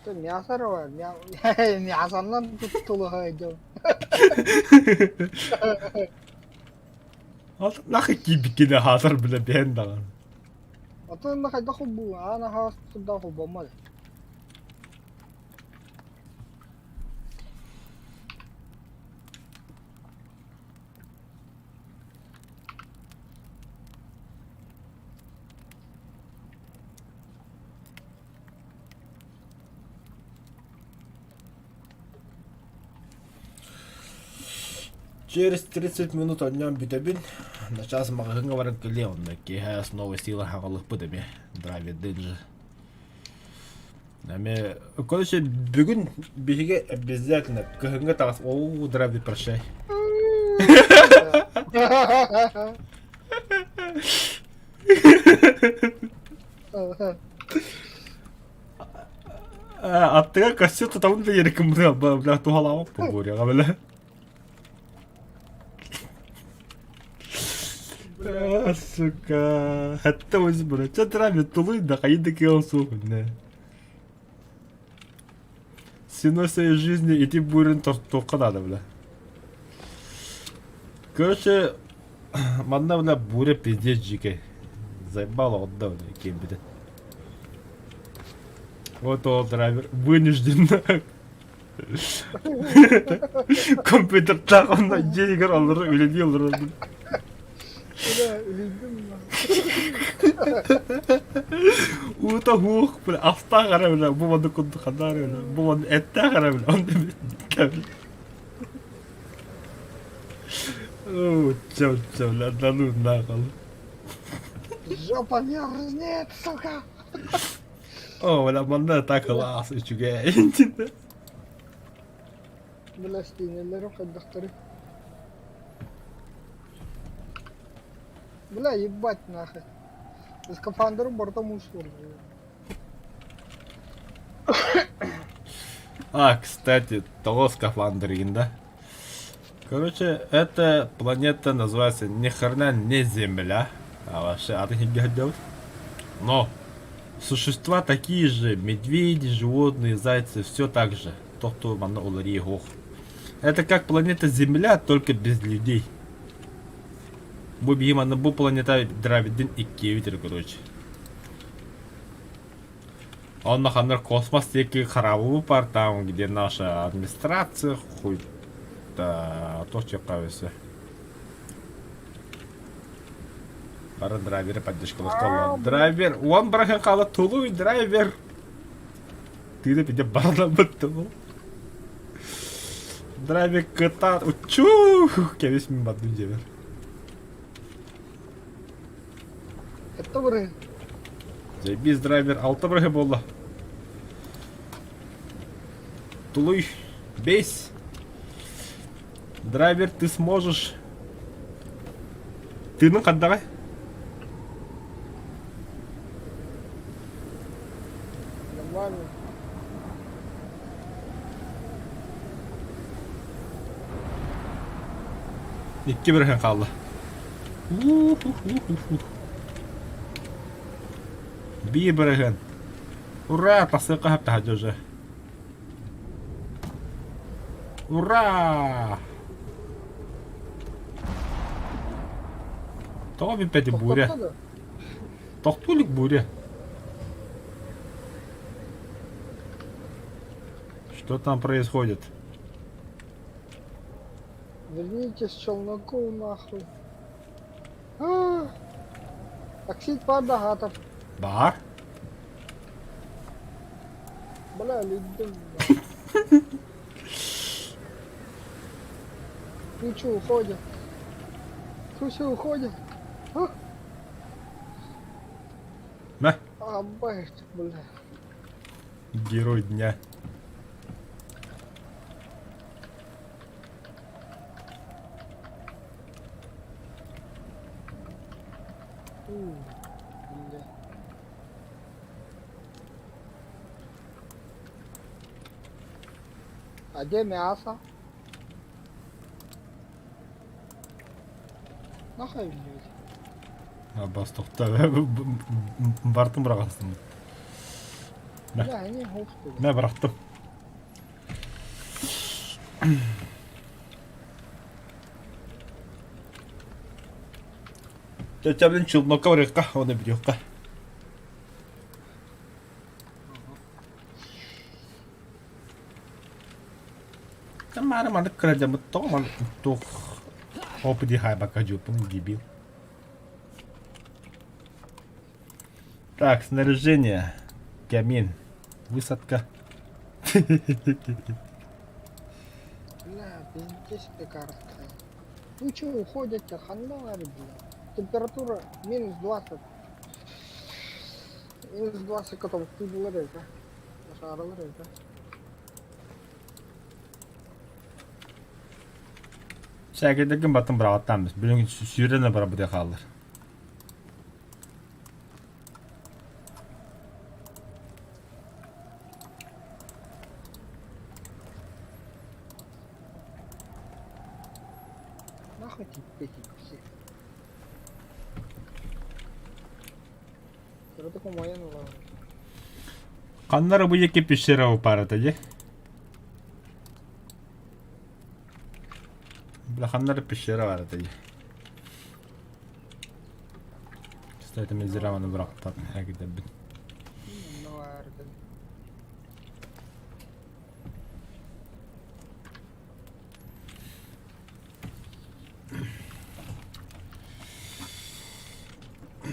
Мясо бар, мясоннан туттулуха дьон. Нахы киирбиккини хаатар билэ бэйэн даҕаны. Атын хайдах холбуу, аана хаас сырдаах холбоммот. Через 30 минут онньоон бүтэбин. Начаас маҕаһыыҥҥа баран кэлиэ онно киэһэ снова сила хаҥалыхпыт эмиэ драйвердыын же. Эмиэ короче бүгүн биһиги обязательно кыһыҥҥы таҥас оо драйвер прощай. Аттыгар костюм тутабын да ереким бля туһалаабаппын бууряҕа бля. Сука. Хатта өзі бұрын. Чатыра мен тулуй да қайда кео суох не. Ценой своей жизни ити буурин тоққа надо, бля. Короче, манна, бля, буря пиздец дьикэй. Заебало отда, бля, киирбитэ. Вот ол драйвер вынужден компьютертаах онно дьиэгэр олорор үлэлии олорор Бля, үлүйдүм Уута һуох бля астаах эрэ бля бу маннык курдук ханна эрэ бля бу маннык эттээх эрэ бля онно бля. Чё, чё, бля, да ну нахуй. Жопа мерзнет, сука! О, бля, манна так класс, үчүгэй. Бля, стенелерим хайдахтары. Бля, ебать нахуй. Скафандрым барыта муус буолла. А, кстати, того скафандр да? Короче, эта планета называется ни хрена не Земля, а вообще атын делать. Но существа такие же, медведи, животные, зайцы, все так же. Тот, кто манна уларыйбат. Это как планета Земля, только без людей. Бу биһи манна бу планета драйвердыын иккиэбит короче. Он ханна космос диэки хараабы бар там, где наша администрация, хуй да, то чекавесе. Бары драйвері поддержкалар. Драйвер, он брахан қала тулуй драйвер. Ты да пиде барда бітті Драйвер кыта, учу, кебес мен бардым жебер. Это быры. Заебись драйвер, алты бырхы болды. Тулуй, бейс. Драйвер, ты сможешь. Тыының қандаға? Нормально. Икки бырыһын хаалла. У-ху-ху-ху-ху. Биир бырыһын. Ура, тахсыахха сөп таһырдьа уже. Ура! Тоҕо бүппэти буря? Тохтотто да? Тохтуу илик буря. Что там происходит? Вернитесь с челноков нахуй. А, Такси падагатов. Бар? Бля, людям. Тучи уходят. Тучи уходят. А, На, а, бать, бля. герой дня. У, бля. А где мясо? Нахуй, блядь. Абас тоқта. Бартым бырағансың. Мә. Бля, они гуфты. Мә бырахтым. Чэ, блин, челнокка барыахха, оны бүтүөххэ. Тамара маны кырадьаммыт тоҕо маны туох опыти хайбакка дьууппун дебил. Так, снаряжение. Камин. Высадка. Бля, пиздец ты карта. Ну чё, уходите, хандары, бля. Температура минус 20. Минус 20 котов кудулар это. Шаралар это. Сәкедегин батын быраҕаттаан Бүгүн сүүрэн барабыт хааллар. Нахуй тебе эти все. Это моя новая. Ханна бу диэки пещера баар дии. Бля, ханна пещера баар дии. Кстати, мен зря маны бырахтым. Әгідәбін. Новая.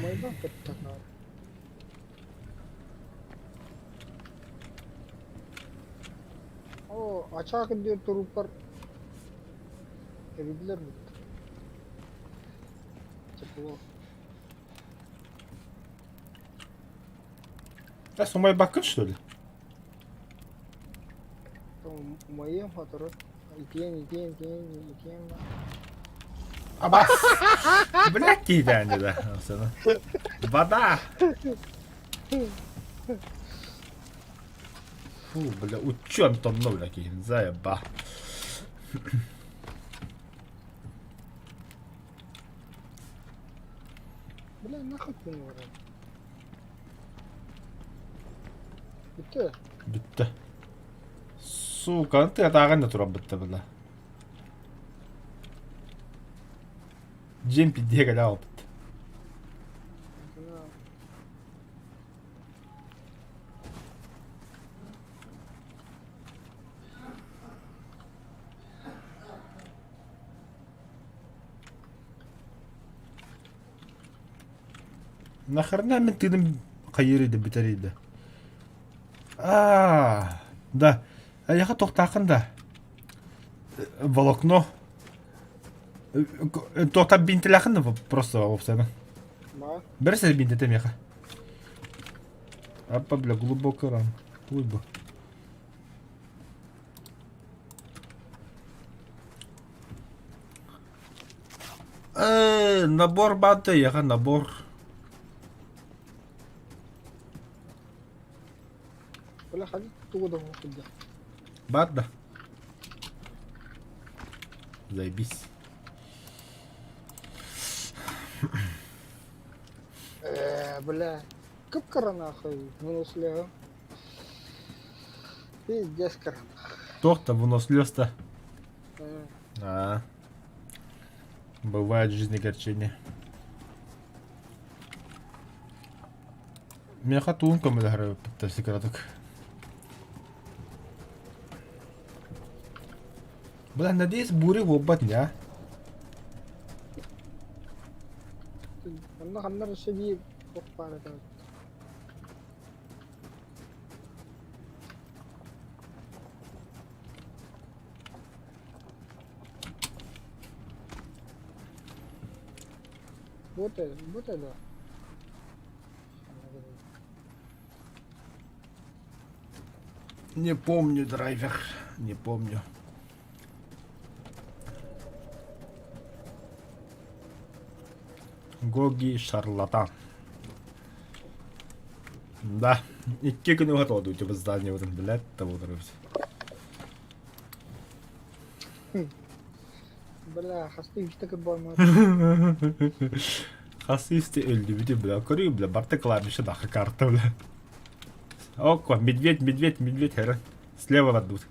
Майдан каттанар. О, ачаак диэн туруппар эбиллэр бит. Тепло. Да сумайбаккын что ли? Умайыам сотору. Итиэн, итиэн, итиэн, итиэн ба. Абас! Блядь, киһитээни да. Вода! Фу, бля, учу Антонно, бля, киһин, заеба. Бля, нахуй күн барар. Бүттэ. Бүттэ. Сука, тыатааҕын да турар бытта бля. Дьиэм пиздиэ кэлэ аҕалбыт. Нахрена мин тыыным хайыыр иде бүтэр иде. Аа, да. Эйиэхэ туохтааххын да? Волокно. Туохтан бинтилээххин да просто уопсайынан. Бэрсэ бинтэтэ миэхэ. Аппа, бля, глубокий ран. Туй бу. Набор баата эйиэхэ набор. Бля, ханнык тугу да сылдьар. Баар да. Заебись. Э, бля, кып-кыра нахуй, выносливо. Пиздец кыра. Туох да выносливость-то? А, бывает в жизни огорчения. Миэхэ туун көмөлөһөр эбиппит кыратык. Бля, надеюсь, буря буолбат не, а? Онно ханна өссө биир туох баар этэ. Вот это, вот это. Не помню, драйвер, не помню. Гоги шарлатан. Да, икки күн уһат у тебя здание вот блядь, того Бля, хасты үстэ кырбааммыт. Хас үстэ өлдүбүтү, бля, көрүү, бля, барта клавиша даха карта, бля. Окко, медведь, медведь, медведь, хера. Слева вадут.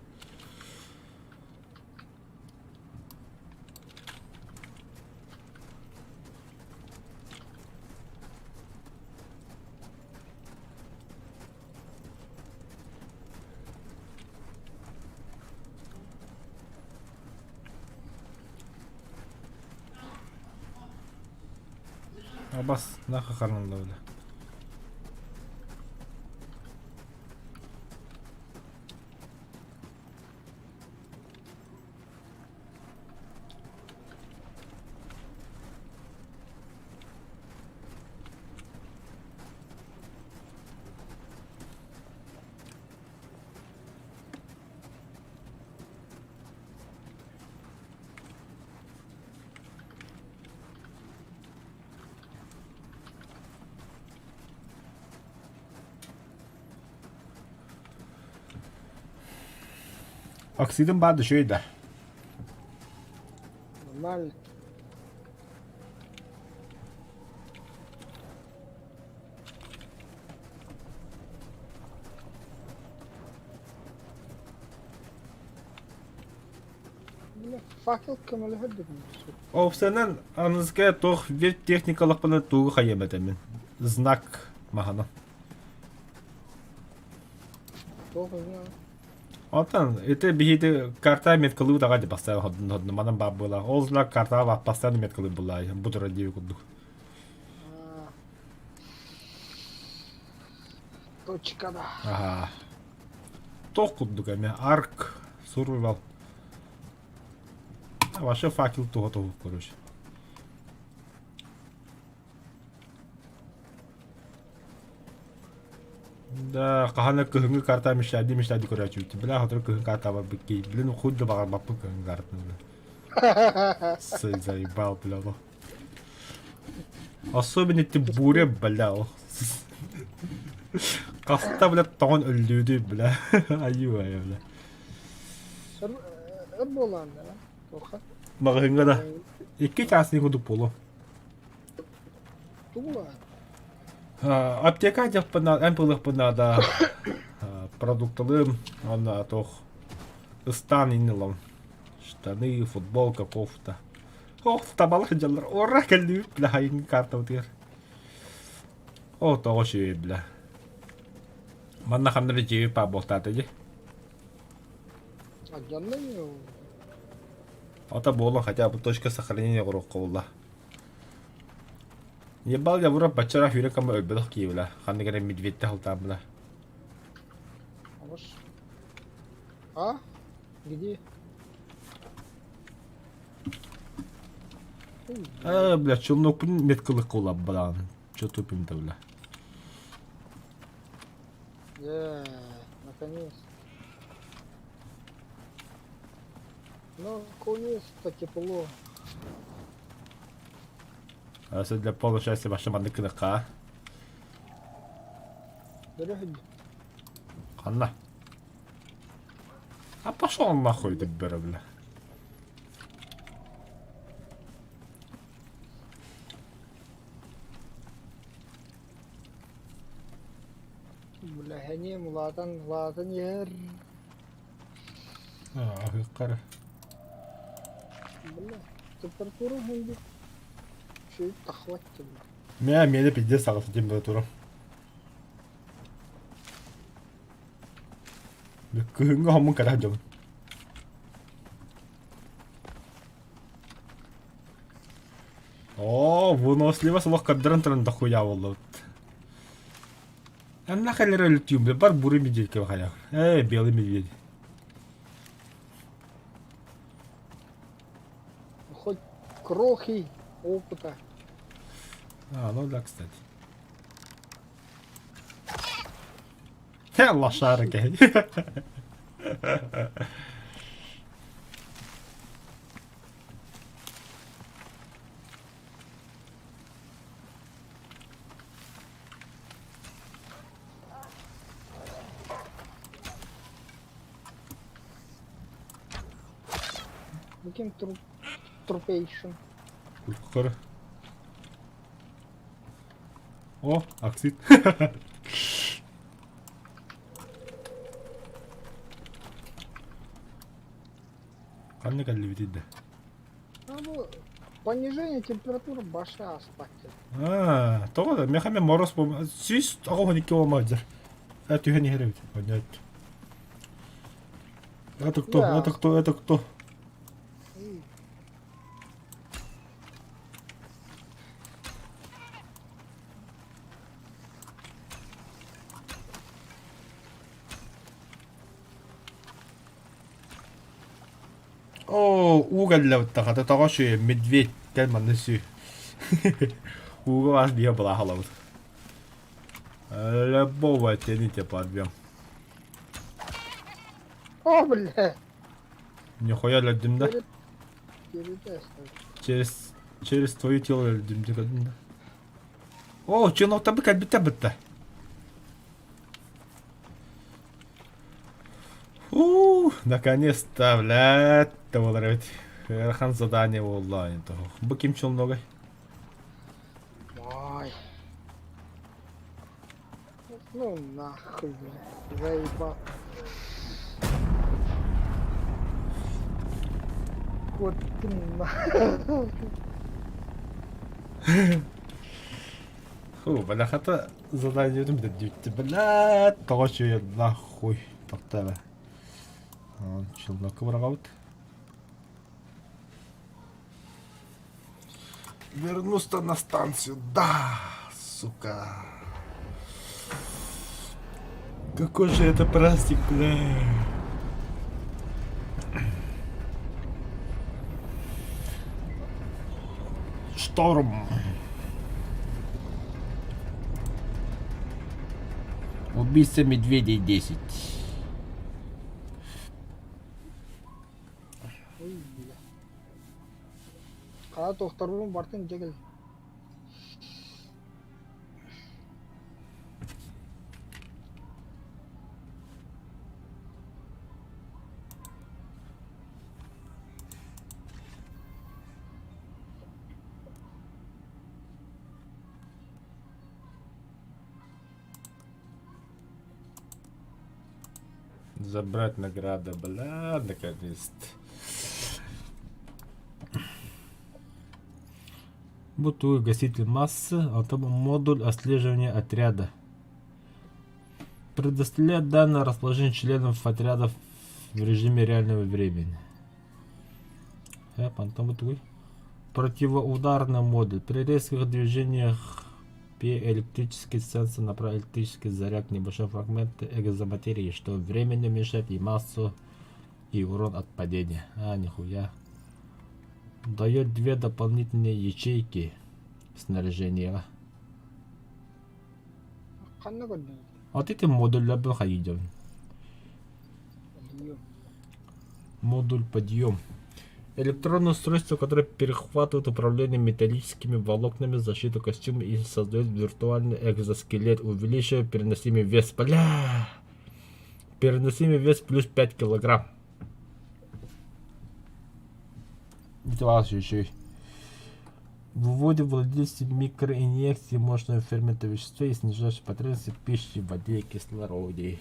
Абас, нахуй харнанда, бля. Оксидын баар да үчүгэй да. Нормально. Факел көмөлөһөр дедим. Овсенен аныска туох вид техникалахпына тугу хайыам этэммин. Знак маһана. Туох знак? Онтон ити биһиги карта меткалыы даҕа ди бастаан ходун манан баар буола. Ол знак картаҕа бастаан меткалыы буллаа бу турар диэби курдук. Точка да. Аха. Туох курдук эмэ арк сурвал. Вообще факел туһа туһу короче. Да, хаһан да кыһыҥҥы карта мечтайдыы мечтайдыы көрөөччүбүт. Бля, сотору кыһын карта барбыт киһи. Блин, хуй да баҕарбаппын кыһыҥҥы картаны. Заебал, бля, ну. Особенно ты буря, бля. Хаста, бля, тоҕон өллүүдүй, бля. Айыы, айыы, бля. Өр буолаан да, туохха? Маҕаһыыҥҥа да. Икки чаас курдук буолуо. Тугу Аптека диэхпин наада, эмп ылыахпын наада. Продукталыым уонна туох ыстаан иннин ылабын. Штаны, футболка, кофта. Ох, табалар дьаллар. Ура, кэллибит, бля, хайыҥҥы картабытыгар. О, тоҕо үчүгэй, бля. Манна ханна эрэ дьиэбит баар буолтаата дии. Алдьанна ини ол. Ата буолан хотя бы точка сохранения оҥоруохха буолла. Ебал я вроде баччара сүүрэ кама өлбөтөх киһи бля. Ханнык эрэ медведьте халтаан бля. Алыс. А? Где? А, бля, челнокпун меткалык улаббалаан. Чё тупим-то, бля. Yeah, наконец. Наконец-то тепло. А для полного счастья ваша маннык гыныхха. Ханна? А пошел он нахуй, ты бля, бля. Бля, сэниэм улаатан, улаатан иһэр. Аһыахха Бля, температура уһун Чуть тахваттым. Мэ, миэнэ пиздец аҕыс температура. Кыһыҥҥы хоммун кэрэх дьон. Оо, выносливость олох көрдөрөн туран дохуя буоллубут. Анна халера өлүтүүм бар бурый медведь хайа. Э, белый медведь. Хоть крохи опыта. А, ну да, кстати. Хе, лошара киһи. Каким труп трупейшн? Көр. О, оксид. Ханна кэллибитий да? А бу понижение температуры баша аспакте. Аа, тоҕо да миэхэ эмиэ мороз буолма 192 буолма дьэр. Э, түһэн иһэр эбит. Понять. Это кто? Да. Это кто? Это кто? Оо, уу кэллэбит тоҕо сү медведь кэл манна сү. Ууга бас биһэ былаахалабыт. Любого тяните подъем. О, бля! Нихуя өлөрдүм да. Перед Через, через твое тело өлөрдүм да көрдүм да. О, челноктарбы кэлбиттэр бытта. Ух, наконец-то, блядь, буолар эбит. Ыарахан задание буолла Бу ким челногай? Ой. Ну нахуй, бля. Заебал. Вот ты нахуй. Фу, бля, хата заданиетын бүтэрдибит. Блядь, тоҕо үчүгэй нахуй. Тоқтаа Челнокка быраҕабыт. Вернусь-то на станцию. Да, сука. Какой же это праздник, бля. Шторм. Убийца медведей 10. Ой, бля. Хара тохторбун бартын дьэ кэл. Забрать награды, бля, наконец-то. Бутуй гаситель массы, а там модуль отслеживания отряда. Предоставляет данные о расположении членов отрядов в режиме реального времени. Потом вот Противоударный модуль. При резких движениях электрический сенсор направляет электрический заряд небольшой фрагмент экзоматерии, что временно уменьшает и массу, и урон от падения. А, нихуя. Дает две дополнительные ячейки снаряжения. Ханна көрдүҥ? Вот эти модуль хайдем. Подъем. Модуль подъем. Электронное устройство, которое перехватывает управление металлическими волокнами защиту костюма и создает виртуальный экзоскелет, увеличивая переносимый вес. Бля! Переносимый вес плюс 5 килограмм. Еще. Выводит владельцы микроинъекции мощного фермента вещества и снижающее потребности в пище, воде и кислороде.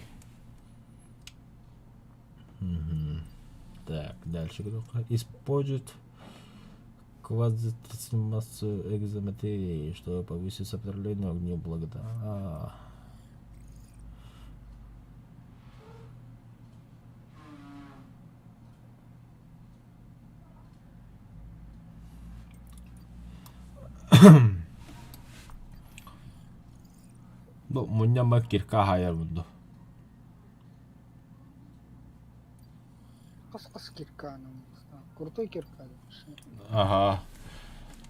Угу. Так, дальше. Использует квазитрансформацию экзоматерии, чтобы повысить сопротивление огню благодаря. А. Ну, мунньама кирка хайар буду. Хас-хас кирканым. Крутой кирка. Ага.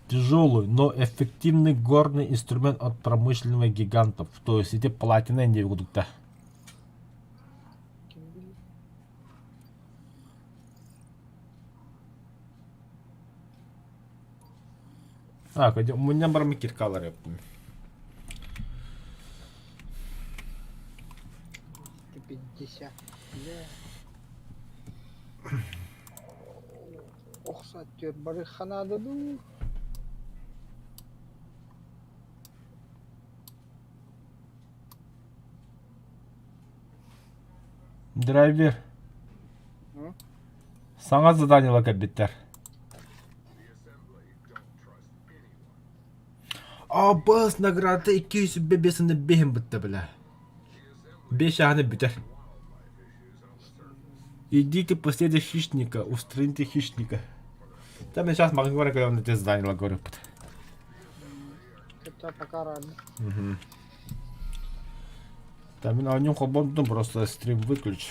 Тяжелый, но эффективный горный инструмент от промышленных гигантов. То есть эти платина не будут-то. А, мунньан бараммын киркалар эппин. 50. Бля. Ох, саттер бары ханаада дуу. Драйвер. Саҥа заданиела кэлбиттэр. Абыс награда 205 бэһин бытта бля. Бес чаһаны бүтэр. Идите последуй хищника, устраните хищника. Там я сейчас могу говорить, когда он это задание говорю. Хотя пока рано. Угу. Там мен оонньуу холбондум просто стрим выключ.